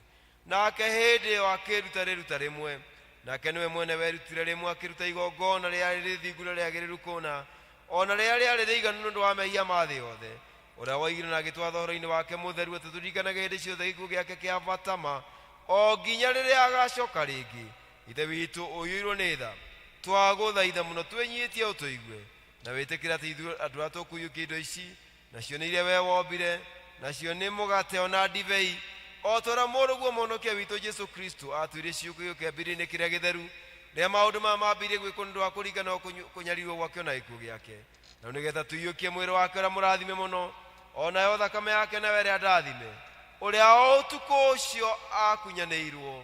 Nake hĩndĩ ĩyo akĩruta rĩruta rĩmwe, nake nĩwe mwene werutire rĩmwe akĩruta igongona rĩarĩ rĩthingu na rĩagĩrĩru kũna, ona rĩrĩa rĩarĩ rĩiganu nĩ ũndũ wa mehia ma thĩ yothe, ũrĩa woigire na agĩtwatha ũhoro-inĩ wake mũtheru atĩ tũririkanage hĩndĩ ciothe gĩkuũ gĩake kĩa bata ma o nginya rĩrĩa agacoka rĩngĩ. Ithe witũ ũiyũirwo nĩ tha, twagũthaitha mũno twĩnyihĩtie ũtũigue na wĩtĩkĩre atĩ ithuĩ andũ arĩa tũkũiyũkia indo ici, nacio nĩ iria we wombire, nacio nĩ mũgate ona ndibei, o ta ũrĩa mũrũguo mũhonokia witũ Jesu Kristo atuire ciũkĩo kĩambĩrĩria-inĩ kĩrĩa gĩtheru, rĩrĩa maũndũ maya mambĩrĩirie gwĩkwo nĩ ũndũ wa kũringana kũnyarirwo gwake ona gĩkuũ gĩake, na nĩgetha tũiyũkie mwĩrĩ wake ũrĩa mũrathime mũno, onayo thakame yake nayo ĩrĩa ndathime, ũrĩa o ũtukũ ũcio akunyanĩirwo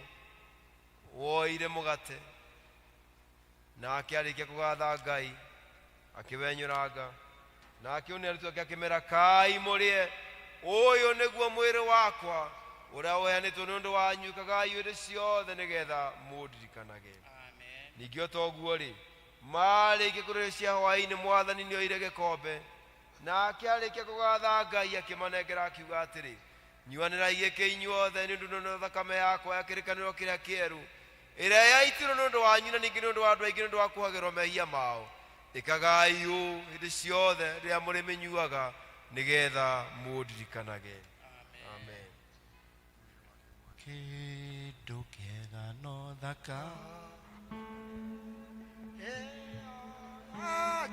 woire mũgate, nake arĩkia kũgatha Ngai akĩwenyũranga, na akĩũnĩa arutwo ake akĩmera, kai mũrĩe, ũyũ nĩguo mwĩrĩ wakwa ũrĩa ũheanĩtwo nĩ ũndũ wanyu, ĩkagai hĩndĩ ciothe nĩgetha mũndirikanage. Ningĩ o ta ũguo rĩ, marĩkia kũrĩa cia hwaĩ-inĩ, mwathani nĩoire gĩkombe, nake arĩkia kũgatha Ngai akĩmanengera akiuga atĩrĩ, nyuanĩrai gĩkĩ inyuothe, nĩ ũndũ nĩ thakame yakwa ya kĩrĩkanĩro kĩrĩa kĩerũ, ĩrĩa yaitirwo nĩ ũndũ wanyu na ningĩ nĩ ũndũ wa andũ aingĩ nĩ ũndũ wa kuohagĩrwo mehia mao. Ĩkagai ũũ hĩndĩ ciothe rĩrĩa mũrĩmĩnyuaga nĩgetha mũndirikanage. Amen. Kĩndũ kĩega no thaka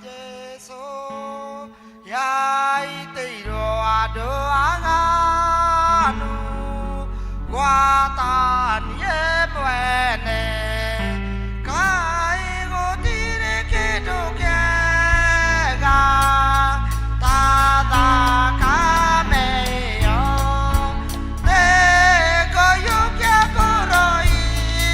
Jesu yaitĩirwo andũ aganu gwatanie mwene Ngai gũtirĩ kĩndũ kĩega ta thakame ĩyo nĩngũiyũkia ngoro-inĩ.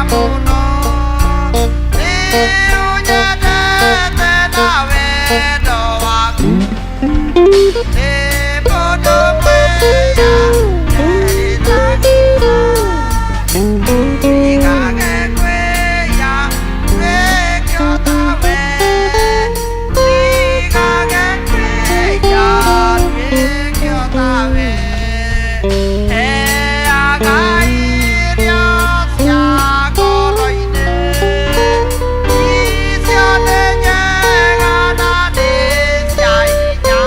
mũno nĩ ũnyendete na wendo waku nĩ mũndũ mwĩya eriragĩria ndigage kwĩya twĩke o tawe ndigage kwĩya twĩke o tawe heaga irio cia ngoro-inĩ icio nĩ njega na nĩ cia hinya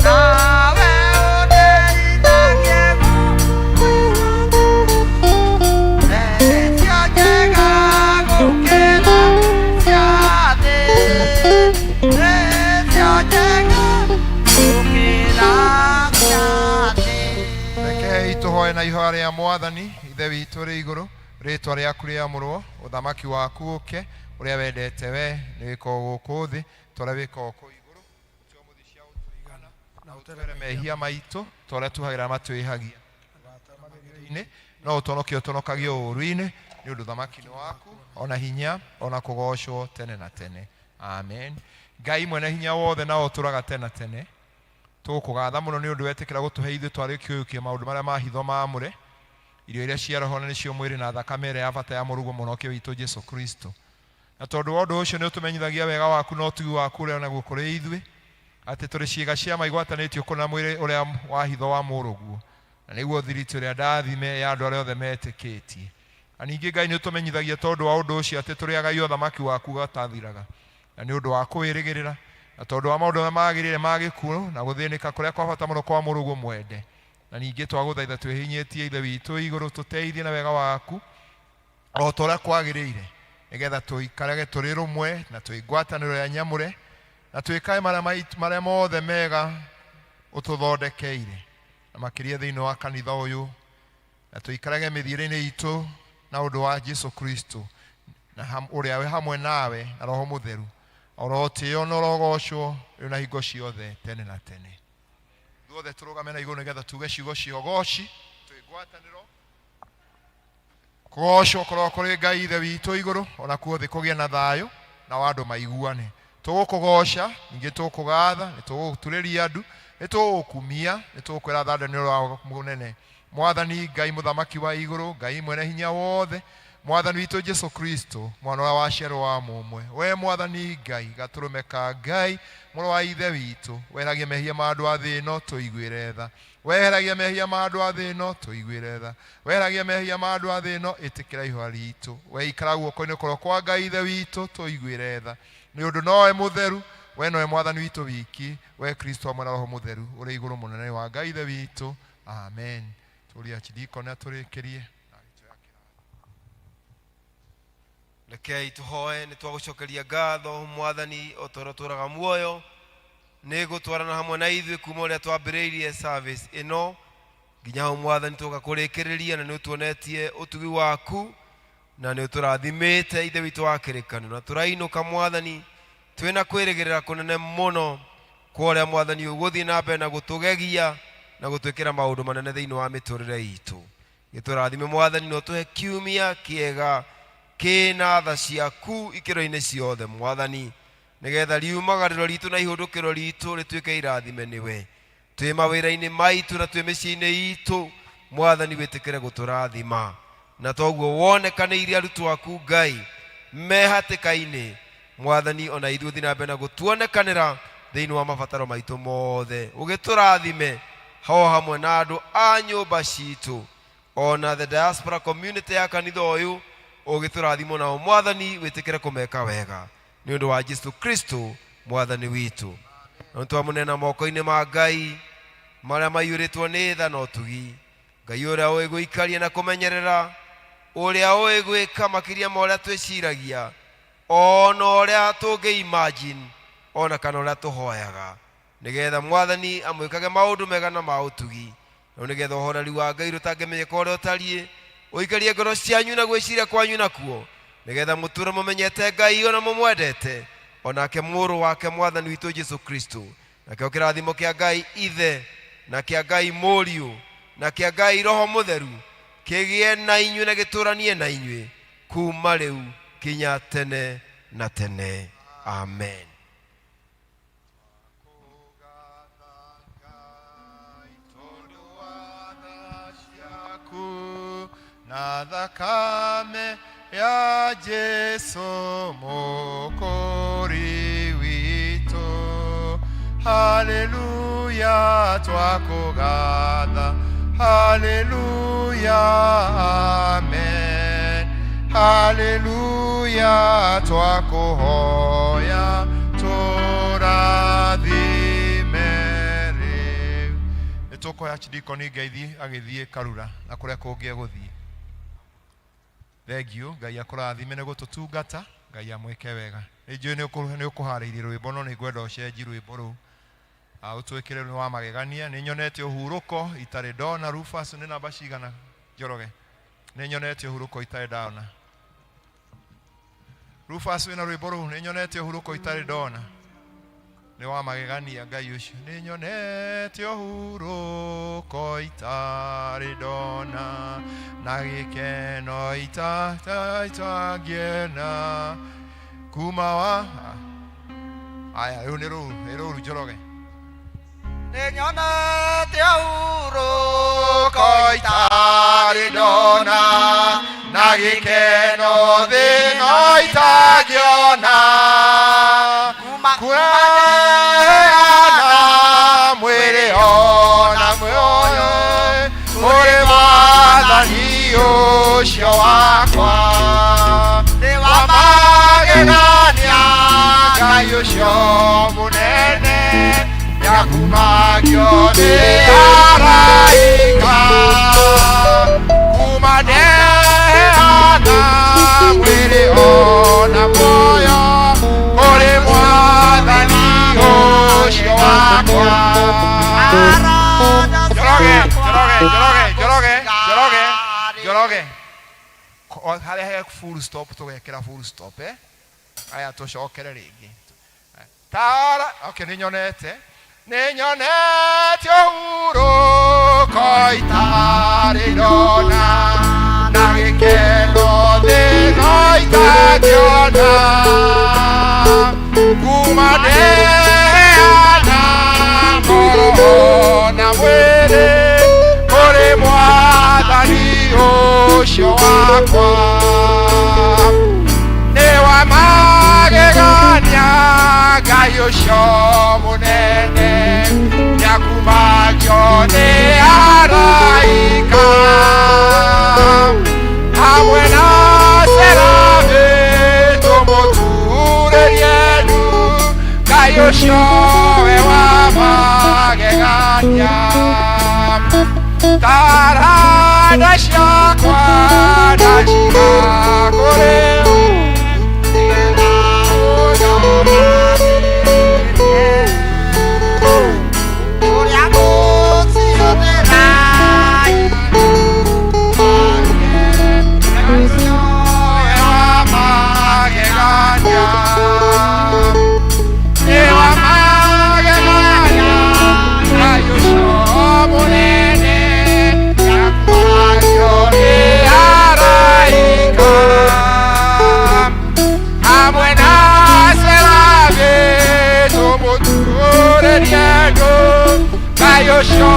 nawe ũndeithagie nĩcio njega gũkĩra cia thĩ nĩcio njega gũkĩra cia thĩ. Rekei tũhoe na ihoya rĩa mwathani ithe witũ ũrĩ igũrũ rĩtwa rĩaku rĩamũrwo ũthamaki waku ũke ũrĩa wendete we nĩ wĩkagwo gũkũ thĩ ta ũrĩa wĩkagwo kũu igũrũ na ũtwere mehia maitũ ta ũrĩa tuhagĩra matwĩhagia inĩ no ũtũhonokie ũtũhonokagie ũũru-inĩ nĩ ũndũ ũthamaki nĩ waku ona hinya ona kũgocwo tene na tene amen ngai mwene hinya wothe na ũtũraga tene na tene tũgũkũgatha mũno nĩ ũndũ wetĩkĩra gũtũhe ithuĩ twarĩ kĩũyũkie maũndũ marĩa ma hitho maamũre irio iria cia roho na nĩcio mwĩrĩ na thakame ĩrĩa ya bata ya mũrũguo mũhonokia witũ Jesu Kristo na tondũ wa ũndũ ũcio nĩ ũtũmenyithagia wega waku na ũtugi waku ũrĩa naguo kũrĩ ithuĩ atĩ tũrĩ ciĩga cia ma igwatanĩtio kũna mwĩrĩ ũrĩa wa hitho wa mũrũguo na nĩguo thiritũ ĩrĩa ndathime ya andũ arĩa othe metĩkĩtie na ningĩ Ngai nĩ ũtũmenyithagia tondũ wa ũndũ ũcio atĩ tũrĩ agai ũthamaki waku gatathiraga na nĩ ũndũ wa kũwĩrĩgĩrĩra na tondũ wa maũndũ marĩa magĩrĩire ma gĩkuũ na gũthĩnĩka kũrĩa kwa bata mũno kwa mũrũguo mwende na ningĩ twagũthaitha twĩhinyĩtie ithe witũ igũrũ tũteithie na wega waku o ta ũrĩa kwagĩrĩire nĩgetha tũikarage tũrĩ rũmwe na twĩ ngwatanĩro ya nyamũre na twĩkage marĩa mothe mega ũtũthondekeire na makĩria thĩinĩ wa kanitha ũyũ na tũikarage mĩthiĩre-inĩ itũ na ũndũ wa Jesu Kristo na ũrĩa wĩ hamwe nawe na Roho Mũtheru orotĩo na orogocwo rĩu na hingo ciothe tene na tene ithuothe tũrũgame na igũrũ nĩgetha tuge ciugo cia ũgoci twĩ ngwatanĩro kũgocwo korwo kũrĩ Ngai ithe witũ igũrũ ona kuo thĩ kũgĩe na thayũ na andũ maiguane tũgũkũgoca ningĩ tũgũkũgatha nĩ tũgũgũturĩria ndu nĩ tũgũgũkumia nĩ tũgũkwĩra thanda nĩ ũrĩa wa mũnene mwathani Ngai mũthamaki wa igũrũ Ngai mwene hinya wothe mwathani witũ Jesu Kristo mwana ũrĩa waciarwo wa mũmwe we mwathani Ngai gatũrũme ka Ngai mũrũ wa ithe witũ weheragia mehia ma andũ a thĩ ĩno tũiguĩre tha weheragia mehia ma andũ a thĩ ĩno tũiguĩre tha weheragia mehia ma andũ a thĩ ĩno ĩtĩkĩra ihoya ritũ we ikara guoko-inĩ kũrĩa kwa Ngai ithe witũ tũiguĩre tha nĩ ũndũ nowe mũtheru we nowe mwathani witũ wiki we Kristo hamwe na Roho Mũtheru ũrĩ igũrũ mũnene wa Ngai ithe witũ amen tũria archdeacon atũrĩkĩrie Rekei tũhoe nĩ twagũcokeria ngatho mwathani o ta ũrĩa ũtũũraga muoyo nĩ gũtwarana hamwe na ithuĩ kuma ũrĩa twambĩrĩirie service ĩno nginya hau mwathani tũka kũrĩkĩrĩria na nĩ ũtuonetie ũtugi waku na nĩ ũtũrathimĩte ithe witũ wa kĩrĩkanĩro na tũrainũka mwathani twĩna kwĩrĩgĩrĩra kũnene mũno kwa ũrĩa mwathani ũgũthiĩ na mbere na gũtũgegia na gũtwĩkĩra maũndũ manene thĩinĩ wa mĩtũrĩre itũ gĩtũrathime mwathani na ũtũhe kiumia kĩega kĩna tha ciaku ikĩro-inĩ ciothe mwathani nĩgetha riumagarĩro ritũ na ihũndũkĩro ritũ rĩtuĩke irathime nĩwe twĩ mawĩra-inĩ maitũ na twĩ mĩciĩ-inĩ itũ mwathani wĩtĩkĩre gũtũrathima na toguo wonekanĩire arutwo aku Ngai me hatĩka-inĩ mwathani ona ithuĩ ũthiĩ na mbere na gũtuonekanĩra thĩinĩ wa mabataro maitũ mothe ũgĩtũrathime ho hamwe na andũ a nyũmba citũ ona the diaspora community ya kanitha ũyũ ũgĩtũrathimwo nao mwathani wĩtĩkĩre kũmeka wega nĩ ũndũ wa Jesu Kristo mwathani witũ na nĩ twamũneana moko-inĩ ma Ngai marĩa maiyũrĩtwo nĩ tha na ũtugi Ngai ũrĩa ũĩ gũikaria na kũmenyerera ũrĩa ũĩ gwĩka makĩria ma ũrĩa twĩciragia ona ũrĩa tũngĩ imagine ona kana ũrĩa tũhoyaga nĩgetha mwathani amwĩkage maũndũ mega na ma ũtugi na nĩgetha ũhoreri wa Ngai rũtangĩmenyeka ũrĩa ũtariĩ ũikarie ngoro cianyu na gwĩciria kwanyu nakuo nĩgetha mũtũre mũmenyete Ngai ona mũmwendete onake mũrũ wake mwathani witũ Jesu Kristo nakĩo kĩrathimo kĩa Ngai ithe na kĩa Ngai mũriũ na kĩa Ngai roho mũtheru Kĩgĩe na inyuĩ na gĩtũranie na inyuĩ kuma rĩu kinya tene na tene. Amen. Na thakame ya Jesu mũkũri witũ. Haleluya, twakũgatha. Haleluya, amen. Haleluya, twakũhoya tũrathime rĩu. Nĩ tũkũhoya chidikoni ngeithi agĩthiĩ Karura na kũrĩa kũngĩ egũthiĩ. Thengiũ, Ngai akũrathime nĩ gũtũtungata, Ngai amwĩke wega. Nĩ njũĩ nĩ ũkũharĩirie rwĩmbo no nĩ ngwenda ũcenjie rwĩmbo rũu. Ũtwĩkĩre nĩ wa magegania. Nĩ nyonete ũhurũko itarĩ ndona. Rufus nĩ namba cigana Njoroge? Nĩ nyonete ũhurũko itarĩ ndona. Rufus wĩna rwĩmbo rũu, nĩ nyonete ũhurũko itarĩ ndona. Nĩ wa magegania Ngai ũcio. Nĩ nyonete ũhurũko itarĩ ndona na gĩkeno itangĩona kuma wa aya rĩu nĩ rũu, nĩ rũu Njoroge. Nĩnyonete ũhurũko itarĩ ndona na gĩkeno thĩno itangĩona kuheana mwĩrĩ ona muoyo ũrĩ Mwathani ũcio wakwa. Nĩ wa magegania Ngai ũcio mũnene nĩakumagio nĩ araika kuma ndeana mwĩrĩ ona muoyo kũrĩ Mwathani ũcio wakwa. Njoroge, Njoroge, Njoroge, Njoroge, Njoroge, Njoroge. Harĩa he full stop tũgekĩra full stop, eh? Aya tũcokere rĩngĩ. Tara, okay, nĩ nyonete. Nĩ nyonete ũhurũko itarĩ ndona na gĩkeno thĩno itangĩona kuma ndeana ngoro na mwĩrĩ kũrĩ Mwathani ũcio wakwa. Nĩ wa magegania Ngai ũcio mũnene nĩakumagio nĩ araika hamwe na serafi tũmũturĩrie ndu Ngai ũcio we wa magegania. Taranda ciakwa ndaciga kũrĩ we. Ũrĩa ngũcihũthĩra Magegania. Nĩ wa magegania Ngai ũcio mũnene nĩakumagio nĩ araika hamwe na serafi tũmũturĩrie ndu Ngai ũcio